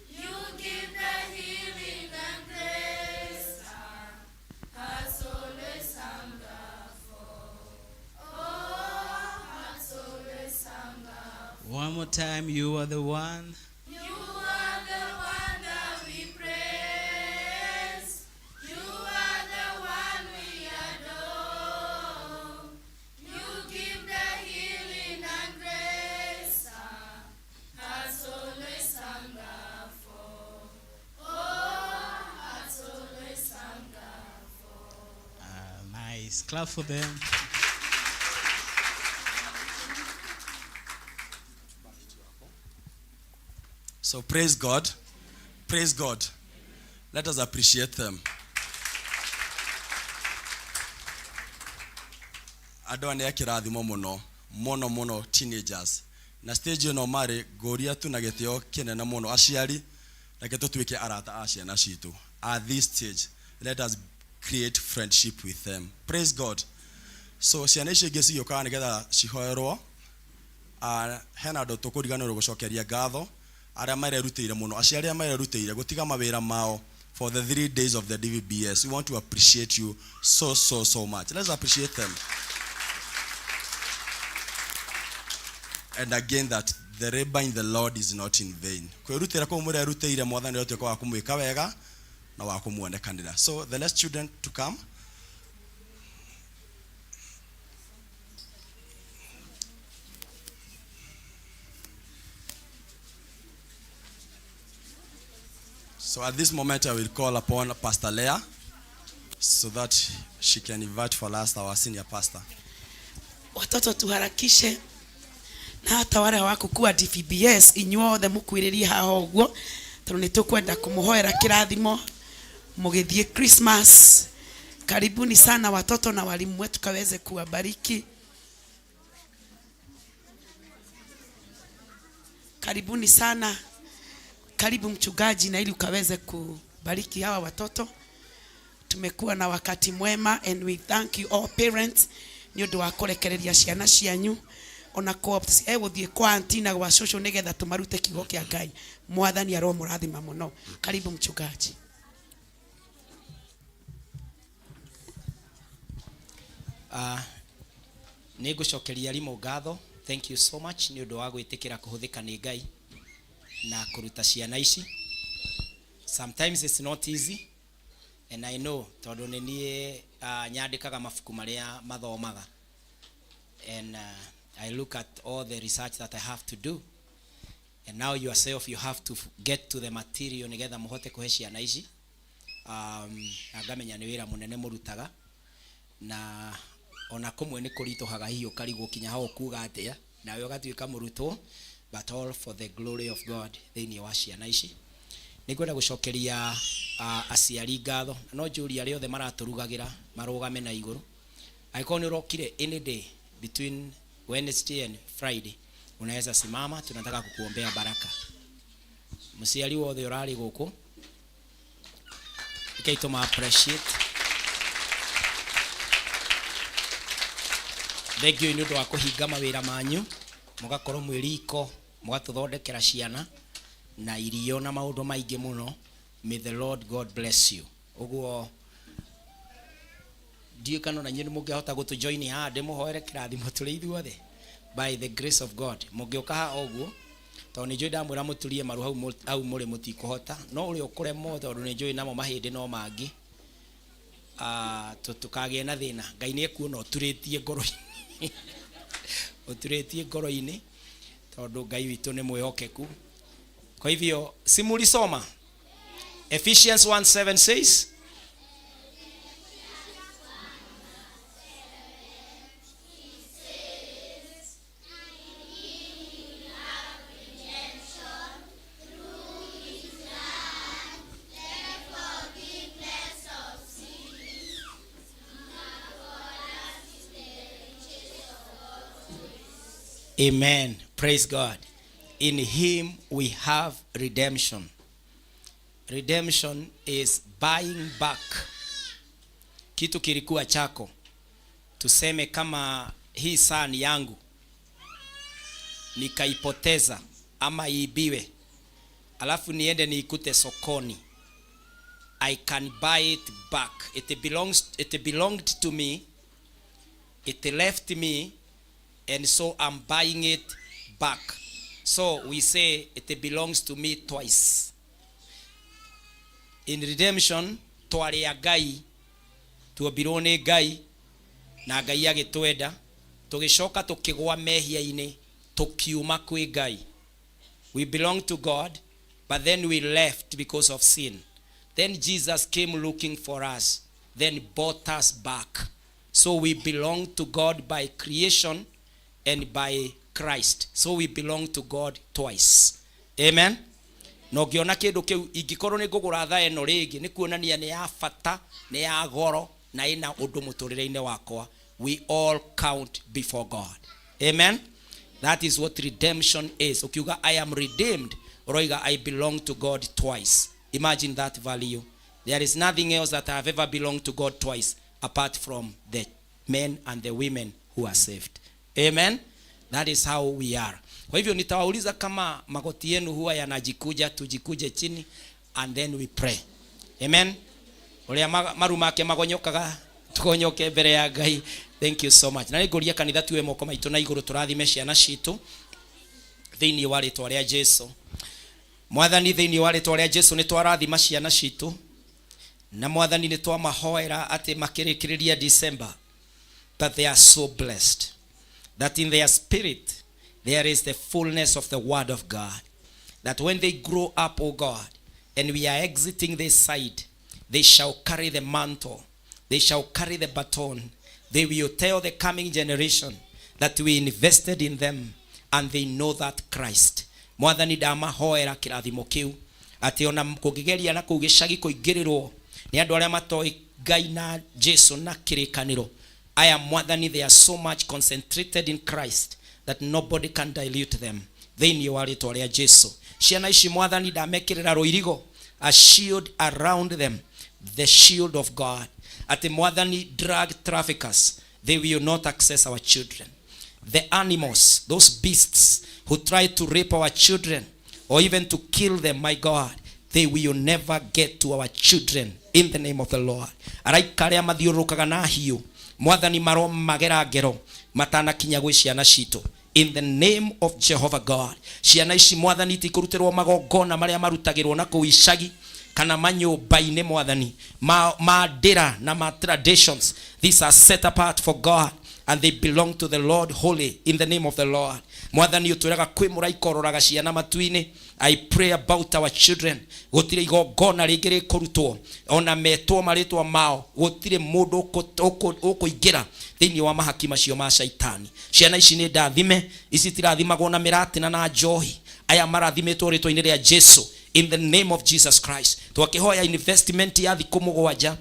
You give the healing and grace. Our hearts always hunger for. Oh, hearts always hunger for. One more time, you are the one. You are the one that we praise. You are the one we adore. You give the healing and grace. Our hearts always hunger for. Oh, hearts always hunger for. Nice. Clap for them. So praise God. Praise God. Let us appreciate them. Andũ aya nĩ a kĩrathimo mũno mũno mũno teenagers na stage ĩno marĩ ngũria tu na gĩtĩo kĩnene mũno aciari reke tũtuĩke arata a ciana citũ at this stage let us create friendship with them praise God so ciana icio ingĩ cigĩũkaga nĩgetha cihoerwo Ah, hena andũ tũkũriganĩrwo gũcokeria ngatho arĩa marerutĩire mũno aciari arĩa marerutĩire gũtiga mawĩra mao for the 3 days of the DVBS we want to appreciate you so so so much let's appreciate them and again that the labor in the Lord is not in vain kwĩrutĩra kũu mũrerutĩire mwathani ũtuĩka wa kũmwĩka wega na wa kũmuonekanĩra so the last student to come. So at this moment, I will call upon Pastor Leah so that she can invite for us our senior pastor. Watoto tuharakishe na hata wale hawakukua DVBS inyuothe mukuiririe haha ũguo tondũ nĩ tũkwenda kũmũhoera kĩrathimo mũgĩthiĩ Christmas. Karibuni sana watoto na walimu wetu kaweze kuwabariki. Karibuni sana, karibu mchungaji, na ili ukaweze kubariki hawa watoto. Tumekuwa na wakati mwema and we thank you all parents nĩ ũndũ wa kũrekereria ciana cianyu ona egũthiĩ kwa auntie na gwa cũcũ nĩgetha tũmarute kiugo kĩa Ngai. Mwathani aromũrathima mũno. Karibu mchungaji. Nĩ ngũcokeria arimũ ngatho, thank you so much nĩ ũndũ wa gwĩtĩkĩra kũhũthĩka nĩ Ngai na kũruta ciana ici. Sometimes it's not easy and I know tondũ nĩ niĩ nyandĩkaga mabuku marĩa mathomaga and I look at all the research that I have to do and now yourself you have to get to the material nĩgetha mũhote kũhe ciana ici na ngamenya nĩ wĩra mũnene mũrutaga na ona kũmwe nĩ kũritũhaga hihi ũkarigwo kinya hau ũkuga atĩa nawe ũgatuĩka mũrutwo, but all for the glory of God. Thĩinĩ wa ciana ici nĩ ngwenda gũcokeria aciari ngatho na no njũria arĩa othe maratũrugagĩra marũgame na igũrũ. Angĩkorwo nĩ ũrokire any day between Wednesday and Friday, unaweza simama, tunataka kukuombea baraka. Mũciari wothe ũrarĩ gũkũ rekei tũma appreciate. Thank you nĩ ũndũ wa kũhinga mawĩra manyu mũgakorwo mwĩ riko mũgatũthondekera ciana na irio na maũndũ maingĩ mũno. May the Lord God bless you. Ũguo ndiũĩ kana ona inyuĩ nĩ mũngĩhota gũtũjoin haha ndĩmũhoere kĩrathimo tũrĩ ithuothe by the grace of God. Mũngĩũka haha ũguo tondũ nĩ njũĩ ndamwĩra mũturie maru hau hau mũrĩ mũtikũhota no ũrĩa ũkũremwo tondũ nĩ njũĩ namo mahĩndĩ no mangĩ. Ah, tũkagĩe na thĩna Ngai nĩ ekuona ũturĩtie ngoro-inĩ, ũturĩtie ngoro-inĩ tondũ Ngai witũ nĩ mwĩhokeku. Kwa hivyo si mulisoma Ephesians 1:7 says Amen. Praise God. In him we have redemption. Redemption is buying back. Kitu kilikuwa chako. Tuseme kama hii saa ni yangu. Nikaipoteza ama iibiwe. Alafu niende niikute sokoni. I can buy it back. It belonged to me. It left me and so I'm buying it back. So we say it belongs to me twice. In redemption, twarĩ a Ngai, tuombirwo nĩ Ngai, na Ngai agĩtwenda, tũgĩcoka tũkĩgwa mehia-inĩ, tũkiuma kwĩ Ngai. We belong to God, but then we left because of sin. Then Jesus came looking for us, then bought us back. So we belong to God by creation and by Christ. So we belong to God twice. Amen. Na ũngĩona kĩndũ kĩu, ingĩkorwo nĩ ngũgũra thaa ĩno rĩngĩ, nĩ kuonania nĩ ya bata, nĩ ya goro, na ĩna ũndũ mũtũrĩre-inĩ wakwa. We all count before God. Amen. That is what redemption is. Ukiuga I am redeemed, uroiga I belong to God twice. Imagine that value. There is nothing else that have ever belonged to God twice apart from the men and the women who are saved. Amen. That is how we are. Kwa hivyo nitawauliza kama magoti yenu huwa yanajikuja, tujikuje chini and then we pray. Amen. Ũrĩa maru make magonyokaga, tugonyoke mbere ya Ngai. Thank you so much. Na nĩngũria kanitha tuwe moko maitũ na igũrũ, tũrathime ciana citũ thĩinĩ wa rĩtwa rĩa Jesu. Mwathani, thĩinĩ wa rĩtwa rĩa Jesu, nĩ twarathima ciana citũ, na Mwathani, nĩ twamahoera atĩ makĩrĩkĩrĩria December, that they are so blessed that in their spirit there is the fullness of the word of God, that when they grow up, O God, and we are exiting this side, they shall carry the mantle, they shall carry the baton. They will tell the coming generation that we invested in them and they know that Christ. Mwathani, ndamahoera kĩrathimo kĩu, atĩ ona kũngĩgeria na kũu gĩcagi kũingĩrĩrwo nĩ andũ arĩa matoĩ Ngai na Jesu na kĩrĩkanĩro aya, Mwathani, they are so much concentrated in Christ that nobody can dilute them. Thĩinĩ wa rĩtwa rĩa Jesu, ciana ici, Mwathani, ndamekĩrĩra rũirigo, a shield around them, the shield of God, atĩ Mwathani, drug traffickers, they will not access our children. The animals, those beasts who try to rape our children or even to kill them, my God, they will never get to our children in the name of the Lord. Araika arĩa mathiũrũrũkaga na hiũ, Mwathani, maromagera ngero matanakinya gwĩ ciana citũ in the name of Jehovah God. Ciana ici, Mwathani, itikũrutĩrwo magongona marĩa marutagĩrwo na kũu icagi kana manyũmba-inĩ, Mwathani, ma ndĩra na ma traditions. These are set apart for God and they belong to the Lord holy in the name of the Lord. Mwathani, ũtwĩraga kwĩ mũraika ũroraga ciana matu-inĩ. I pray about our children. Gũtirĩ igongona rĩngĩ rĩkũrutwo, ona metwo marĩtwa mao, gũtirĩ mũndũ ũkũingĩra thĩinĩ wa mahaki macio ma shaitani. Ciana ici nĩ ndathime. Ici tirathimagwo na mĩratina na njohi. Aya marathimĩtwo rĩtwa-inĩ rĩa Jesu, in the name of Jesus Christ. Twakĩhoya investment ya thikũ 7,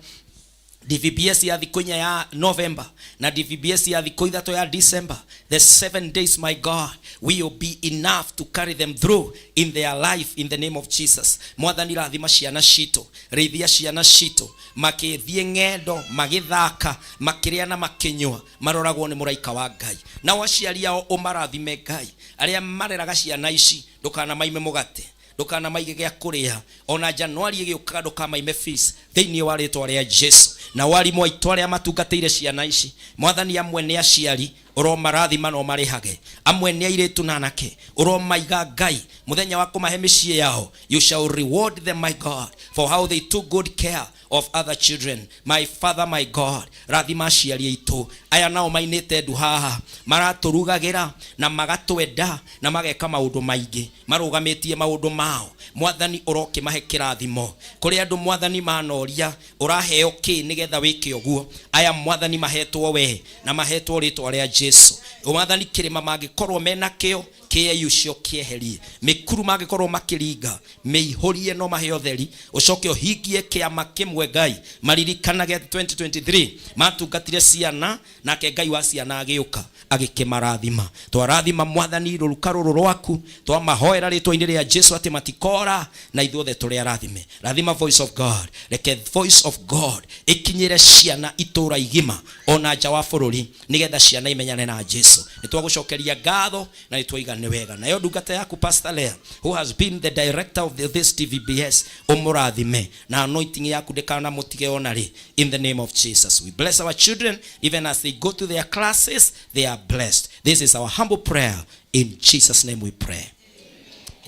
DVBS ya thikũ 4 ya November na DVBS ya thikũ 3 ya December. The 7 days, my God, will be enough to carry them through in their life in the name of Jesus. Mwathani, rathima ciana citũ, rĩithia ciana citũ makĩthiĩ ng'endo, magĩthaka, makĩrĩa na makĩnyua, maroragwo nĩ mũraika wa Ngai. Nao aciari ao ũmarathime, Ngai, arĩa mareraga ciana ici. Ndũkanamaime mũgate, ndũkanamaige gĩa kũrĩa, ona Januari ĩgĩũkaga ndũkamaime fees thĩinĩ wa rĩtwa rĩa Jesu. Na warimũ aitũ arĩa matungatĩire ciana ici, Mwathani, amwe nĩ aciari, ũromarathima no marĩhage, amwe nĩ airĩtu na anake, ũromaiga Ngai mũthenya wa kũmahe mĩciĩ yao. You shall reward them, my God, for how they took good care of other children. My Father, my God, rathima aciari aitũ aya nao mainĩte ndu haha, maratũrugagĩra na magatwenda na mageka maũndũ maingĩ, marũgamĩtie maũndũ mao. Mwathani, ũrokĩmahe kĩrathimo. Kũrĩ andũ, Mwathani, manoria ũraheo kĩ nĩgetha wĩke ũguo. Aya, Mwathani, mahetwo we na mahetwo rĩtwa rĩa Jesu. Mwathani, kĩrĩma mangĩkorwo mena kĩo kĩei ũcio kĩeherie, mĩkuru mangĩkorwo makĩringa mĩihũrie no mahe ũtheri, ũcoke ũhingie kĩama kĩmwe. Ngai, maririkanage atĩ 2023 matungatire ciana, nake Ngai wa ciana agĩũka agĩkĩmarathima. Twarathima, Mwathani, rũruka rũrũ rwaku, twamahoera rĩtwa-inĩ rĩa Jesu atĩ matikora na ithuothe tũrĩ arathime. Rathima Voice of God. Reke Voice of God ĩkinyĩre ciana itũra igima ona nja wa bũrũri, nĩgetha ciana imenyane na Jesu. Nĩ twagũcokeria ngatho na nĩ twaiga nĩ wega. Nayo ndungata yaku Pastor Lea, who has been the director of this DVBS, ũmũrathime na anointing yaku ndĩkanamũtige ona rĩ, in the name of Jesus. We bless our children even as they go to their classes. They are blessed. This is our humble prayer. In Jesus' name we pray.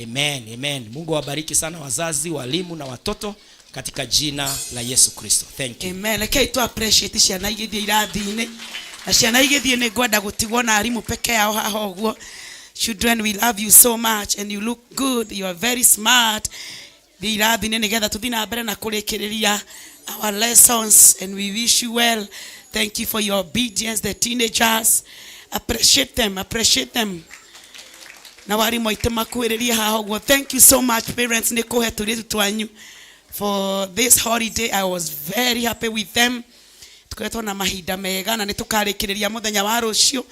Amen, amen. Mungu awabariki sana wazazi, walimu na watoto katika jina la Yesu Kristo. Thank you. Amen. Rekei tu appreciate ciana igĩthiĩ irathi-inĩ, na ciana igĩthiĩ nĩ ngwenda gũtigwo na arimũ peke yao haha ũguo. Children, we love you so much and you look good. You are very smart. Thiĩ irathi-inĩ nĩgetha tũthiĩ na mbere na kũrĩkĩrĩria our lessons, and we wish you well. Thank you for your obedience. The teenagers, appreciate them, appreciate them. Na warimũ aitũ makuhĩrĩrie haha ũguo. Thank you so much, parents, nĩ kũhe tũirĩtu twanyu for this holiday. I was very happy with them. Tũkoretwo na mahinda mega na nĩ tũkarĩkĩrĩria mũthenya wa rũciũ,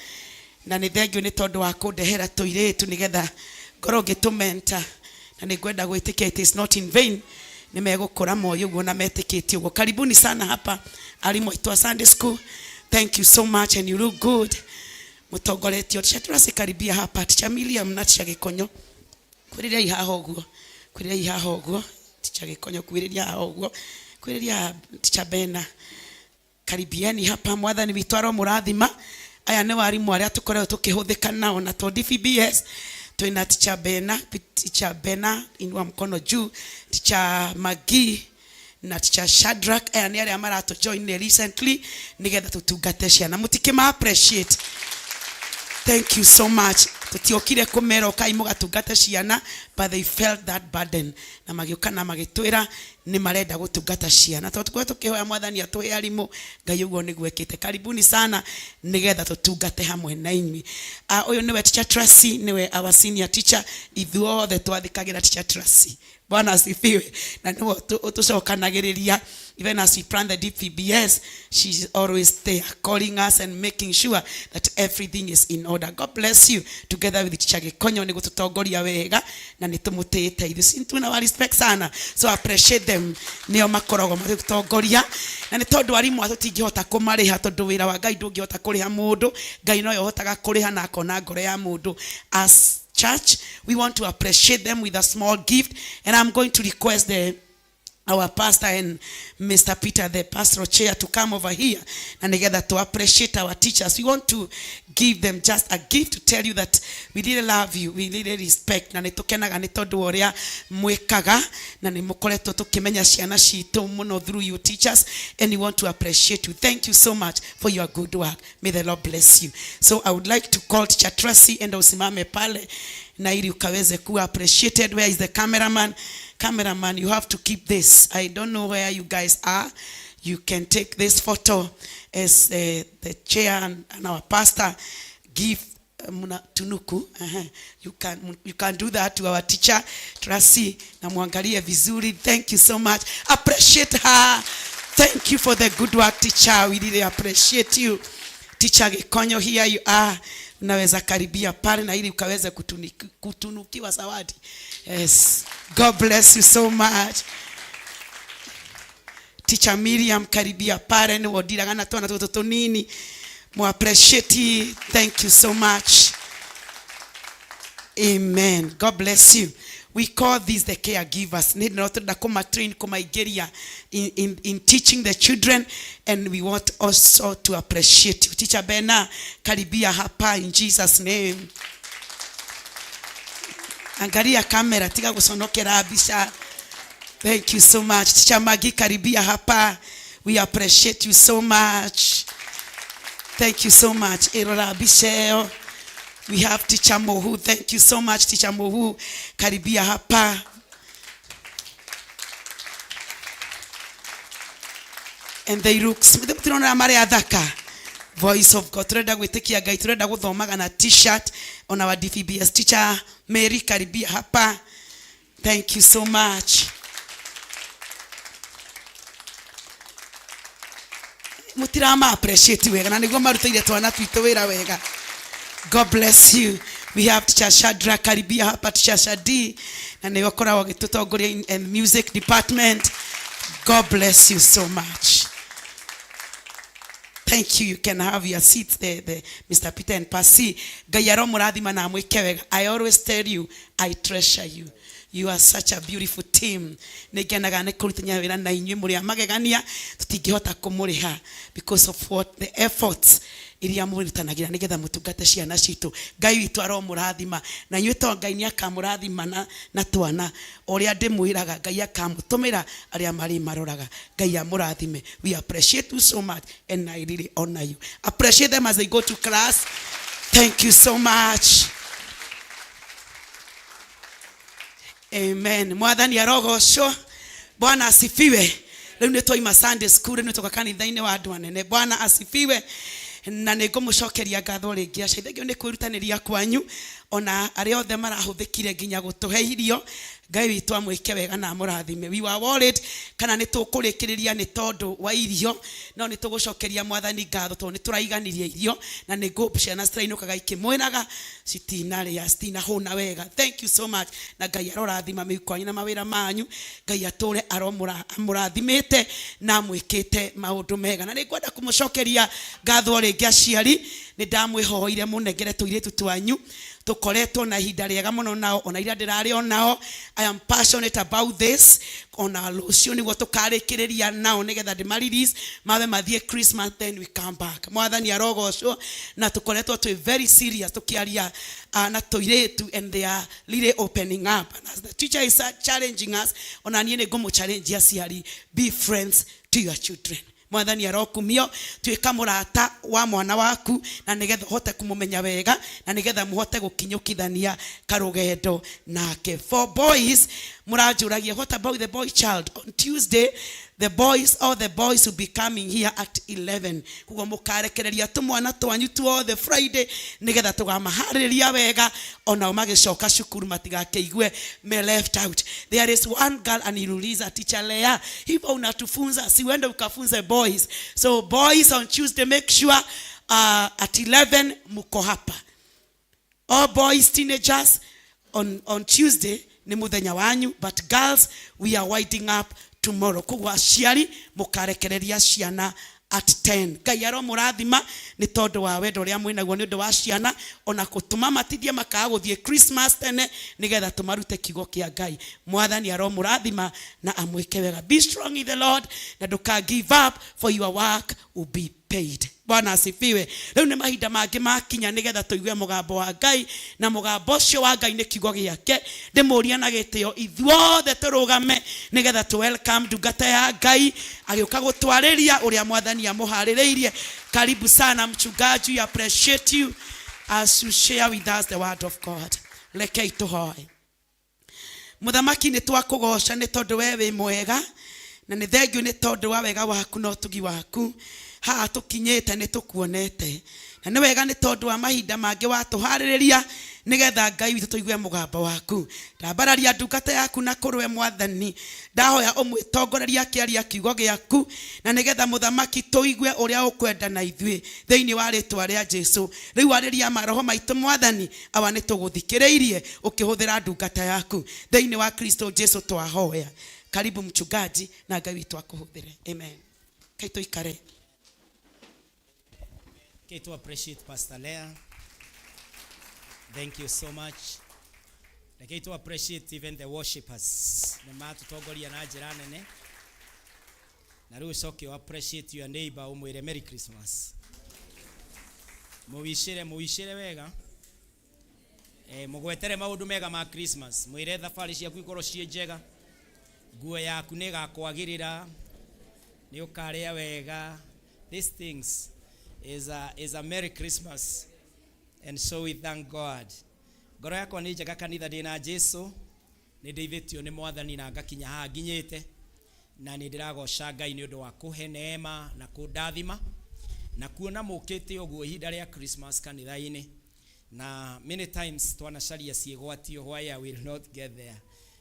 na nĩ thengiũ nĩ tondũ wa kũndehera tũirĩtu nĩgetha ngorwo ngĩtũmenta, na nĩ ngwenda gwĩtĩkia it is not in vain, nĩ megũkũra moĩ ũguo na metĩkĩtie ũguo. Karibuni sana hapa, arimũ aitũ a Sunday school. Thank you so much, and you look good. Mũtongoretio Teacher Tracy, karibia hapa. Teacher Miriam na Teacher Gĩkonyo, kwĩrĩriai haha ũguo, kwĩrĩriai haha ũguo. Teacher Gĩkonyo, kwĩrĩria haha ũguo, kwĩrĩria. Teacher Bena, karibieni hapa. Mwathani witũ aromũrathima. Aya nĩ warimũ arĩa tũkoretwo tũkĩhũthĩka nao na to DVBS. Twĩna Teacher Bena. Teacher Bena, inua mkono juu. Teacher Magi na Teacher Shadrack, aya nĩ arĩa maratũ join recently nĩgetha tũtungate ciana. Mũtikĩma appreciate? Thank you so much. Tũtiokire kũmera ũkai mũgatungate ciana, but they felt that burden na magĩũka na magĩtwĩra nĩ marenda gũtungata ciana, tondũ tũkoretwo tũkĩhoya Mwathani atũhe arimũ. Ngai ũguo nĩguo ekĩte. Karibuni sana nĩgetha tũtungate hamwe na inyuĩ. Ũyũ nĩwe Teacher Tracy, nĩwe our senior teacher. Ithuothe twathikagĩra Teacher Tracy. Bwana asifiwe. Na nĩwe ũtũcokanagĩrĩria. Even as we plan the DPBS, she's always there calling us and making sure that everything is in order. God bless you, together with Teacher Gĩkonyo, nĩ gũtũtongoria wega na nĩ tũmũtĩĩte ithuĩ. Tuna wa respect sana, so appreciate them. Nĩo makoragwo magĩtũtongoria, na nĩ tondũ arimũ a tũtingĩhota kũmarĩha, tondũ wĩra wa Ngai ndũngĩhota kũrĩha mũndũ. Ngai nowe ũhotaga kũrĩha na akona ngoro ya mũndũ. As church, we want to appreciate them with a small gift, and I'm going to request the our pastor and Mr. Peter, the pastoral chair, to come over here and together to appreciate our teachers. We want to give them just a gift to tell you that we really love you, we really respect, na nĩ tũkenaga nĩ tondũ wa ũrĩa mwĩkaga, na nĩ mũkoretwo tũkĩmenya ciana citũ mũno through you teachers, and we want to appreciate you. Thank you so much for your good work. May the Lord bless you. So I would like to call Teacher Tracy, and usimame pale na ili ukaweze kuwa appreciated. Where is the cameraman? Cameraman, you have to keep this. I don't know where you guys are. You can take this photo as the chair and our pastor give muna tunuku. You can do that to our Teacher Tracy, na muangalie vizuri. Thank you so much. Appreciate her. Thank you for the good work, teacher. We really appreciate you. Teacher Gikonyo, here you are. Unaweza karibia pale na ili ukaweze kutunukiwa zawadi. Yes, God bless you so much. Teacher Miriam, karibia pale, nĩ wondiraga na twana tũtũ tũnini. Mu appreciate. Thank you so much. Amen. God bless you. We call these the caregivers. Nĩ no tũrenda kũmatrain, kũmaingĩria in teaching the children, and we want also to appreciate you. Teacher Bena, karibia hapa in Jesus' name. Angalia kamera, tiga gũconokera mbica. Thank you so much. Teacher Maggie, karibia hapa. We appreciate you so much. Thank you so much. Erora mbica ĩyo. We have Teacher Mohu. Thank you so much, Teacher Mohu. Karibia hapa. And they look, turona marĩ athaka. Voice of God. Turenda gwĩtĩkia Ngai, turenda gũthomaga na T-shirt on our DVBS. Teacher Mary, karibia hapa. Thank you so much. Mutirama appreciate wega na nĩguo marutĩire twana twitũ wĩra wega. God bless you. We have Teacher Shadrach, karibia hapa, Teacher Shadi, na nĩwe ũkoragwo agĩtũtongoria in music department. God bless you so much. Thank you. You can have your seats there, the Mr. Peter and Pasi. Ngai aromũrathima na amwĩke wega. I always tell you, I treasure you. You are such a beautiful team. Nĩ ngenaga nĩ kũrutania wĩra na inyuĩ, mũrĩ a magegania. Tũtingĩhota kũmũrĩha because of what the efforts iria mũrutanagĩra nĩgetha mũtungate ciana citũ. Ngai witũ aromũrathima na inyuĩ, to Ngai nĩ akamũrathima na twana ũrĩa ndĩmwĩraga. Ngai akamũtũmĩra arĩa marĩ maroraga. Ngai amũrathime. We appreciate you so much, and I really honor you. Appreciate them as they go to class. Thank you so much. Amen. Mwathani arogocwo. Bwana asifiwe. Rĩu nĩ twaima Sunday school, rĩu nĩ twoka kanitha-inĩ wa andũ anene. Bwana asifiwe. Na nĩ ngũmũcokeria ngatho rĩngĩ, aca. Thengio nĩ kwĩrutanĩria kwanyu. Ona arĩa othe marahũthĩkire nginya gũtũhe irio, Ngai witũ amwĩke wega na amũrathime. We were worried kana nĩ tũkũrĩkĩrĩria nĩ tondũ wa irio, no nĩ tũgũcokeria Mwathani ngatho tondũ nĩ tũraiganirie irio na nĩ ngũ ciana citirainũkaga ikĩmwĩraga citinarĩa, citinahũna wega. Thank you so much, na Ngai arorathima mĩhuko yanyu na mawĩra manyu. Ngai atũre amũrathimĩte na amwĩkĩte maũndũ mega. Na nĩ ngwenda kũmũcokeria ngatho rĩngĩ aciari, nĩ ndamwĩhoire mũnengere tũirĩtu twanyu. Tũkoretwo na ihinda rĩega mũno nao, ona ira ndĩrarĩ o nao. I am passionate about this. Ona rũciũ nĩguo tũkarĩkĩrĩria nao nĩgetha ndĩma release mabe mathiĩ Christmas, then we come back. Mwathani arogocwo. Na tũkoretwo twĩ very serious tũkĩaria na tũirĩtu, and they are really opening up. And as the teacher is challenging us, ona niĩ nĩ ngũmũ challenge aciari, be friends to your children. Mwathani arokumio. Tuĩka mũrata wa mwana waku na nĩgetha ũhote kũmũmenya wega na nĩgetha mũhote gũkinyũkithania karũgendo nake. For boys, mũranjũragia, what about the boy child? On Tuesday, the boys, all the boys will be coming here at 11. Koguo mũkarekereria tũmwana twanyu tuothe Friday nĩgetha tũgamaharĩrĩria wega, onao magĩcoka cukuru matigakĩigue me left out. There is one girl aniuliza, "Teacher Leah, hivyo unatufunza, si uende ukafunze boys?" So boys, on Tuesday, make sure at 11 muko hapa. All boys, teenagers, on Tuesday nĩ mũthenya wanyu, but girls, we are winding up tomorrow. Koguo aciari mũkarekereria ciana at 10. Ngai aromũrathima nĩ tondũ wa wendo ũrĩa mwĩnaguo nĩ ũndũ wa ciana, ona gũtũma matithie makaga gũthiĩ Christmas tene nĩgetha tũmarute kiugo kĩa Ngai. Mwathani aromũrathima na amwĩke wega. Be strong in the Lord na ndũka give up, for your work will be paid. Bwana asifiwe. Rĩu nĩ mahinda mangĩ makinya nĩgetha tũigue mũgambo wa Ngai, na mũgambo ũcio wa Ngai nĩ kiugo gĩake. Ndĩmũria na gĩtĩo ithuothe tũrũgame nĩgetha tũ welcome ndungata ya Ngai agĩũka gũtwarĩria ũrĩa Mwathani amũharĩrĩirie. Karibu sana, mchungaji. We appreciate you as you share with us the word of God. Rekei tũhoe. Mũthamaki, nĩ twakũgoca nĩ tondũ we wĩ mwega, na nĩ thengiũ nĩ tondũ wa wega waku na ũtugi waku. Haha tũkinyĩte nĩ tũkuonete, na nĩ wega nĩ tondũ wa mahinda mangĩ watũharĩrĩria nĩgetha Ngai witũ tũigue mũgambo waku. Ndambararia ndungata yaku na kũrwe, Mwathani, ndahoya ũmwĩtongoreria akĩaria kiugo gĩaku, na nĩgetha, Mũthamaki, tũigue ũrĩa ũkwenda na ithuĩ thĩinĩ wa rĩtwa rĩa Jesu. Rĩu arĩria maroho maitũ, Mwathani, awa nĩ tũgũthikĩrĩirie ũkĩhũthĩra ndungata yaku. Thĩinĩ wa Kristo Jesu twahoya. Karibu, mchungaji, na Ngai witũ akũhũthĩre. Amen. Kai tũikare. Okay, to appreciate Pastor Leah. Thank you so much. Reke to appreciate even the worshippers. Nĩ matutongoria na njĩra nene. Na rĩu ũcoke appreciate your neighbor, ũmwĩre Merry Christmas. Mũwicĩre, mũwicĩre wega. Mũgwetere maũndũ mega ma Christmas. Mwĩre thabarĩ ciaku ikorwo ciĩ njega. Nguo yaku nĩ ĩgakwagĩrĩra. Nĩ ũkarĩa wega. These things is a Merry Christmas. And so we thank God. Ngoro yakwa nĩ njega, kanitha. Ndĩ na Jesu, nĩ ndeithĩtio nĩ Mwathani na ngakinya haha nginyĩte, na nĩ ndĩragoca Ngai nĩ ũndũ wa kũhe neema na kũndathima na kuona mũkĩte ũguo ihinda rĩa Christmas kanitha-inĩ. Na many times twanacaria ciĩgwatio why I will not get there,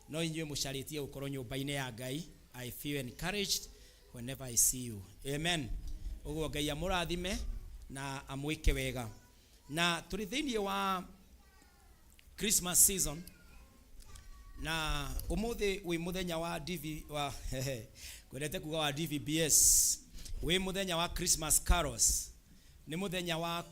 no inyuĩ mũcarĩtie gũkorwo nyũmba-inĩ ya Ngai. I feel encouraged whenever I see you. Amen. Ũguo Ngai amũrathime na amwĩke wega. Na tũrĩ thĩinĩ wa Christmas season, na ũmũthĩ wĩ mũthenya wa DV wa kwendete kuga wa DVBS, wĩ mũthenya wa Christmas carols. Nĩ mũthenya wa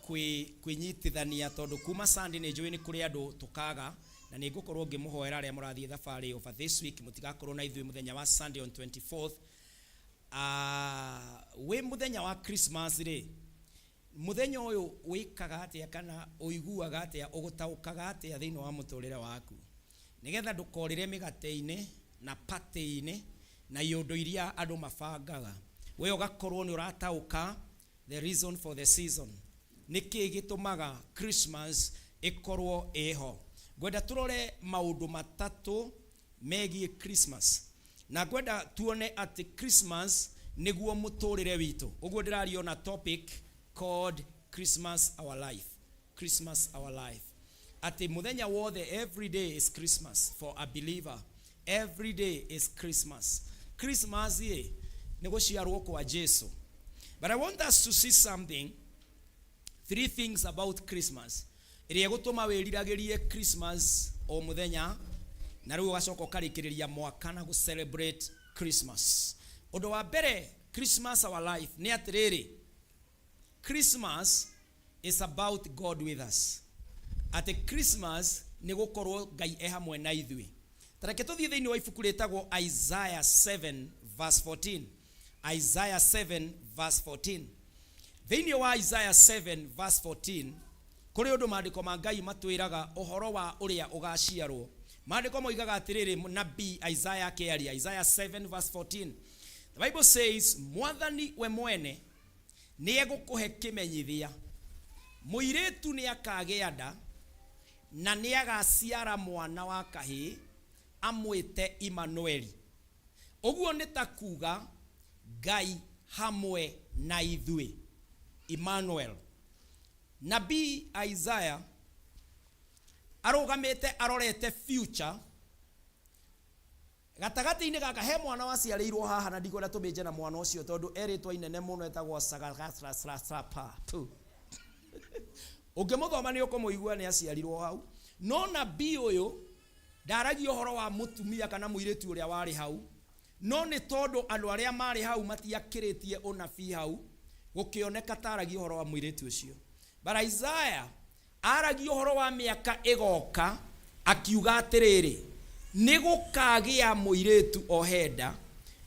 kwĩnyitithania tondũ kuma Sunday nĩ njũĩ nĩ kũrĩ andũ tũkaga, na nĩ ngũkorwo ngĩmũhoera arĩa mũrathiĩ thabarĩ over this week, mũtigakorwo na ithuĩ mũthenya wa Sunday on 24th. Wĩ mũthenya wa Christmas rĩ, mũthenya ũyũ wĩkaga atĩa kana ũiguaga atĩa, ũgũtaũkaga atĩa thĩinĩ wa mũtũrĩre waku, nĩgetha ndũkorĩre mĩgate-inĩ na party-inĩ na iũndũ iria andũ mabangaga? We ũgakorwo nĩ ũrataũka the reason for the season, nĩ kĩĩ gĩtũmaga Christmas ĩkorwo ĩho. Ngwenda tũrore maũndũ matatũ megiĩ Christmas, na ngwenda tuone atĩ Christmas nĩguo mũtũrĩre witũ. Ũguo ndĩraria na topic called "Christmas Our Life". Christmas Our Life. Atĩ mũthenya wothe, every day is Christmas for a believer. Every day is Christmas. Christmas ĩ nĩ gũciarwo kwa Jesu. But I want us to see something, three things about Christmas ĩrĩa ĩgũtũma wĩriragĩrie Christmas o mũthenya, na rĩu ũgacoka ũkarĩkĩrĩria mwaka na gũ celebrate Christmas. Ũndũ wa mbere, Christmas our life nĩ atĩrĩrĩ, Christmas is about God with us. Atĩ Christmas nĩ gũkorwo Ngai e hamwe na ithuĩ. Ta reke tũthiĩ thĩinĩ wa ibuku rĩtagwo Isaiah 7 verse 14. Isaiah 7 verse 14. Thĩinĩ wa Isaiah 7 verse 14 kũrĩ ũndũ maandĩko ma Ngai matwĩraga ũhoro wa ũrĩa ũgaciarwo. Maandĩko moigaga atĩrĩrĩ, nabii Isaiah akĩaria, Isaiah 7 verse 14. The Bible says, Mwathani we mwene nĩ egũkũhe kĩmenyithia. Mũirĩtu nĩ akagĩa nda na nĩ agaciara mwana wa kahĩĩ, amwĩte Imanueli. Ũguo nĩ ta kuuga Ngai hamwe na ithuĩ. Emmanuel. Nabii Isaiah arũgamĩte arorete future. Gatagatĩ-inĩ gaka he mwana waciarĩirwo haha na ndikwenda tũmĩnje na mwana ũcio tondũ e rĩtwa inene mũno etagwo Sagagasrasrasrapa. Tu. Ũngĩmũthoma nĩ ũkũmũigua nĩ aciarirwo hau. No nabii ũyũ ndaragia ũhoro wa mũtumia kana mũirĩtu ũrĩa warĩ hau, no nĩ tondũ andũ arĩa marĩ hau matiakĩrĩtie ũnabii hau, gũkĩoneka ta aragia ũhoro wa mũirĩtu ũcio. But Isaiah Aaragia ũhoro wa mĩaka ĩgoka, akiuga atĩrĩrĩ, Nĩ gũkagĩa mũirĩtu ohe nda,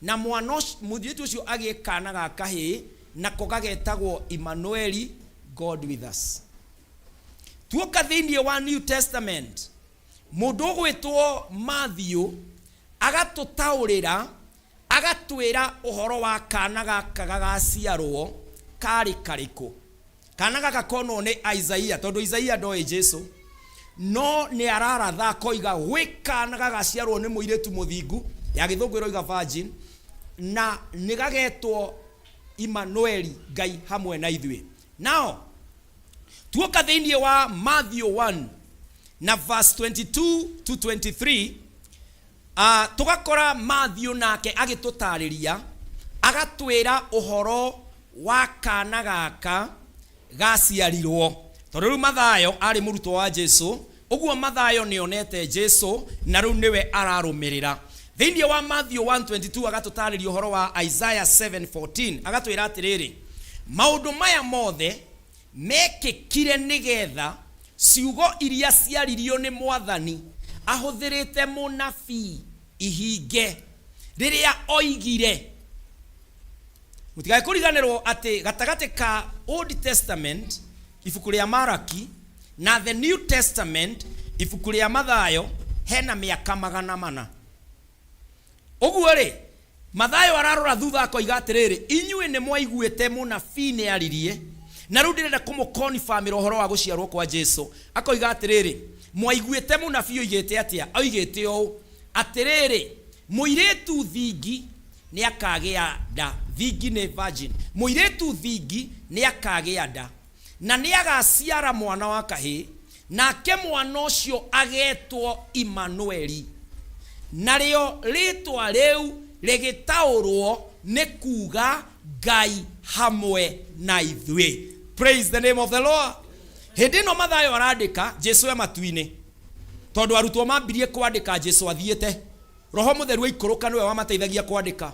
na mwana ũcio, mũirĩtu ũcio agĩe kaana ga kahĩĩ, nako gagetagwo Imanueli, God with us. Tuoka thĩinĩ wa New Testament, mũndũ ũgwĩtwo Matthew agatũtaũrĩra, agatwĩra ũhoro wa kaana gaka gagaciarwo karĩ karĩkũ. Kana gaka konwo nĩ Isaia, tondũ Isaia ndoĩ Jesu, no nĩ araratha akoiga gwĩ kana gagaciarwo nĩ mũirĩtu mũthingu, ya gĩthũngũ ĩroiga virgin, na nĩ gagetwo Imanueli, Ngai hamwe na ithuĩ. Nao tuoka thĩinĩ wa Matthew 1 na verse 22 to 23, Tũgakora Matthew nake agĩtũtarĩria, agatwĩra ũhoro wa kana gaka gaciarirwo. Tondũ rĩu Mathayo arĩ mũrutwo wa Jesu, ũguo Mathayo nĩ onete Jesu na rĩu nĩwe ararũmĩrĩra. Thĩinĩ wa Matthew 1:22 agatũtarĩria ũhoro wa Isaiah 7:14, agatwĩra atĩrĩrĩ, maũndũ maya mothe Mekĩkire nĩgeetha ciugo iria ciaririo nĩ Mwathani ahũthĩrĩte mũnabii ihinge, rĩrĩa oigire. Mũtigae kũriganĩrwo atĩ gatagatĩ ka Old Testament, ibuku rĩa Maraki, na The New Testament, ibuku rĩa Mathayo, hena mĩaka 400. Ũguo-rĩ, Mathayo ararora thutha akoiga atĩrĩrĩ, inyuĩ nĩ mwaiguĩte mũnabii nĩ aririe, na rĩu ndĩrenda kũmũkonibamĩra ũhoro wa gũciarwo kwa Jesu. Akoiga atĩrĩrĩ, mwaiguĩte mũnabii oigĩte atĩa? Oigĩte ũũ, atĩrĩrĩ, mũirĩtu thingi nĩ akagĩa nda. Thingi nĩ virgin. Mũirĩtu thingi nĩ akagĩa nda, na nĩ agaciara mwana wa kahĩĩ, nake mwana ũcio agetwo Imanueli. Narĩo rĩĩtwa rĩu rĩgĩtaũrwo nĩ kuuga Ngai hamwe na ithuĩ. Praise the name of the Lord. Hĩndĩ ĩno Mathayo arandĩka, Jesu e matu-inĩ, tondũ arutwo mambirie kwandĩka Jesu athiĩte. Roho Mũtheru aikũrũka nĩwe wamateithagia kwandĩka.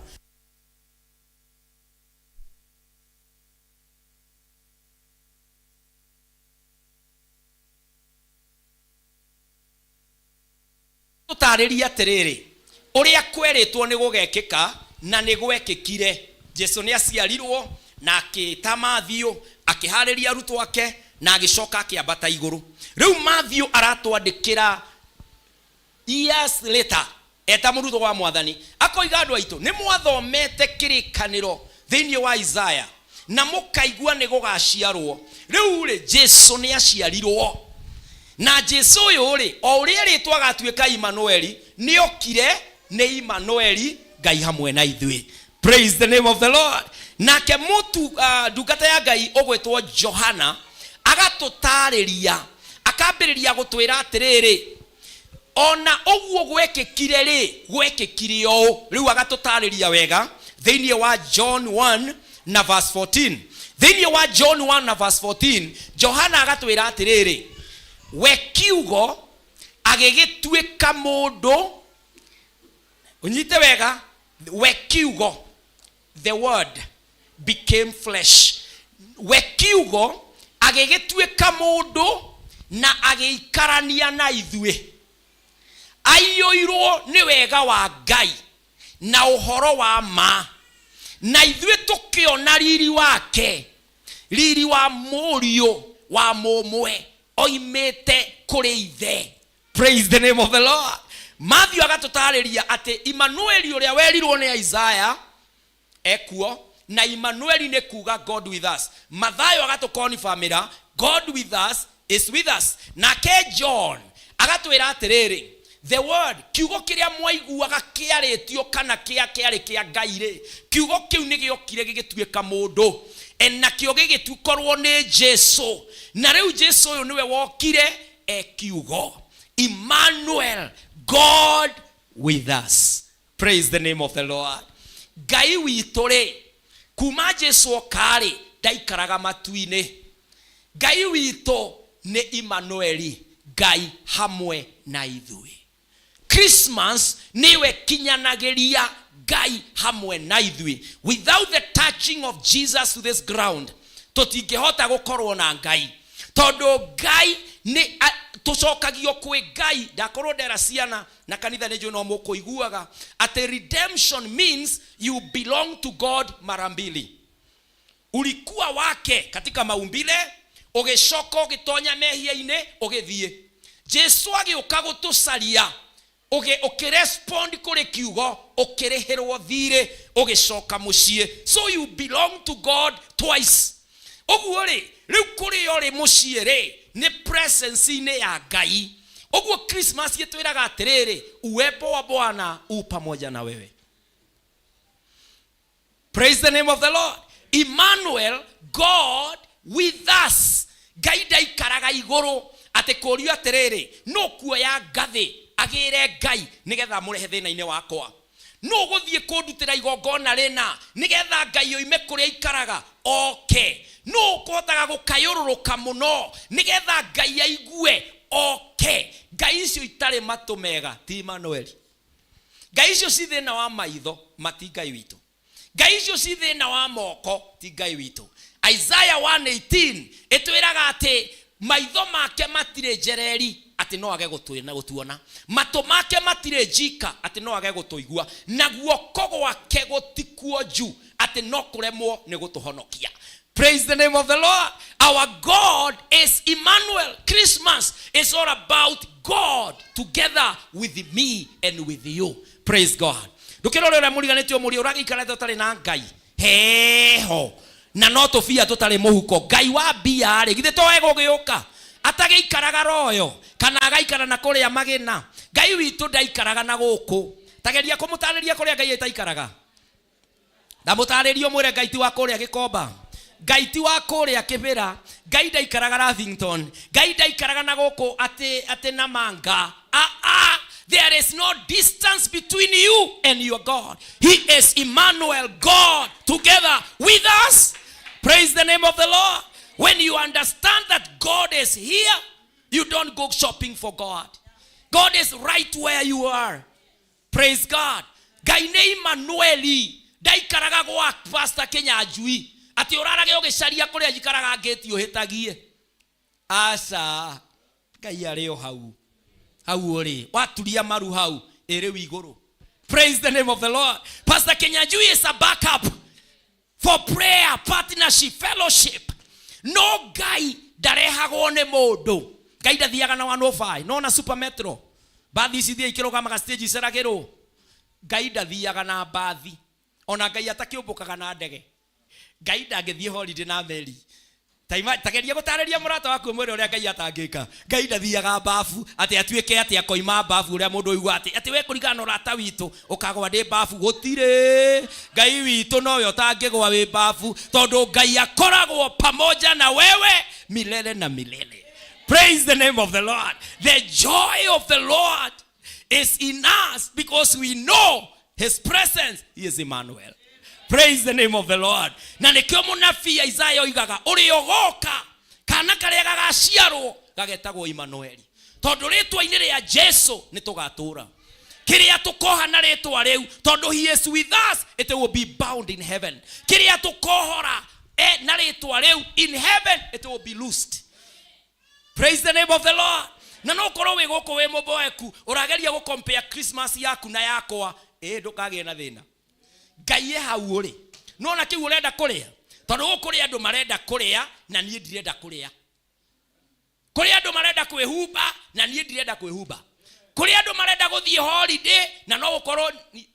Tũtarĩrie atĩrĩrĩ, ũrĩa kwerĩtwo nĩ gũgekĩka, na nĩ gwekĩkire. Jesu nĩ aciarirwo, na akĩĩta Mathiũ, akĩharĩria arutwo ake, na agĩcoka akĩambata igũrũ. Rĩu Mathiũ aratwandĩkĩra years later, eta mũrutwo wa Mwathani, akoiga, andũ aitũ, nĩ mwathomete kĩrĩkanĩro thĩinĩ wa Isaya, na mũkaigua nĩ gũgaciarwo. Rĩu-rĩ, Jesu nĩ aciarirwo. Na Jesu ũyũ-rĩ, o ũrĩa erĩtwo agatuĩka Imanueli, nĩ okire nĩ Imanueli, Ngai hamwe na ithuĩ. Praise the name of the Lord. Nake mũtu, ndungata ya Ngai ũgwĩtwo Johana agatũtarĩria. Akambĩrĩria gũtwĩra atĩrĩrĩ, ona ũguo gwekĩkire rĩ, gwekĩkire ũũ. Rĩu agatũtarĩria wega thĩinĩ wa John 1 na verse 14. Thĩinĩ wa John 1 na verse 14, Johana agatwĩra atĩrĩrĩ, we kiugo agĩgĩtuĩka mũndũ. Ũnyite wega, we kiugo, the word became flesh. We kiugo agĩgĩtuĩka mũndũ na agĩikarania na ithuĩ, aiyũirwo nĩ wega wa Ngai na ũhoro wa ma, na ithuĩ tũkĩona riri wake, riri wa mũriũ wa mũmwe oimĩte kũrĩ ithe. Praise the name of the Lord. Matthew agatũtarĩria atĩ Immanueli ũrĩa werirwo nĩ Isaiah ekuo, na Immanueli nĩ kuga God with us. Mathayo agatũkonifamĩra God with us is with us. Nake John agatwĩra atĩrĩrĩ, the word, kiugo kĩrĩa mwaiguaga kĩarĩtio kana kĩa kĩarĩ kĩa Ngai rĩ, kiugo kĩu nĩ gĩokire gĩgĩtuĩka mũndũ, e nakĩo gĩgĩtukorwo nĩ Jesu. Na rĩu Jesu ũyũ nĩwe wokire e kiugo, Emmanuel, God with us. Praise the name of the Lord. Ngai witũ rĩ, kuma Jesu oka rĩ, ndaikaraga matu-inĩ. Ngai witũ nĩ Emmanueli, Ngai hamwe na ithuĩ. Christmas nĩwe kinyanagĩria Ngai hamwe na ithuĩ. Without the touching of Jesus to this ground, tũtingĩhota gũkorwo na Ngai, tondũ Ngai nĩ tũcokagio kwĩ Ngai. Ndakorwo ndera ciana na kanitha nĩ njũĩ no mũkũiguaga atĩ redemption means you belong to God mara mbili. Ulikuwa wake katika maumbile, ũgĩcoka ũgĩtonya mehia-inĩ, ũgĩthiĩ. Jesu agĩũka gũtũcaria, ũkĩrespond kũrĩ kiugo, ũkĩrĩhĩrwo thirĩ, ũgĩcoka mũciĩ. So you belong to God twice. Ũguo rĩ, rĩu kũrĩa ũrĩ mũciĩ rĩ, nĩ presence-inĩ ya Ngai. Ũguo Christmas ĩtwĩraga atĩrĩrĩ, uwepo wa Bwana u pamoja na wewe. Praise the name of the Lord. Emmanuel, God with us. Ngai ndaikaraga igũrũ atĩ kũrio atĩrĩrĩ, no kuoya ngathĩ agĩre Ngai nĩgetha amũrehe thĩna-inĩ wakwa, no gũthiĩ kũndutĩra igongona rĩna nĩgetha Ngai oime kũrĩa aikaraga oke, no ũkũhotaga gũkayũrũrũka mũno nĩgetha Ngai aigue oke. Ngai icio itarĩ matũ mega ti Emmanuel. Ngai icio ci thĩna wa maitho mati Ngai witũ. Ngai icio ci thĩna wa moko ti Ngai witũ. Isaiah 1:18 ĩtwĩraga atĩ maitho make matirĩ njereri atĩ no age gũtuona, matũ make matirĩ njika atĩ no age gũtũigua, na guoko gwake gũtikuonju atĩ no kũremwo nĩ gũtũhonokia. Praise the name of the Lord. Our God is Emmanuel. Christmas is all about God together with me and with you. Praise God. Ndũkĩrore ũrĩa mũriganĩtio mũrĩ ũragĩikarĩte ũtarĩ na Ngai heho na no tũbia tũtarĩ mũhuko. Ngai wa mbia rĩ, githĩ to egũgĩũka atagĩikaraga royo kana agaikara na kũrĩa magĩna? Ngai witũ ndaikaraga na gũkũ. Tageria kũmũtarĩria kũrĩa Ngai ĩtaikaraga. Ndamũtarĩrie ũmwĩre Ngai ti wa kũrĩa Gĩkomba, Ngai ti wa kũrĩa Kĩbĩra, Ngai ndaikaraga Lavington, Ngai ndaikaraga na gũkũ atĩ na manga. There is no distance between you and your God. He is Emmanuel, God together with us. Praise the name of the Lord. When you understand that God is here, you don't go shopping for God. God is right where you are. Praise God. Ngai nĩ Emmanueli, ndaikaraga gwa Pastor Kinyanjui atĩ ũrarage ũgĩcaria kũrĩa njikaraga ngĩti ũhĩtagie. Aca, Ngai arĩ o hau hau ũrĩ, waturia maru hau ĩrĩ igũrũ. Praise the name of the Lord. Pastor Kinyanjui is a backup for prayer, partnership, fellowship. No Ngai ndarehagwo nĩ mũndũ. Ngai ndathiaga na 105, no na Super Metro mbathi ici thiĩ ikĩrũgamaga stage iceragĩrwo. Ngai ndathiaga na mbathi, ona Ngai atakĩũmbũkaga na ndege. Ngai ndangĩthiĩ holiday na meri. Tageria gũtarĩria mũrata waku ũmwĩre ũrĩa Ngai atangĩka. Ngai ndathiaga mbabu atĩ atuĩke atĩ akoima mbabu, ũrĩa mũndũ oigua atĩ we kũringana na ũrata witũ ũkagwa ndĩ mbabu. Gũtirĩ. Ngai witũ nowe ũtangĩgwa wĩ mbabu, tondũ Ngai akoragwo pamoja na wewe milele na milele. Praise the name of the Lord. The joy of the Lord is in us because we know his presence. He is Emmanuel. Praise the name of the Lord. Na nĩkĩo mũnabii Isaiah oigaga ũrĩa ũgoka kana karĩa gagaciarwo gagetagwo Emmanueli. Tondũ rĩtwa-inĩ rĩa Jesu nĩ tũgatũra. Kĩrĩa tũkoha na rĩtwa rĩu tondũ he is with us it will be bound in heaven. Kĩrĩa tũkohora na rĩtwa rĩu in heaven it will be loosed. Praise the name of the Lord. Na no korwo wĩ gũkũ wĩ mũboeku ũrageria gũ compare Christmas yaku na yakwa, ĩ ndũkagĩe na thĩna. Ngai e hau ũrĩ. Nĩwona kĩu ũrenda kũrĩa? Tondũ gũkũ kũrĩ andũ marenda kũrĩa na niĩ ndirenda kũrĩa. Kũrĩ andũ marenda kwĩhumba na niĩ ndirenda kwĩhumba. Kũrĩ andũ marenda gũthiĩ holiday na no gũkorwo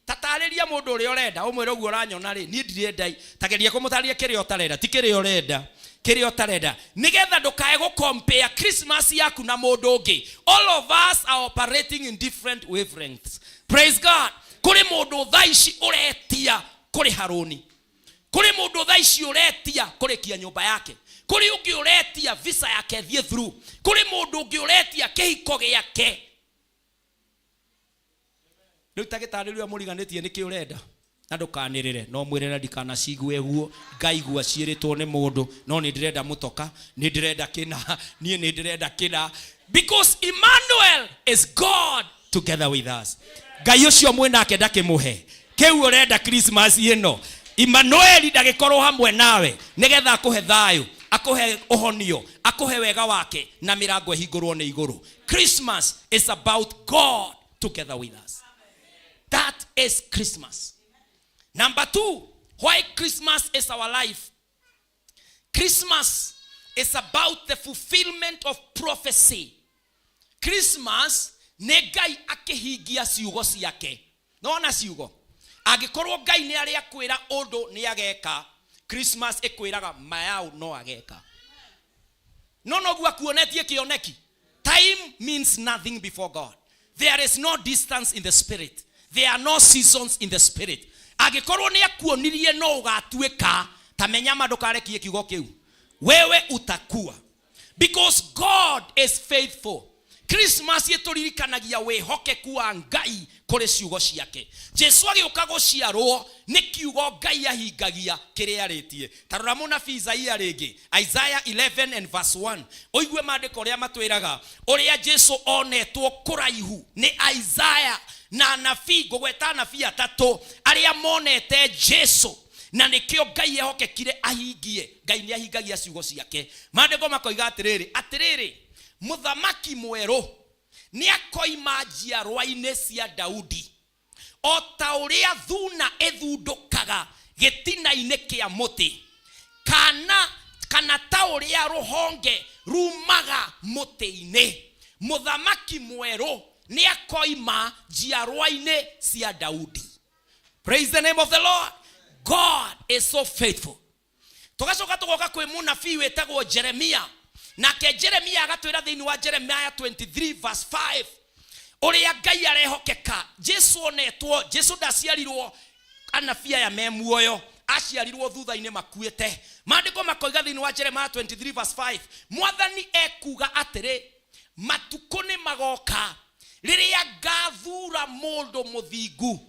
tatarĩria mũndũ ũrĩa ũrenda ũmwĩre ũguo ũranyona rĩ, niĩ ndirenda. Tageria kũmũtarĩria kĩrĩa ũtarenda, ti kĩrĩa ũrenda, kĩrĩa ũtarenda, nĩgetha ndũkae gũ compare Christmas yaku na mũndũ ũngĩ. All of us are operating in different wavelengths. Praise God. Kũrĩ mũndũ thaa ici ũretia kũrĩha rũni, kũrĩ mũndũ thaa ici ũretia kũrĩkia nyũmba yake, kũrĩ ũngĩ ũretia visa yake thiĩ through, kũrĩ mũndũ ũngĩ ũretia kĩhiko gĩake. Rĩu ta gĩtarĩrio mũriganĩtie nĩkĩ ũrenda na ndũkanĩrĩre, no mwĩre na ndikanacigue guo, ngaigua ciĩrĩtwo nĩ mũndũ, no nĩ ndĩrenda mũtoka, nĩ ndĩrenda kĩna, niĩ nĩ ndĩrenda kĩna. Because Emmanuel is God together with us. Ngai ũcio mwĩnake ndakĩmũhe kĩu ũrenda Christmas ĩno. Emmanuel ndagĩkorwo hamwe nawe nĩgetha akũhe thayũ, akũhe ũhonio, akũhe wega wake na mĩrango ĩhingũrwo nĩ igũrũ. Christmas is about God together with us. That is Christmas. Number 2, why Christmas is our life. Christmas is about the fulfillment of prophecy. Christmas nĩ Ngai akĩhingia ciugo ciake. Nona ciugo. Angĩkorwo Ngai nĩ arĩa kwĩra ũndũ nĩ ageka, Christmas ĩkwĩraga mayau no ageka. No noguo akuonetie kĩoneki. Time means nothing before God. There is no distance in the spirit. There are no seasons in the spirit. Angĩkorwo nĩ akuonirie no ũgatuĩka, ta menya ma ndũkarekie kiugo kĩu. Wewe utakuwa. Because God is faithful. Christmas ĩtũririkanagia wĩhokeku wa Ngai kũrĩ ciugo ciake. Jesu agĩũka gũciarwo nĩ kiugo Ngai ahingagia kĩrĩa arĩtie. Ta rora mũnabii Isaia rĩngĩ, Isaiah 11 and verse 1. Ũigue maandĩko ũrĩa matwĩraga ũrĩa Jesu onetwo kũraihu nĩ Isaiah na anabii, ngũgweta anabii atatũ arĩa monete Jesu na nĩkĩo Ngai ehokekire ahingie. Ngai nĩ ahingagia ciugo ciake. Maandĩko makoiga atĩrĩrĩ, atĩrĩrĩ, mũthamaki mwerũ nĩ akoima njiarwa-inĩ cia Daudi o ta ũrĩa thuna ĩthundũkaga gĩtina-inĩ kĩa mũtĩ, kana ta ũrĩa rũhonge rumaga mũtĩ-inĩ. Mũthamaki mwerũ nĩ akoima njiarwa-inĩ cia Daudi. Praise the name of the Lord. God is so faithful. Tũgacoka tũgoka kwĩ mũnabii wĩtagwo Jeremia. Nake Jeremia agatwĩra thĩinĩ wa Jeremiah 23 verse 5 ũrĩa Ngai arehokeka. Jesu onetwo, Jesu ndaciarirwo anabii aya me muoyo, aciarirwo thutha-inĩ makuĩte. Maandĩko makoiga thĩinĩ wa Jeremiah 23 verse 5, Mwathani ekuga atĩrĩ, matukũ nĩ magoka rĩrĩa ngathura mũndũ mũthingu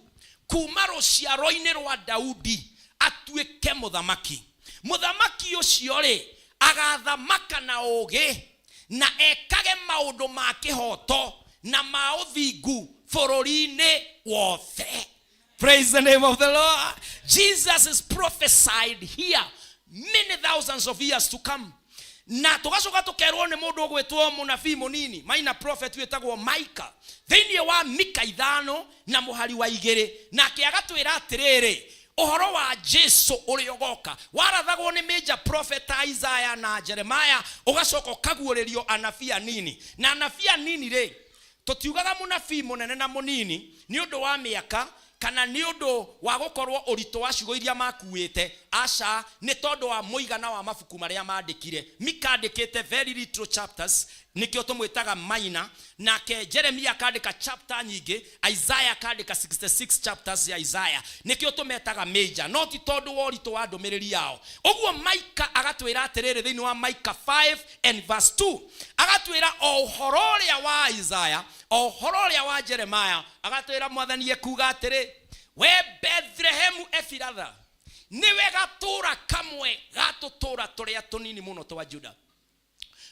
kuma rũciaro-inĩ rwa Daudi atuĩke mũthamaki. Mũthamaki ũcio rĩ agathamaka na ũũgĩ na ekage maũndũ ma kĩhoto na ma ũthingu bũrũri-inĩ wothe. Praise the name of the Lord. Jesus is prophesied here many thousands of years to come. Na tũgacoka tũkerwo nĩ mũndũ ũgwĩtwo mũnabii mũnini, minor prophet wĩtagwo Micah, thĩinĩ wa Mika 5 na mũhari wa 2, nake agatwĩra atĩrĩrĩ, ũhoro wa Jesu ũrĩa ũgoka warathagwo nĩ major prophet ta Isaiah na Jeremiah, ũgacoka ũkaguũrĩrio anabii anini. Na anabii anini rĩ, tũtiugaga mũnabii mũnene na mũnini nĩ ũndũ wa mĩaka kana nĩ ũndũ wa gũkorwo ũritũ wa ciugo iria makuĩte, aca, nĩ tondũ wa mũigana wa mabuku marĩa mandĩkire. Mika andĩkĩte very little chapters, Nĩkĩo tũmwĩtaga minor. Nake Jeremia akandĩka chapter nyingĩ, Isaiah akandĩka 66 chapters ya Isaiah, nĩkĩo tũmetaga major, no ti tondũ wa ũritũ wa ndũmĩrĩri yao. Ũguo Maika agatwĩra atĩrĩrĩ thĩinĩ wa Maika 5 and verse 2, agatwĩra o ũhoro ũrĩa wa Isaiah, o ũhoro ũrĩa wa Jeremiah, agatwĩra Mwathani ekuga atĩrĩ, we Bethlehemu Efiratha, nĩwe gatũũra kamwe ga tũtũũra tũrĩa tũnini mũno twa Juda,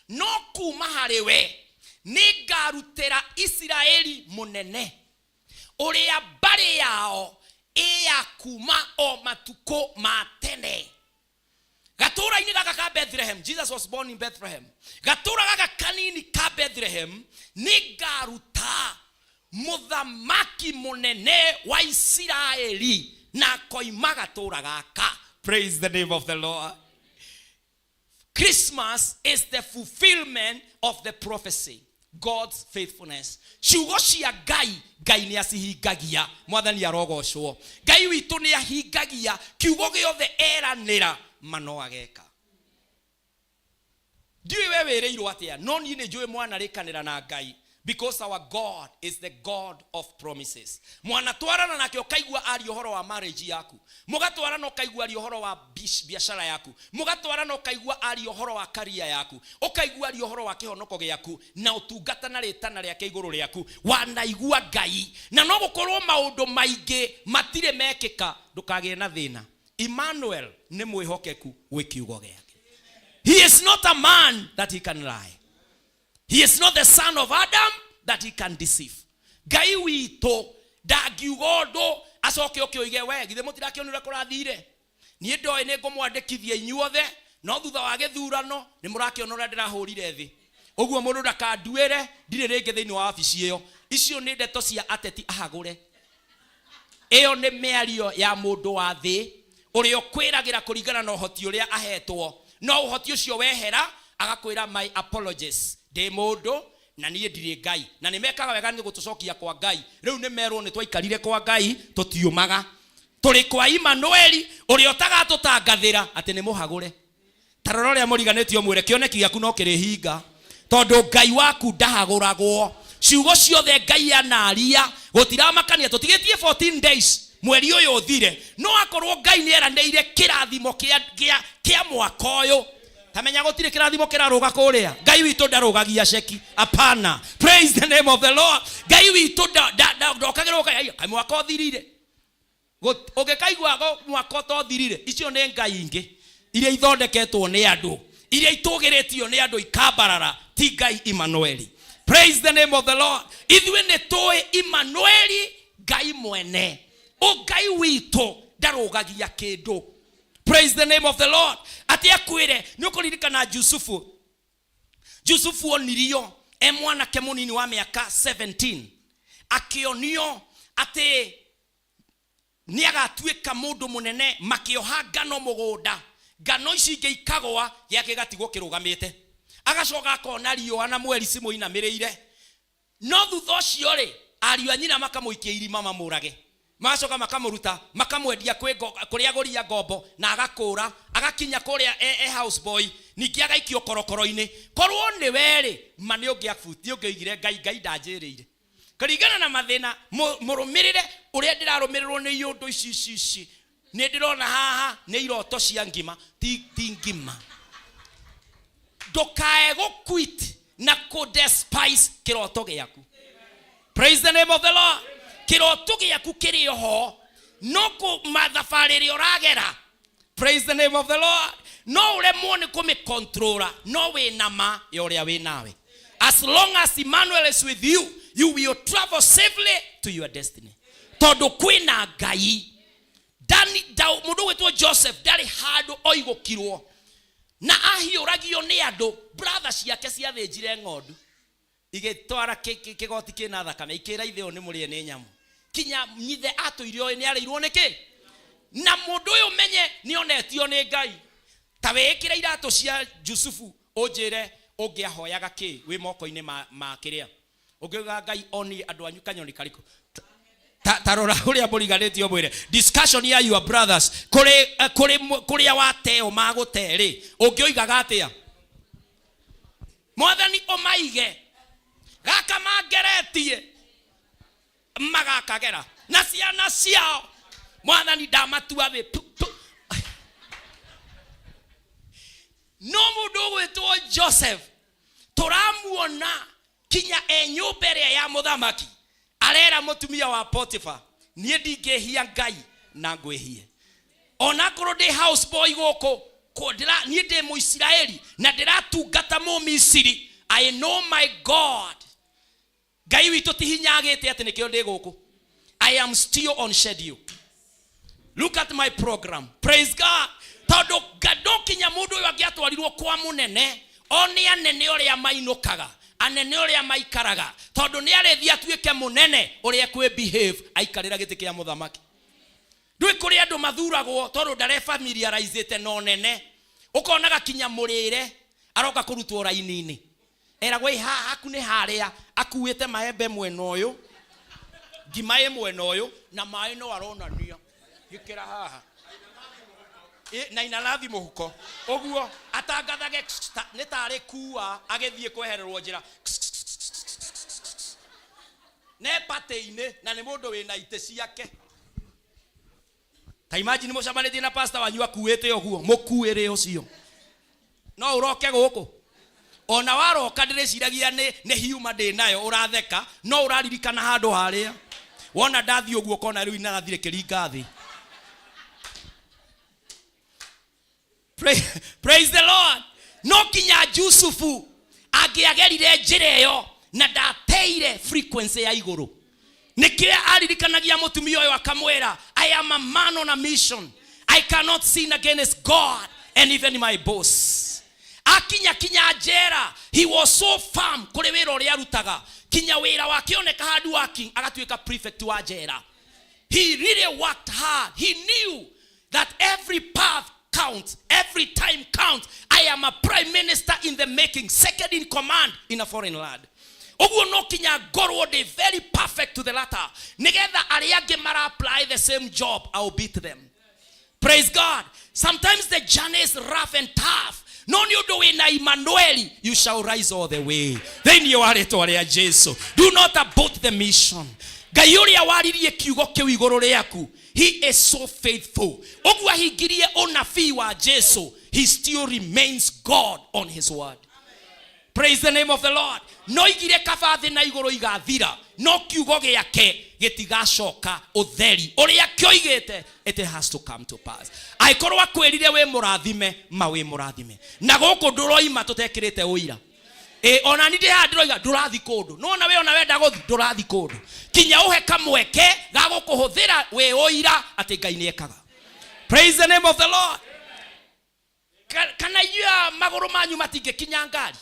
no kuma harĩ we nĩngarutĩra Isiraeli mũnene, ũrĩa mbarĩ yao ĩ ya kuma o matukũ ma tene. Gatũũra-inĩ gaka ka Bethlehem, Jesus was born in Bethlehem, gatũũra gaka kanini ka Bethlehem nĩngaruta mũthamaki mũnene wa Isiraeli, na akoima gatũũra gaka. Praise the name of the Lord. Christmas is the fulfillment of the prophecy, God's faithfulness. Ciugo cia Ngai, Ngai nĩ acihingagia. Mwathani arogocwo. Ngai witũ nĩ ahingagia kiugo gĩothe eranĩra, ma no ageka. Ndiũĩ we wĩrĩirwo atĩa, no niĩ nĩ njũĩ mwanarĩkanĩra na Ngai, because our God is the God of promises. Mwanatwarana nake ũkaigua aria ũhoro wa marriage yaku, mũgatwarana ũkaigua aria ũhoro wa biacara yaku, mũgatwarana ũkaigua aria ũhoro wa career yaku, ũkaigua aria ũhoro wa kĩhonoko gĩaku na ũtungata na rĩtana rĩake igũrũ rĩaku. Wanaigua Ngai, na no gũkorwo maũndũ maingĩ matirĩ mekĩka, ndũkagĩe na thĩna. Emmanuel nĩ mwĩhokeku gwĩ kiugo gĩake. He is not a man that he can lie. He is not the son of Adam that he can deceive. Ngai witũ ndangiuga ũndũ acoke ũke oige, we githĩ mũtirakĩonire kũrathire, niĩ ndoĩ nĩ ngũmwandĩkithia inyuothe, no thutha wa gĩthurano nĩ mũrakĩona ũrĩa ndĩrahũrire thĩ, ũguo mũndũ ndakanduĩre, ndirĩ rĩngĩ thĩinĩ wa wabici ĩyo. Icio nĩ ndeto cia ateti ahagũre. Ĩyo nĩ mĩario ya mũndũ wa thĩ ũrĩa ũkwĩragĩra kũringana na ũhoti ũrĩa ahetwo, no ũhoti ũcio wehera agakwĩra my apologies, ndĩ mũndũ na niĩ ndirĩ Ngai. Na nĩ mekaga wega nĩ gũtũcokia kwa Ngai. Rĩu nĩ merwo nĩ twaikarire kwa Ngai tũtiũmaga, tũrĩ kwa Imanueli ũrĩa ũtagatũtangathĩra atĩ nĩ mũhagũre. Ta rora ũrĩa mũriganĩtie ũmwĩre kĩoneki gĩaku no kĩrĩhinga, tondũ Ngai waku ndahagũragwo. Ciugo ciothe Ngai anaria gũtiramakania. Tũtigĩtie 14 days mweri ũyũ ũthire, no akorwo Ngai nĩ eranĩire kĩrathimo kĩa mwaka ũyũ, ta menya gũtirĩ kĩrathimo kĩrarũga kũrĩa. Ngai witũ ndarũgagia ceki, apana. Praise the name of the Lord. Ngai witũ ndokagĩrwo kaĩ mwaka ũthirire. Ũngĩkaigua mwaka ũtothirire, icio nĩ ngai ingĩ iria ithondeketwo nĩ andũ, iria itũgĩrĩtio nĩ andũ ikambarara, ti Ngai Imanueli. Praise the name of the Lord. Ithuĩ nĩ tũĩ Imanueli, Ngai mwene. Ngai witũ ndarũgagia kĩndũ. Praise the name of the Lord. Atĩ akwĩre, nĩ ũkũririkana Jusufu. Jusufu onirio e mwanake mũnini wa mĩaka 17, akĩonio atĩ nĩ agatuĩka mũndũ mũnene. Makĩoha ngano mũgũnda, ngano ici ingĩ ikagwa, gĩake gĩgatigwo kĩrũgamĩte. Agacoka akona riũa na mweri cimũinamĩrĩire. No thutha ũcio rĩ, ariũ a nyina makamũikia irima mamũrage, magacoka makamũruta makamwendia kũrĩ agũri a ngombo, na agakũra agakinya kũrĩa e house boy, ningĩ agaikio korokoro-inĩ. Korwo nĩ we rĩ, ma nĩ ũngĩoigire Ngai, Ngai ndanjĩrĩire kũringana na mathĩna mũrũmĩrĩre ũrĩa ndĩrarũmĩrĩrwo nĩ iũndũ ici ici ici, nĩ ndĩrona haha nĩ iroto cia ngima, ti ngima. Ndũkae gũquit na kũ-despise kĩroto gĩaku. Praise the name of the Lord. Kĩroto gĩaku kĩrĩ oho, no kũmathabarĩ ĩrĩa ũragera, praise the name of the Lord, no ũremwo nĩ kũmĩcontrola, no wĩna ma ya ũrĩa wĩ nawe. As long as Emmanuel is with you, you will travel safely to your destiny, tondũ kwĩna Ngai. Mũndũ ũgwĩtwo Joseph ndarĩ handũ oigũkirwo na ahiũragio nĩ andũ. Brother ciake ciathĩnjire ng'ondu, igĩtwara kĩgoti kĩna thakame, ikĩra ithe ũyũ nĩ mũrĩe nĩ nyamũ. Kinya nyithe atũire ũyũ nĩ arĩirwo nĩ kĩ. Na mũndũ ũyũ menye nĩ onetio nĩ Ngai. Ta wĩĩkĩre iratũ cia Jusufu, ũnjĩre ũngĩahoyaga kĩ wĩ moko-inĩ ma kĩrĩa ũngĩuga Ngai onie andũ anyu kanyoni karĩkũ. Ta rora ũrĩa mũriganĩtie ũmwĩre discussion ya your brothers kũrĩa wateo magũte rĩ, ũngĩoigaga atĩa? Mwathani ũmaige gaka mangeretie magakagera na ciana ciao mwathani ndamatua thĩ tu, tu. No mũndũ ũgwĩtwo Joseph tũramuona kinya e nyũmba ĩrĩa ya mũthamaki arera mũtumia wa Potiphar, niĩ ndingĩhia Ngai na ngwĩhie onakorwo ndĩ house boy gũkũ niĩ ndĩ mũisiraeli na ndĩratungata mũmisiri. I know my God. Ngai witũ ti hinya agĩte atĩ nĩkĩo ndĩ gũkũ. I am still on schedule. Look at my program. Praise God. Tondũ no kinya mũndũ ũyũ angĩatwarirwo kwa mũnene one anene ũrĩa mainũkaga, anene ũrĩa maikaraga, tondũ nĩ arĩthiĩ atuĩke mũnene ũrĩa kwĩ behave aikarĩra gĩtĩ kĩa mũthamaki. Ndũĩ kũrĩ andũ mathuragwo tondũ ndare familiarizĩte na ũnene, ũkonaga kinya mũrĩre aroka kũrutwo raini-inĩ, eragwo ĩ haha haku nĩ harĩa, akuĩte maembe mwena ũyũ, ngima ĩ mwena ũyũ, na maĩ no aronania gĩkĩra haha. Ĩ, na inanathi mũhuko ũguo atangathage nĩ tarĩ kua agĩthiĩ kwehererwo njĩra ne patĩ-inĩ, na nĩ mũndũ wĩna itĩ ciake. Ta imagine mũcemanĩtie na pastor wanyu akuĩte ũguo mũkuĩre ũcio, no ũroke gũkũ ona waroka ndĩrĩciragia nĩ huma ndĩ nayo, ũratheka no ũraririkana handũ harĩa wona ndathiĩ ũguo ũkona rĩu inanathi rĩkĩringa thĩ. Praise the Lord. No kinya Jusufu angĩagerire njĩra ĩyo na ndateire frequency ya igũrũ, nĩkĩo aririkanagia mũtumia ũyũ akamwĩra, I am a man on a mission, I cannot sin against God and even my boss. Akinya kinya njera, he was so firm kũrĩ wĩra ũrĩa arutaga, kinya wĩra wake oneka hard working agatuĩka prefect wa njera. He really worked hard. He knew that every path counts, every time counts. I am a prime minister in the making, second in command in a foreign land. Ũguo no kinya ngorwo ndĩ very perfect to the latter, nĩgetha arĩa angĩ mara apply the same job, I'll beat them. Praise God. Sometimes the journey is rough and tough, no nĩ ũndũ wĩna Emmanuel, you shall rise all the way thĩinĩ wa rĩtwa rĩa Jesu. Do not abort the mission. Ngai ũrĩa waririe kiugo kĩu igũrũ rĩaku, he is so faithful. Ũguo ahingirie ũnabii wa Jesu, he still remains God on his word. Praise the name of the Lord. No igire kaba thĩ na igũrũ igathira, no kiugo gĩake gĩtigacoka ũtheri. Ũrĩa kĩoigĩte, it has to come to pass. Angĩkorwo akwĩrire wĩ mũrathime, ma wĩ mũrathime. Na gũkũ ndũroima tũtekĩrĩte ũira. Ĩ, ona ni ndĩ haha ndĩroiga ndũrathi kũndũ. No ona we ona wenda gũthi, ndũrathi kũndũ. Kinya ũhe kamweke ga gũkũhũthĩra wĩ ũira atĩ Ngai nĩ ekaga. Praise the name of the Lord. Kana inyuĩ aya magũrũ manyu matingĩkinya ngari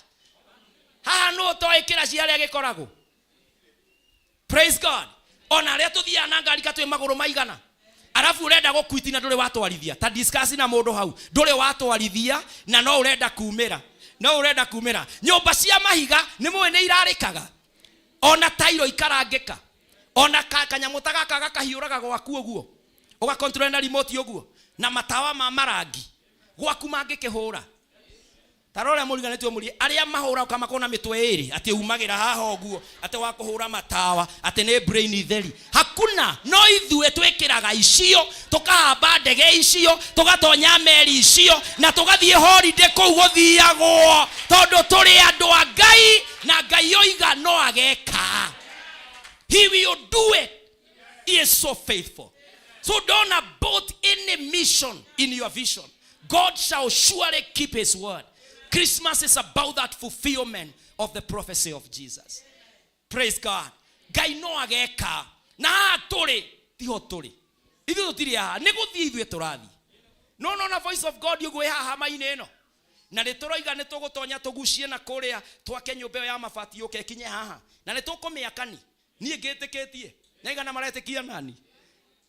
haha, nũ ũtoĩ kĩraci harĩa gĩkoragwo? Praise God. Ona arĩa tũthiaga na ngari katwĩ magũrũ maigana, arabu ũrenda gũkuiti na ndũrĩ watwarithia, ta discuss na mũndũ hau, ndũrĩ watwarithia na no ũrenda kumĩra, no ũrenda kumĩra. Nyũmba cia mahiga nĩ mũĩ nĩ irarĩkaga, ona tairo ikarangĩka, ona kanyamũ ta gaka gakahiũraga gwaku ũguo, ũgakontrol na remote ũguo, na matawa ma marangi gwaku mangĩkĩhũra. Ta rora mũriganĩtio mũrie arĩa mahũra ũkamakwo na mĩtwe ĩrĩ atĩ umagĩra haha ũguo atĩ wa kũhũra matawa atĩ nĩ brain theri hakuna. No ithuĩ twĩkĩraga icio, tũkahamba ndege icio, tũgatonya meri icio na tũgathiĩ holiday kũu gũthiagwo, tondũ tũrĩ andũ a Ngai na Ngai oiga no ageka. He will do it. He is so faithful. So don't abort any mission in your vision. God shall surely keep his word. Christmas is about that fulfillment of the prophecy of Jesus. Praise God. Ngai no ageka. Na haha tũrĩ tiho tũrĩ, ithuĩ tũtirĩ haha, nĩ gũthiĩ ithuĩ tũrathiĩ. No no na voice of God ũguo ĩ haha hama-inĩ ĩno, na nĩ tũroiga nĩ tũgũtonya tũgucie na kũrĩa twake nyũmba ĩyo ya mabati yũke ĩkinye haha, na nĩ tũkũmĩakani. Niĩ ngĩtĩkĩtie na igana maretĩkia nani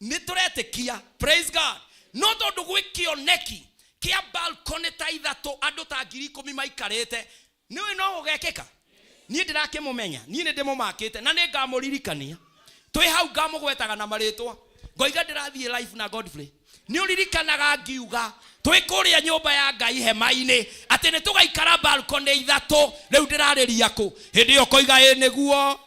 nĩ tũretĩkia. Praise God. No tondũ gwĩ kĩoneki kĩa balcony ta ithatũ, andũ ta 10,000 maikarĩte, nĩũĩ no gũgekĩka. Niĩ ndĩrakĩmũmenya, niĩ nĩ ndĩmũmakĩte na nĩ ngamũririkania twĩ hau, ngamũgwetaga na marĩtwa, ngoiga ndĩrathiĩ live na Godfrey. Nĩ ũririkanaga ngiuga twĩ kũrĩa nyũmba ya Ngai hema-inĩ atĩ Atĩ nĩ tũgaikara balcony ithatũ. Rĩu ndĩrarĩria kũ? Hĩndĩ ĩyo koiga ĩ nĩguo.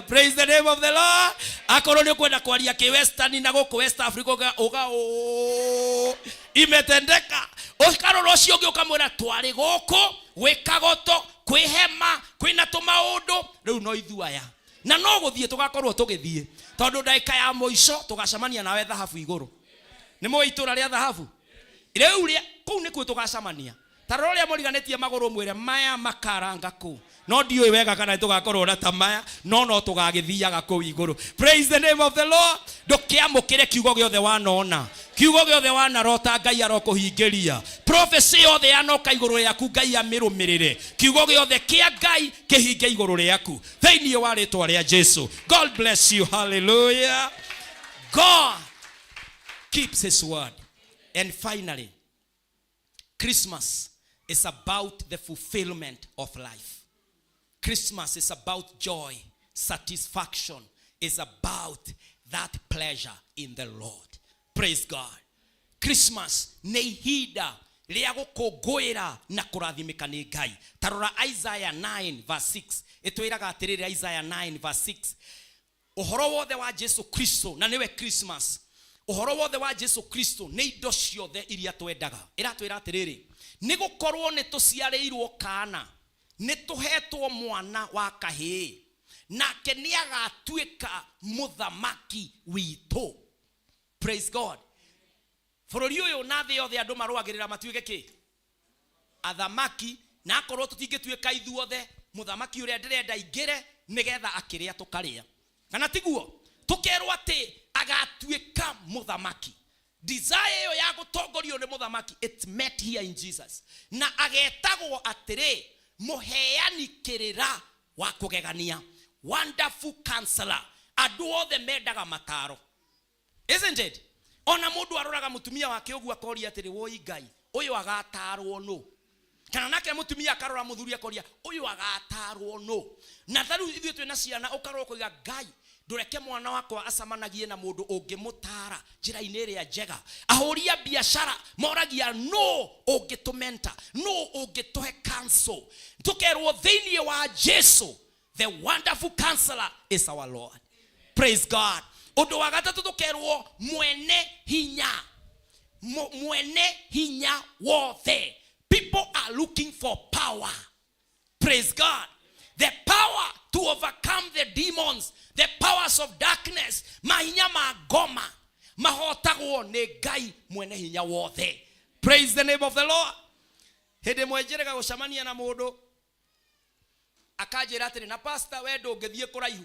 Praise the name of the Lord. Akorwo nĩ ũkwenda kwaria kĩ Western na gũkũ West Africa uga uga ũũ imetendeka. Ũkarora ũcio ũngĩ ũkamwĩra twarĩ gũkũ gwĩ kagoto kwĩ hema kwĩna tũmaũndũ rĩu no ithuĩ aya na no gũthiĩ tũgakorwo tũgĩthiĩ tondũ ndagĩka ya mũico tũgacemania nawe thahabu igũrũ. Nĩ mũĩ itũra rĩa thahabu rĩu rĩa kũu nĩkuo tũgacemania. Ta rora ũrĩa mũriganĩtie magũrũ mwĩre maya makaranga kũ. No ndiũĩ wega kana nĩtũgakorwo na ta maya, no no tũgagĩthiaga kũu igũrũ. Praise the name of the Lord. Ndũkĩamũkĩre kiugo gĩothe wanona, kiugo gĩothe wanarota Ngai arokũhingĩria. Prophecy yothe yanoka igũrũ rĩaku Ngai amĩrũmĩrĩre. Kiugo gĩothe kĩa Ngai kĩhinge igũrũ rĩaku thĩinĩ wa rĩtwa rĩa Jesu. God bless you. Hallelujah. God keeps his word. And finally, Christmas is about the fulfillment of life. Christmas is about joy, satisfaction, is about that pleasure in the Lord. Praise God. Christmas nĩ ihinda rĩa gũkũngũĩra na kũrathimĩka nĩ Ngai. Ta rora Isaiah 9 verse 6. Ĩtwĩraga atĩrĩrĩ Isaiah 9 verse 6. Ũhoro wothe wa Jesu Kristo na nĩwe Christmas. Ũhoro wothe wa Jesu Kristo nĩ indo ciothe iria twendaga. Ĩratwĩra atĩrĩrĩ, nĩ gũkorwo nĩ tũciarĩirwo kaana, nĩ tũhetwo mwana wa kahĩĩ, nake nĩ agatuĩka mũthamaki witũ. Praise God. Bũrũri ũyũ na thĩ yothe andũ marũagĩrĩra matuĩke kĩ? Athamaki. Na akorwo tũtingĩtuĩka ithuothe, mũthamaki ũrĩa ndĩrenda aingĩre nĩgetha akĩrĩa tũkarĩa. Kana tiguo? Tũkerwo atĩ agatuĩka mũthamaki. Desire ĩyo ya gũtongorio nĩ mũthamaki, it's met here in Jesus. Na agetagwo atĩrĩ, mũheani kĩrĩra wa kũgegania, wonderful counselor. Andũ othe mendaga mataro. Isn't it? Ona mũndũ aroraga mũtumia wake ũguo akoria atĩrĩ, woi Ngai, ũyũ agatarwo nũ? Kana nake mũtumia akarora mũthuri akoria, ũyũ agatarwo nũ? Na ta rĩu ithuĩ twĩna ciana ũkarora ũkoiga, Ngai, ndũreke mwana wakwa acamanagie na mũndũ ũngĩmũtara njĩra-inĩ ĩrĩa njega. Ahũri a biacara moragia nũ ũngĩtũmenta, nũ ũngĩtũhe counsel. Tũkerwo thĩinĩ wa Jesu, the wonderful counselor is our Lord. Praise God. Ũndũ wa gatatũ tũkerwo mwene hinya. Mwene hinya wothe. People are looking for power. Praise God. The power to overcome the demons, the powers of darkness, mahinya ma ngoma mahotagwo nĩ Ngai mwene hinya wothe. Praise the name of the Lord. Hĩndĩ ĩmwe njĩrĩga gũcemania na mũndũ akanjĩra atĩrĩ, na pastor we ndũngĩthiĩ kũraihu.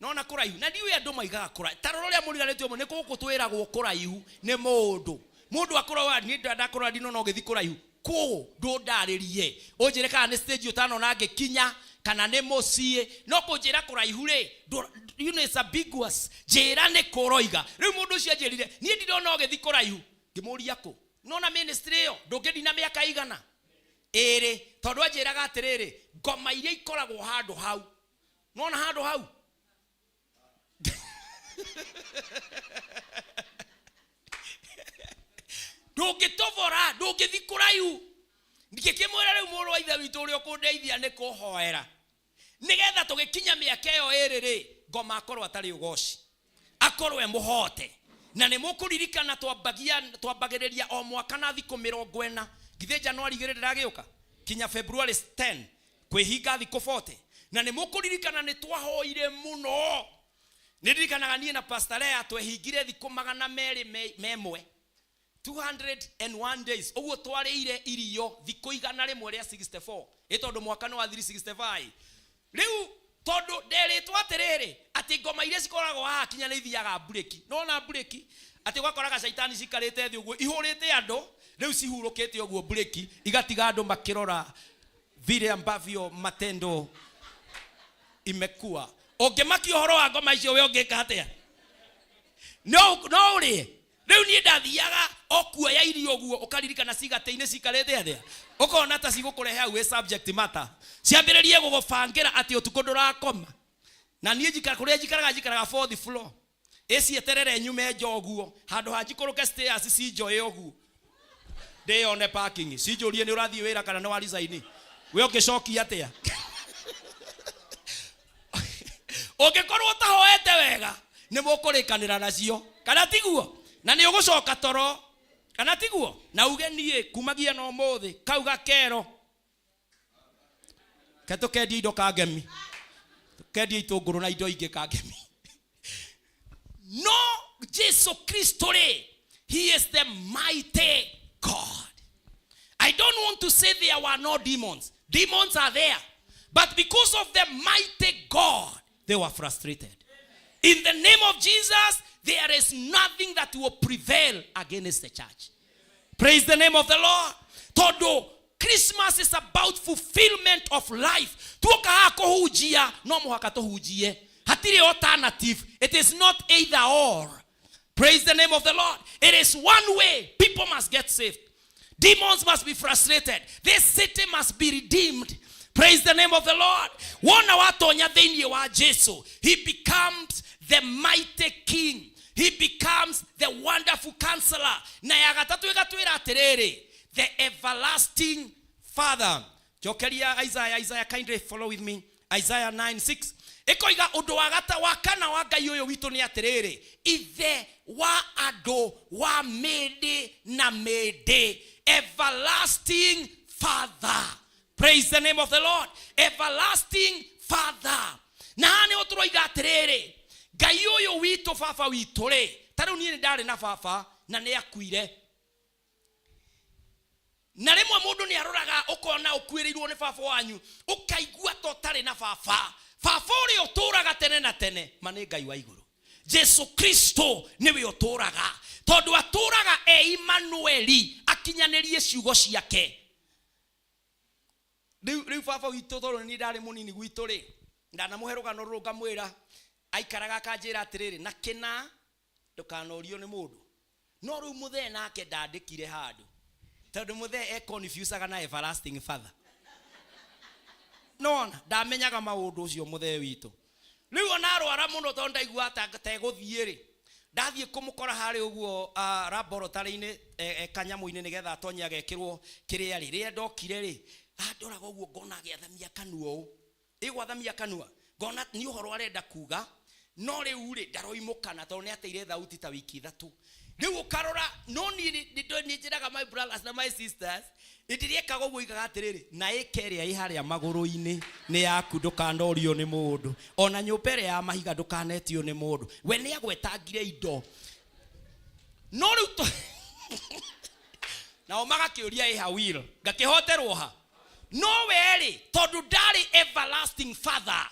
Nona kũraihu, na ndiũĩ andũ maigaga kũraihu. Ta rora ũrĩa mũriganĩtio ũmwe, nĩ gũkũ twĩragwo kũraihu nĩ mũndũ. Mũndũ akũroga, niĩ ndakũrora ndinona ũgĩthiĩ kũraihu. Kũ, ndũndarĩrie. Ũnjĩre kana nĩ stage ũtanona ngĩkinya, kana nĩ mũciĩ. No kũnjĩra kũraihu rĩ, you know it's ambiguous. Njĩra nĩ kũ ũroiga. Rĩu mũndũ ũcio anjĩrire, niĩ ndirona ũgĩthiĩ kũraihu. Ngĩmũria kũ? Nona ministry ĩyo, ndũngĩthiĩ na mĩaka igana? Ĩrĩ, tondũ anjĩraga atĩrĩrĩ, ngoma iria ikoragwo handũ hau. Nona handũ hau? Ndũngĩtobora, ndũngĩthiĩ kũraihu. Ngĩkĩmwĩra rĩu mũrũ wa ithe witũ ũrĩa ũkũndeithia nĩ kũhoera. Nĩgetha tũgĩkinya mĩaka ĩyo ĩrĩ rĩ, ngoma akorwo atarĩ ũgoci. Akorwo e mũhote. Na nĩ mũkũririkana twambagĩrĩria o mwaka na thikũ mĩrongo ĩna. Githĩ January igĩrĩ ndĩragĩũka? Kinya February 10 kwĩhinga thikũ 40. Na nĩ mũkũririkana nĩ twahoire mũno. Nĩ ndirikanaga niĩ na Pastor Lea twehingire thikũ magana merĩ memwe. 201 days. Ũguo twarĩire irio thikũ igana rĩmwe rĩa 64. Ĩ tondũ mwaka nĩ wa 365. Rĩu tondũ nderĩtwo atĩrĩrĩ, atĩ ngoma iria cikoragwo haha kinya nĩ ithiaga mburĩki. Nona mburĩki? Atĩ ũgakoraga caitani cikarĩte thĩ ũguo, ihũrĩte andũ, rĩu cihurũkĩte ũguo mburĩki, igatiga andũ makĩrora vile ambavyo matendo imekuwa. Ũngĩmakia ũhoro wa ngoma icio we ũngĩka atĩa? No, no ũrĩe. Rĩu niĩ ndathiaga o kuoya irio ũguo, ũkaririkana cigatĩ-inĩ cikarĩte atĩa, ũkona ta cigũkũrehe hau wĩ subject matter, ciambĩrĩrie gũgũbangĩra atĩ ũtukũ ndũrakoma. Na niĩ kũrĩa njikaraga, njikaraga fourth floor, ĩcieterere nyume nja ũguo, handũ ha njikũrũke stairs cinjoe ũguo. Ndĩyone parking. Cinjũrie nĩ ũrathiĩ wĩra kana nĩ wa resign. We ũngĩcokia atĩa? Ũngĩkorwo ũtahoete wega nĩ mũkũrĩkanĩra nacio kana tiguo? Na nĩ ũgũcoka toro kana tiguo? Na uge niĩ kumagia na ũmũthĩ kau gakero ke tũkendie indo kangemi, tũkendie itũngũrũ na indo ingĩ kangemi. No Jesu Kristo rĩ, he is the mighty God. I don't want to say there were no demons. Demons are there. But because of the mighty God, they were frustrated. In the name of Jesus, there is nothing that will prevail against the church. Praise the name of the Lord. Tondũ Christmas is about fulfillment of life. Tuoka haha kũhunjia, no mũhaka tũhunjie. Hatirĩ alternative. It is not either or. Praise the name of the Lord. It is one way. People must get saved. Demons must be frustrated. This city must be redeemed. Praise the name of the Lord. Wona watonya thĩinĩ wa Jesu, he becomes the mighty king. He becomes the wonderful counselor. Na ya gatatũ ĩgatwĩra atĩrĩrĩ, the everlasting father. Jokeria Isaiah, Isaiah, kindly follow with me. Isaiah 9:6. Ĩkoiga ũndũ wa gata wa kana wa Ngai ũyũ witũ nĩ atĩrĩrĩ, ithe wa andũ wa mĩndĩ na mĩndĩ, everlasting father. Praise the name of the Lord. Everlasting father. Na haha nĩho tũroiga atĩrĩrĩ, Ngai ũyũ witũ baba witũ rĩ, ta rĩu niĩ nĩ ndarĩ na baba na nĩ akuire. Na rĩmwe mũndũ nĩ aroraga ũkona ũkuĩrĩirwo nĩ baba wanyu, ũkaigua ta ũtarĩ na baba. Baba ũrĩa ũtũraga tene na tene, ma nĩ Ngai wa igũrũ. Jesu Kristo nĩwe ũtũraga, tondũ atũraga e Immanueli, akinyanĩrie ciugo ciake. Rĩu rĩu baba witũ tondũ niĩ ndarĩ mũnini gwitũ rĩ, ndanamũhe rũgano rũrũ ngamwĩra, aikaraga akanjĩra atĩrĩrĩ, na kĩna ndũkanorio nĩ mũndũ. No rĩu mũthee nake ndandĩkire handũ, tondũ mũthee e confusaga na everlasting father. Nona ndamenyaga maũndũ ũcio mũthee witũ. Rĩu ona arwara mũno tondũ ndaigua ta tegũthiĩ rĩ, ndathiĩ kũmũkora harĩ ũguo laboratory-inĩ, kanyamũ-inĩ nĩgetha atonye agekĩrwo kĩrĩa rĩ. Rĩrĩa ndokire rĩ, andoraga ũguo ngona agĩathamia kanua ũũ. Ĩgwathamia kanua, ngona nĩ ũhoro arenda kuga, no rĩu rĩ ndaroimũkana tondũ nĩ ateire thauti ta wiki ithatũ. Rĩu ũkarora, no niĩ nĩ njĩraga my brothers na my sisters, hĩndĩ ĩrĩa ekaga ũguo oigaga atĩrĩrĩ, na ĩka ĩrĩa ĩ harĩa magũrũ-inĩ nĩ yaku, ndũkanorio nĩ mũndũ, ona nyũmba ĩrĩa ya mahiga ndũkanetio nĩ mũndũ. We nĩ agwetangire indo. No rĩu nao magakĩũria ĩha will, ngakĩhoterwo ha? No we rĩ, tondũ ndarĩ everlasting father,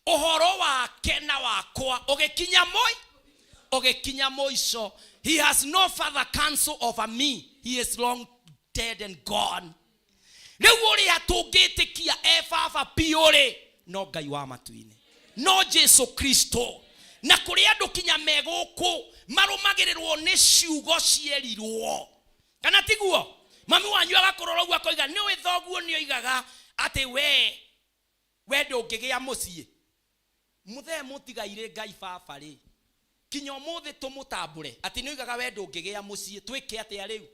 ũhoro wake na wakwa ũgĩkinya mũi, ũgĩkinya mũico. He has no further counsel over me. He is long dead and gone. Rĩu ũrĩa tũngĩtĩkia e baba biũ rĩ, no Ngai wa matu-inĩ, no Jesu Kristo. Na kũrĩ andũ kinya me gũkũ marũmagĩrĩrwo nĩ ciugo cierirwo, kana tiguo? Mami wanyu agakũrora ũguo akoiga, nĩũĩ thoguo nĩoigaga atĩ we ndũngĩgĩa mũciĩ. Mũthee mũtigairĩ Ngai baba rĩ, kinya ũmũthĩ tũmũtambũre atĩ nĩoigaga we ndũngĩgĩa mũciĩ, twĩke atĩa rĩu?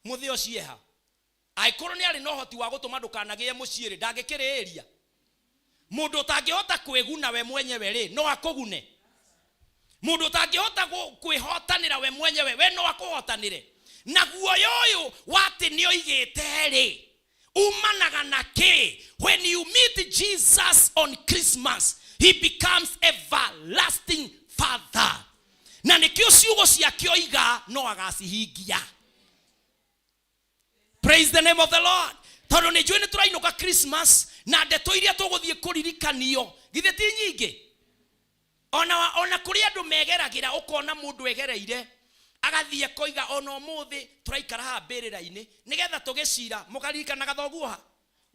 Mũthee ũcio eha? Angĩkorwo nĩ arĩ na ũhoti wa gũtũma ndũkanagĩe mũciĩ rĩ, ndangĩkĩrĩĩria. Mũndũ ũtangĩhota kwĩguna we mwenyewe rĩ, no akũgune. Mũndũ ũtangĩhota kwĩhotanĩra we mwenyewe, we no akũhotanĩre. Na guoya ũyũ wa atĩ nĩoigĩte rĩ, umanaga na kĩ? When you meet Jesus on Christmas, he becomes everlasting father. Na nĩkĩo ciugo ciake oiga no agacihingia. Praise the name of the Lord. Tondũ nĩ njũĩ nĩ tũrainũka Christmas na ndeto iria tũgũthiĩ kũririkanio githĩ ti nyingĩ? Ona kũrĩ andũ megeragĩra, ũkona mũndũ egereire agathiĩ akoiga ona ũmũthĩ tũraikara haha mbĩrĩra-inĩ nĩgetha tũgĩcira mũkaririkanaga thoguo ha,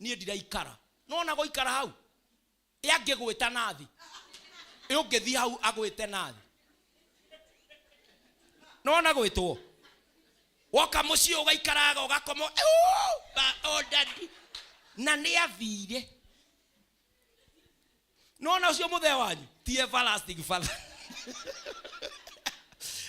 niĩ ndiraikara. No ona gũikara hau ĩ angĩgwĩta nathi, ĩ ũngĩthiĩ hau agwĩte nathi, no ona gwĩtwo woka mũciĩ ũgaikaraga ũgakoma, oh, daddy. Na nĩ athire. No ona ũcio mũthee wanyu ti everlasting father.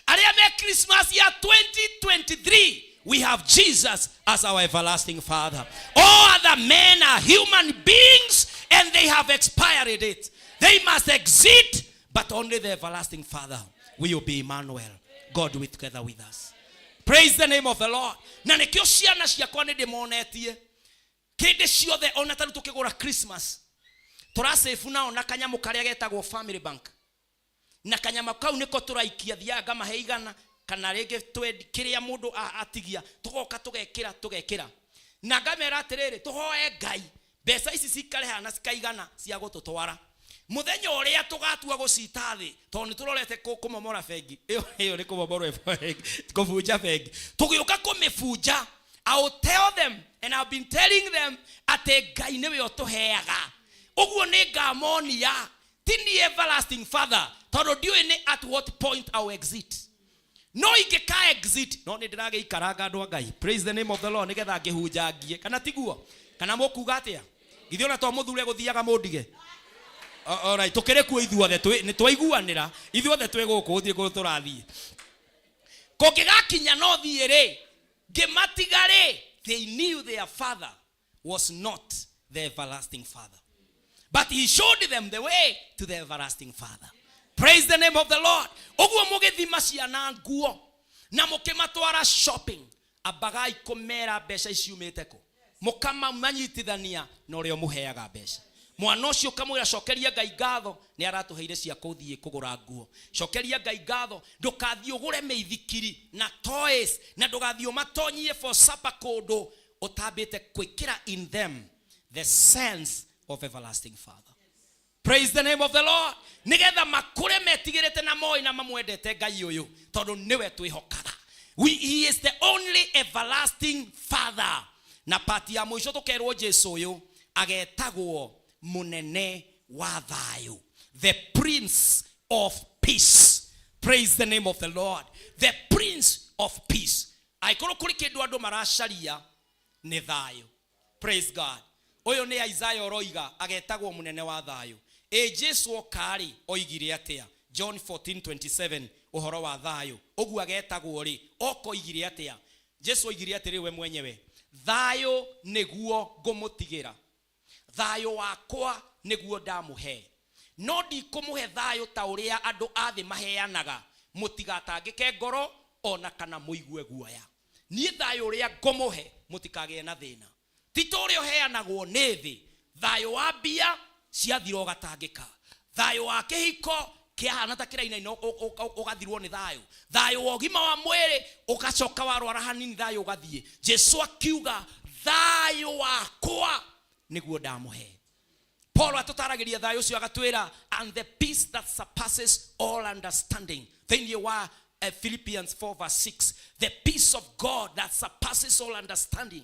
Arĩa me Christmas ya 2023 We have Jesus as our everlasting Father. All other men are human beings and they have expired it. They must exit, but only the everlasting Father will be Emmanuel, God with together with us. Praise the name of the Lord. Na nĩkĩo ciana ciakwa nĩ ndĩmonetie kĩndĩ ciothe ona tarĩu tũkĩgũra Christmas tũrasave nao na kanyamũ karĩa getagwo family bank na kanyama kau nĩko tũraikia thiaga ngamahe igana kana rĩngĩ twendi kĩrĩa mũndũ atigia tũgoka tũgekĩra tũgekĩra na ngamera atĩrĩrĩ tũhoe ngai mbeca ici cikare haha na cikaigana cia gũtũtwara mũthenya ũrĩa tũgatua gũcita thĩ tondũ nĩ tũrorete kũmomora bengi ĩyo ĩyo nĩ kũmomorwo bengi kũbunja bengi tũgĩũka kũmĩbunja I will tell them and I've been telling them atĩ ngai nĩwe ũtũheaga ũguo nĩ ngamonia ti niĩ everlasting father tondũ ndiũĩ nĩ at what point I will exit no ingĩka exit no nĩ ndĩragĩikaranga andũ a ngai praise the name of the lord nĩgetha ngĩhunjangie kana tiguo kana mũkuga atĩa githĩ ona to mũthure gũthiaga mũndige Alright, tũkĩrĩ kuo ithuothe nĩ twaiguanĩra ithuothe twĩ gũkũ gũtirĩ kũndũ tũrathiĩ kũngĩgakinya no thiĩ rĩ ngĩmatiga rĩ they knew their father was not the everlasting father but he showed them the way to the everlasting father praise the name of the lord ũguo mũgĩthima ciana nguo na mũkĩmatwara shopping ambagai kũmera mbeca ici ciumĩte kũ mũkamanyitithania na ũrĩa ũmũheaga mbeca mwana ũcio ũkamwĩra cokeria ngai ngatho nĩ aratũheire cia kũthiĩ kũgũra nguo cokeria ngai ngatho ndũkathiĩ ũgũre mĩithikiri na toys na ndũgathiĩ ũmatonyie for supper kũndũ ũtambĩte gwĩkĩra in them the sense of everlasting father praise the name of the lord nigetha makũre metigĩrĩte na moĩ na mamwendete ngai ũyũ tondũ nĩwe twĩhokaga he is the only everlasting father na pati ya mũico tũkerwo jesu ũyũ agetagwo mũnene wa thayũ the prince of peace praise the name of the lord the prince of peace angĩkorwo kũrĩ kĩndũ andũ maracaria nĩ thayũ praise god ũyũ nĩ isaiah ũroiga agetagwo mũnene wa thayũ ĩ jesu oka-rĩ oigire atĩa john 14:27 ũhoro wa thayũ ũguo agetagwo rĩ oka oigire atĩa jesu oigire atĩrĩ we mwenyewe thayũ nĩguo ngũmũtigĩra thayũ wakwa nĩguo ndamũhe no ndikũmũhe thayũ ta ũrĩa andũ a thĩ maheanaga mũtigatangĩke ngoro ona kana mũigue guoya niĩ thayũ ũrĩa ngũmũhe mũtikagĩe na thĩna ti ta ũrĩa ũheanagwo nĩ thĩ thayũ wa mbia ciathira ũgatangĩka thayũ wa kĩhiko kĩahana ta kĩrainaina ũgathirwo nĩ thayũ thayũ wa ũgima wa mwĩrĩ ũgacoka warwara hanini thayũ ũgathiĩ jesu akiuga thayũ wakwa nĩguo ndamũhe paul atũtaragĩria thayũ ũcio agatwĩra and the peace that surpasses all understanding thĩinĩ wa philippians 4 verse 6 the peace of god that surpasses all understanding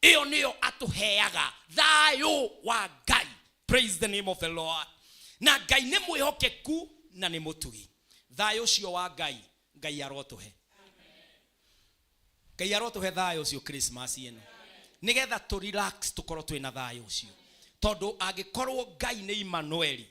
ĩyo nĩyo atũheaga thayũ wa ngai praise the name of the lord na ngai nĩ mwĩhokeku na nĩ mũtugi thayũ ũcio wa ngai ngai arotũhe ngai arotũhe thayũ ũcio christmas ĩno nĩgetha tũ relax tũkorwo twĩna thayũ ũcio tondũ angĩkorwo ngai nĩ Emmanueli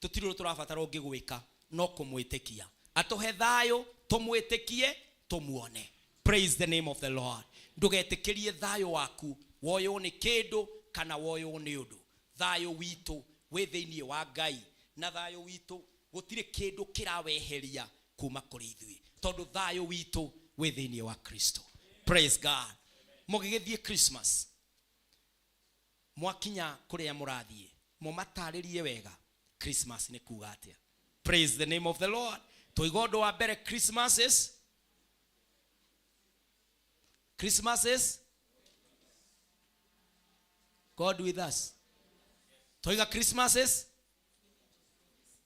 tũtirĩ ũndũ tũrabatara ũngĩ gwĩka no kũmwĩtĩkia atũhe thayũ tũmwĩtĩkie tũmuone praise the name of the lord ndũgetĩkĩrie thayũ waku woywo nĩ kĩndũ kana woywo nĩ ũndũ thayũ witũ wĩ thĩinĩ wa ngai na thayũ witũ gũtirĩ kĩndũ kĩraweheria kuma kũrĩ ithuĩ tondũ thayũ witũ wĩ thĩinĩ wa kristo praise god mũgĩgĩthiĩ christmas mwakinya kũrĩa mũrathiĩ mũmatarĩrie wega christmas nĩ kuga atĩa praise the name of the lord tũiga ũndũ wa mbere christmas is christmas is god with us tũiga christmas is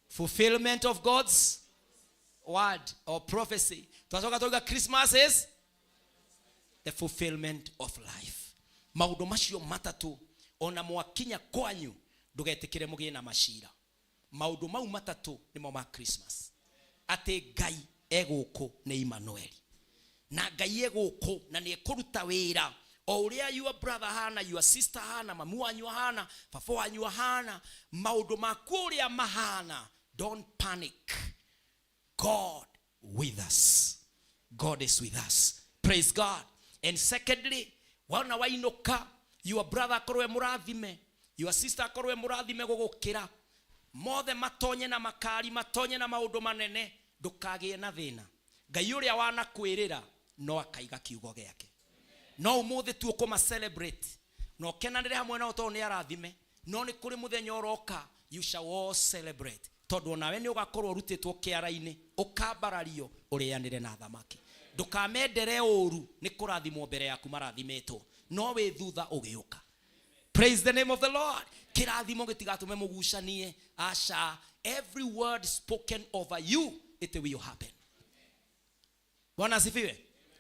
fulfillment of god's word or prophecy twacoka tũiga christmas is the fulfillment of life maũndũ macio matatũ ona mwakinya kwanyu ndũgetĩkĩre mũgĩe na macira maũndũ mau matatũ nĩmo ma christmas atĩ ngai egũkũ nĩ Emmanueli na ngai egũkũ na nĩ ekũruta wĩra o ũrĩa your brother hana your sister hana mamu wanyu hana baba wanyu hana maũndũ maku ũrĩa mahana don't panic god with us god is with us praise god And secondly, wona wainũka, your brother akorwo e mũrathime, your sister akorwo e mũrathime gũgũkĩra, mothe matonye na makari, matonye na maũndũ manene, ndũkagĩe na thĩna. Ngai ũrĩa wanakwĩrĩra no akaiga kiugo gĩake. No ũmũthĩ tu ũkũma celebrate na ũkenanĩre hamwe nao tondũ nĩ arathime, no nĩ kũrĩ mũthenya ũroka you shall all celebrate, tondũ onawe nĩ ũgakorwo ũrutĩtwo kĩara-inĩ, ũkambarario ũrĩanĩre na thamaki. Ndũkamendere ũru, nĩ kũrathimwo mbere yaku marathimĩtwo, no wĩ thutha ũgĩũka. Praise the name of the Lord. Kĩrathimo gĩtigatũme mũgucanie. Aca, every word spoken over you, it will happen. Bwana asifiwe.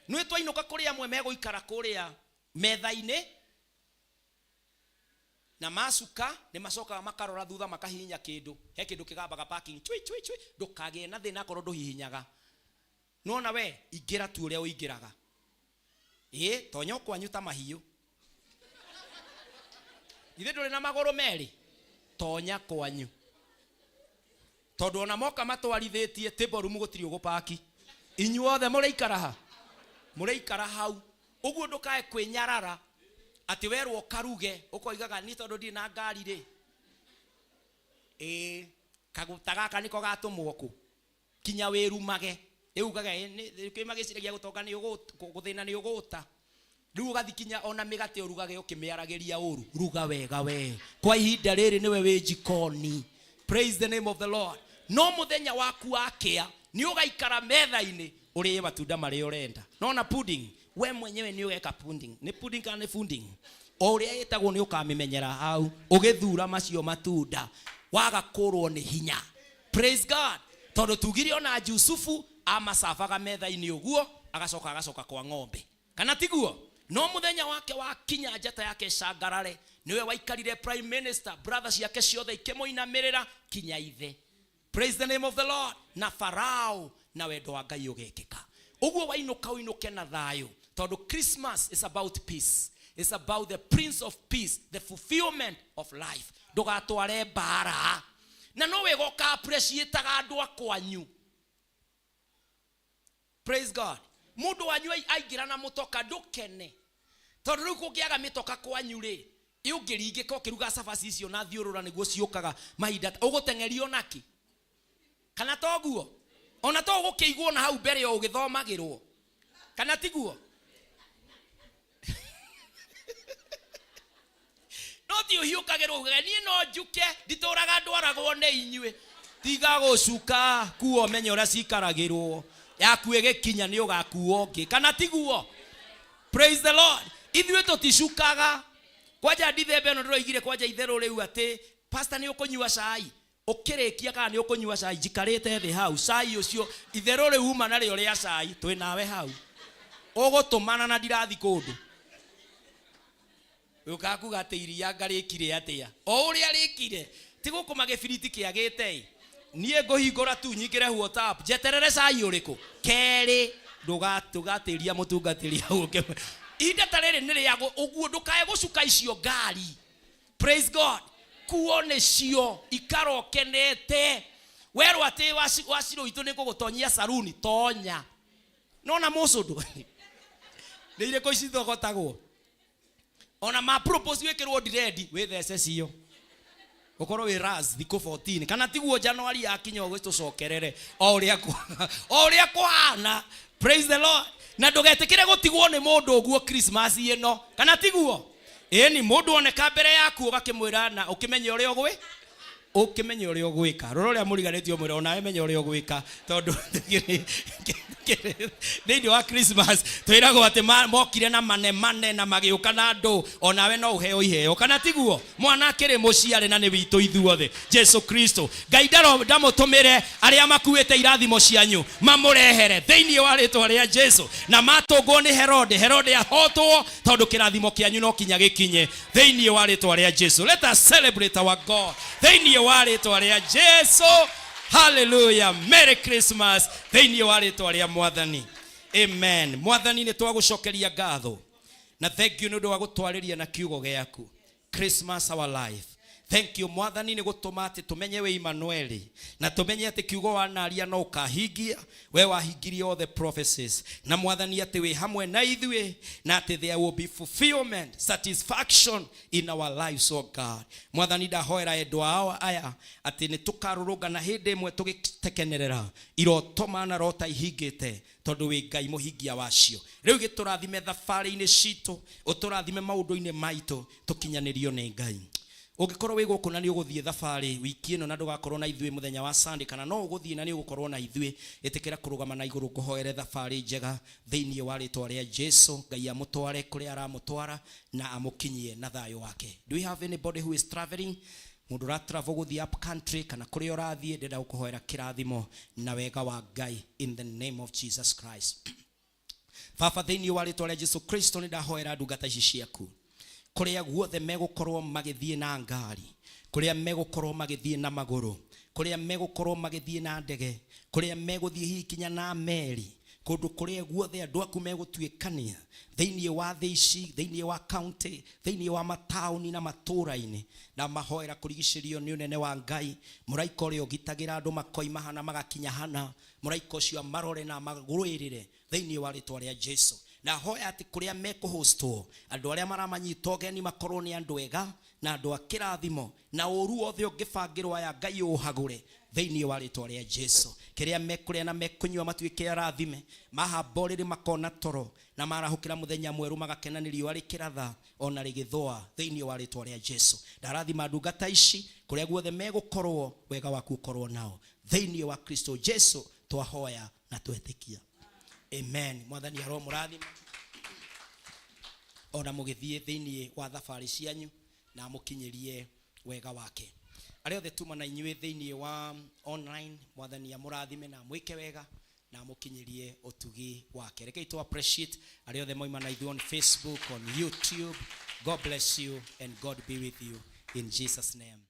Nĩ twainũka kũrĩ amwe megũikara kũrĩa metha-inĩ na macuka nĩ macokaga makarora thutha makahihinya kĩndũ, he kĩndũ kĩgambaga parking, chui chui chui. Ndũkagĩe na thĩna akorwo ndũhihinyaga. Nona we ingĩra tu ũrĩa ũingĩraga, ĩ tonya kwanyu ta mahiũ, ithe ndũrĩ na magũrũ merĩ, tonya kwanyu, tondũ ona moka matwarithĩtie table room gũtirĩ ũgũpaki, inyuothe mũrĩikara ha, mũrĩikara hau ũguo. Ndũkae kwĩnyarara atĩ werwo ũkaruge ũkoigaga niĩ tondũ ndirĩ na ngari rĩ, ĩ kaguta gaka nĩko gatũmwo kũ, kinya wĩrumage rĩu ugaga kwĩ magĩciragia gũtonga nĩ gũthĩna nĩ ũgũta. Rĩu ũgathi kinya ona mĩgate ũrugage ũkĩmĩaragĩria ũru. Ruga wega we, kwa ihinda rĩrĩ nĩwe wĩ jikoni. Praise the name of the Lord. No mũthenya waku wakĩa nĩ ũgaikara metha-inĩ ũrĩe matunda marĩa ũrenda. Nona pudding, we mwenyewe nĩ ũgeka pudding, nĩ pudding kana nĩ funding, o ũrĩa ĩtagwo, nĩ ũkamĩmenyera hau ũgĩthura macio matunda, waga kũrwo nĩ hinya. Praise God. Tondũ tugire ona Jusufu amacabaga metha-inĩ ũguo, agacoka agacoka kwa ng'ombe, kana tiguo? No mũthenya wake wakinya, njata yake ĩcangarare, nĩwe waikarire prime minister, brother ciake ciothe ikĩmũinamĩrĩra kinya ithe. Praise the name of the Lord. Na Farao na wendo wa Ngai ũgekĩka ũguo. Wainũka, ũinũke na thayũ, tondũ Christmas is about peace. It's about the Prince of Peace, the fulfillment of life. Ndũgatware mbara na no wega ũka appreciataga andũ a kwanyu. Praise God. Mũndũ wanyu aingĩra na mũtoka, ndũkene, tondũ rĩu kũngĩaga mĩtoka kwanyu rĩ, ũngĩringĩka ũkĩruga cabaci icio na thiũrũra nĩguo ciũkaga mahinda ũgũteng'erio naki, kana toguo? Ona to ũgũkĩigwo na hau mbere o ũgĩthomagĩrwo, kana tiguo? No ti ũhiũkagĩrwo ugaga niĩ no njuke, nditũraga ndwaragwo nĩ inyuĩ. Tiga gũcuka, kuo ũmenye ũrĩa cikaragĩrwo, yaku ĩgĩkinya nĩ ũgakuo ũngĩ, kana tiguo? Praise the Lord. Ithuĩ tũticukaga kwanja ndithemba ĩno. Ndĩroigire kwanja itherũ rĩu atĩ pastor nĩ ũkũnyua cai ũkĩrĩkia, kana nĩ ũkũnyua cai njikarĩte thĩ hau, cai ũcio itherũ rĩu uma narĩo rĩa cai twĩ nawe hau, ũgũtũmana na ndirathi kũndũ, ũkaga kuga atĩ iria ngarĩkire atĩa, o ũrĩa rĩkire ti gũkũ magĩbiriti kĩagĩte ĩ, niĩ ngũhingũra tu nyingĩre WhatsApp njeterere cai ũrĩkũ kerĩ. Ndũgatĩria mũtungatĩri hau ihinda ta rĩrĩ nĩ rĩa ũguo, ndũkae gũcuka icio ngari. Praise God. Kuo nĩcio ikara ũkenete, werwo atĩ wacirũ witũ nĩ ngũgũtonyia saruni, tonya. Nona mũcũndũ nĩ irĩkũ ici thogotagwo, ona ma propose wĩkĩrwo dread, wĩthece cio, ũkorwo wĩ ras thikũ 14, kana tiguo? Januari yakinya ũgĩtũcokerere o ũrĩa kũhana. Praise the Lord. Na ndũgetĩkĩre gũtigwo nĩ mũndũ ũguo Christmas ĩno, kana tiguo? Ĩni mũndũ oneka mbere yaku ũgakĩmwĩra na ũkĩmenye ũrĩa ũgwĩ ũkĩmenye ũrĩa ũgwĩka. Rora ũrĩa mũriganĩtie, ũmwĩre onawe menya ũrĩa ũgwĩka, tondũ thĩinĩ wa Christmas twĩragwo atĩ mokire na manemane na magĩũka na andũ, onawe no ũheo iheo, kana tiguo? Mwana akĩrĩ mũciare na nĩ witũ ithuothe, Jesu Kristo. Ngai ndamũtũmĩre arĩa makuĩte irathimo cianyu mamũrehere thĩinĩ wa rĩtwa rĩa Jesu, na matũngwo nĩ Herode, Herode ahotwo, tondũ kĩrathimo kĩanyu no kinya gĩkinye thĩinĩ wa rĩtwa rĩa Jesu. Let us celebrate our God thĩinĩ wa rĩtwa rĩa Jesu. Hallelujah. Merry Christmas thĩinĩ wa rĩtwa rĩa Mwathani. Amen. Mwathani, nĩ twagũcokeria ngatho na thank you nĩ ũndũ wa gũtwarĩria na kiugo gĩaku. Christmas our life. Thank you Mwathani nĩ gũtũma atĩ tũmenye wĩ Immanueli na tũmenye atĩ kiugo wanaria no ũkahingia. We wahingirie all the prophecies, na Mwathani atĩ wĩ hamwe na ithuĩ na atĩ there will be fulfillment, satisfaction in our lives, oh God. Mwathani, ndahoera endwa ao aya atĩ nĩ tũkarũrũngana hĩndĩ ĩmwe tũgĩtekenerera iroto manarota ihingĩte, tondũ wĩ Ngai mũhingia wacio. Rĩu gĩtũrathime thabarĩ-inĩ citũ, ũtũrathime maũndũ-inĩ maitũ, tũkinyanĩrio nĩ Ngai. Ũngĩkorwo wĩ gũkũ na nĩ ũgũthiĩ thabarĩ wiki ĩno na ndũgakorwo na ithuĩ mũthenya wa Sunday, kana no ũgũthiĩ na nĩ ũgũkorwo na ithuĩ, ĩtĩkĩra kũrũgama na igũrũ ngũhoere thabarĩ njega thĩinĩ wa rĩtwa rĩa Jesu. Ngai amũtware kũrĩa aramũtwara na amũkinyie na thayũ wake. Do we have anybody who is traveling? Mũndũ ũratravel gũthiĩ up country kana kũrĩa ũrathiĩ, ndĩrenda gũkũhoera kĩrathimo na wega wa Ngai in the name of Jesus Christ. Baba, thĩinĩ wa rĩtwa rĩa Jesu Kristo, nĩ ndahoera ndungata ici ciaku kũrĩa guothe megũkorwo magĩthiĩ na ngari, kũrĩa megũkorwo magĩthiĩ na magũrũ, kũrĩa megũkorwo magĩthiĩ na ndege, kũrĩa megũthiĩ hihi kinya na meri, kũndũ kũrĩa guothe andũ aku megũtuĩkania thĩinĩ wa thĩ ici, thĩinĩ wa county, thĩinĩ wa mataũni na matũũra-inĩ, na mahoera kũrigicĩrio nĩ ũnene wa Ngai. Mũraika ũrĩa ũgitagĩra andũ makoima hana magakinya hana, mũraika ũcio amarore na amagũrĩrĩre thĩinĩ wa rĩtwa rĩa Jesu. Na hoya atĩ kũrĩa mekũhostwo, andũ arĩa maramanyita ũgeni makorwo nĩ andũ ega na andũ a kĩrathimo, na ũru wothe ũngĩbangĩrwo aya Ngai ũhagũre thĩinĩ wa rĩtwa rĩa Jesu. Kĩrĩa mekũrĩa na mekũnyua matuĩke arathime, mahamba ũrĩrĩ makona toro, na marahũkĩra mũthenya mwerũ magakena nĩ riũa rĩkĩratha ona rĩgĩthũa thĩinĩ wa rĩtwa rĩa Jesu. Ndarathima ndungata ici kũrĩa guothe megũkorwo, wega waku ũkorwo nao thĩinĩ wa Kristo Jesu twahoya na twetĩkia, amen. Mwathani aromũrathima ona mũgĩthiĩ thĩinĩ wa thabarĩ cianyu na amũkinyĩrie wega wake. Arĩa othe tuma na inyuĩ thĩinĩ wa online, Mwathani amũrathime na amwĩke wega na amũkinyĩrie ũtugi wake. Rekei tu appreciate arĩa othe moima na ithuĩ on Facebook, on YouTube. God bless you and God be with you in Jesus' name.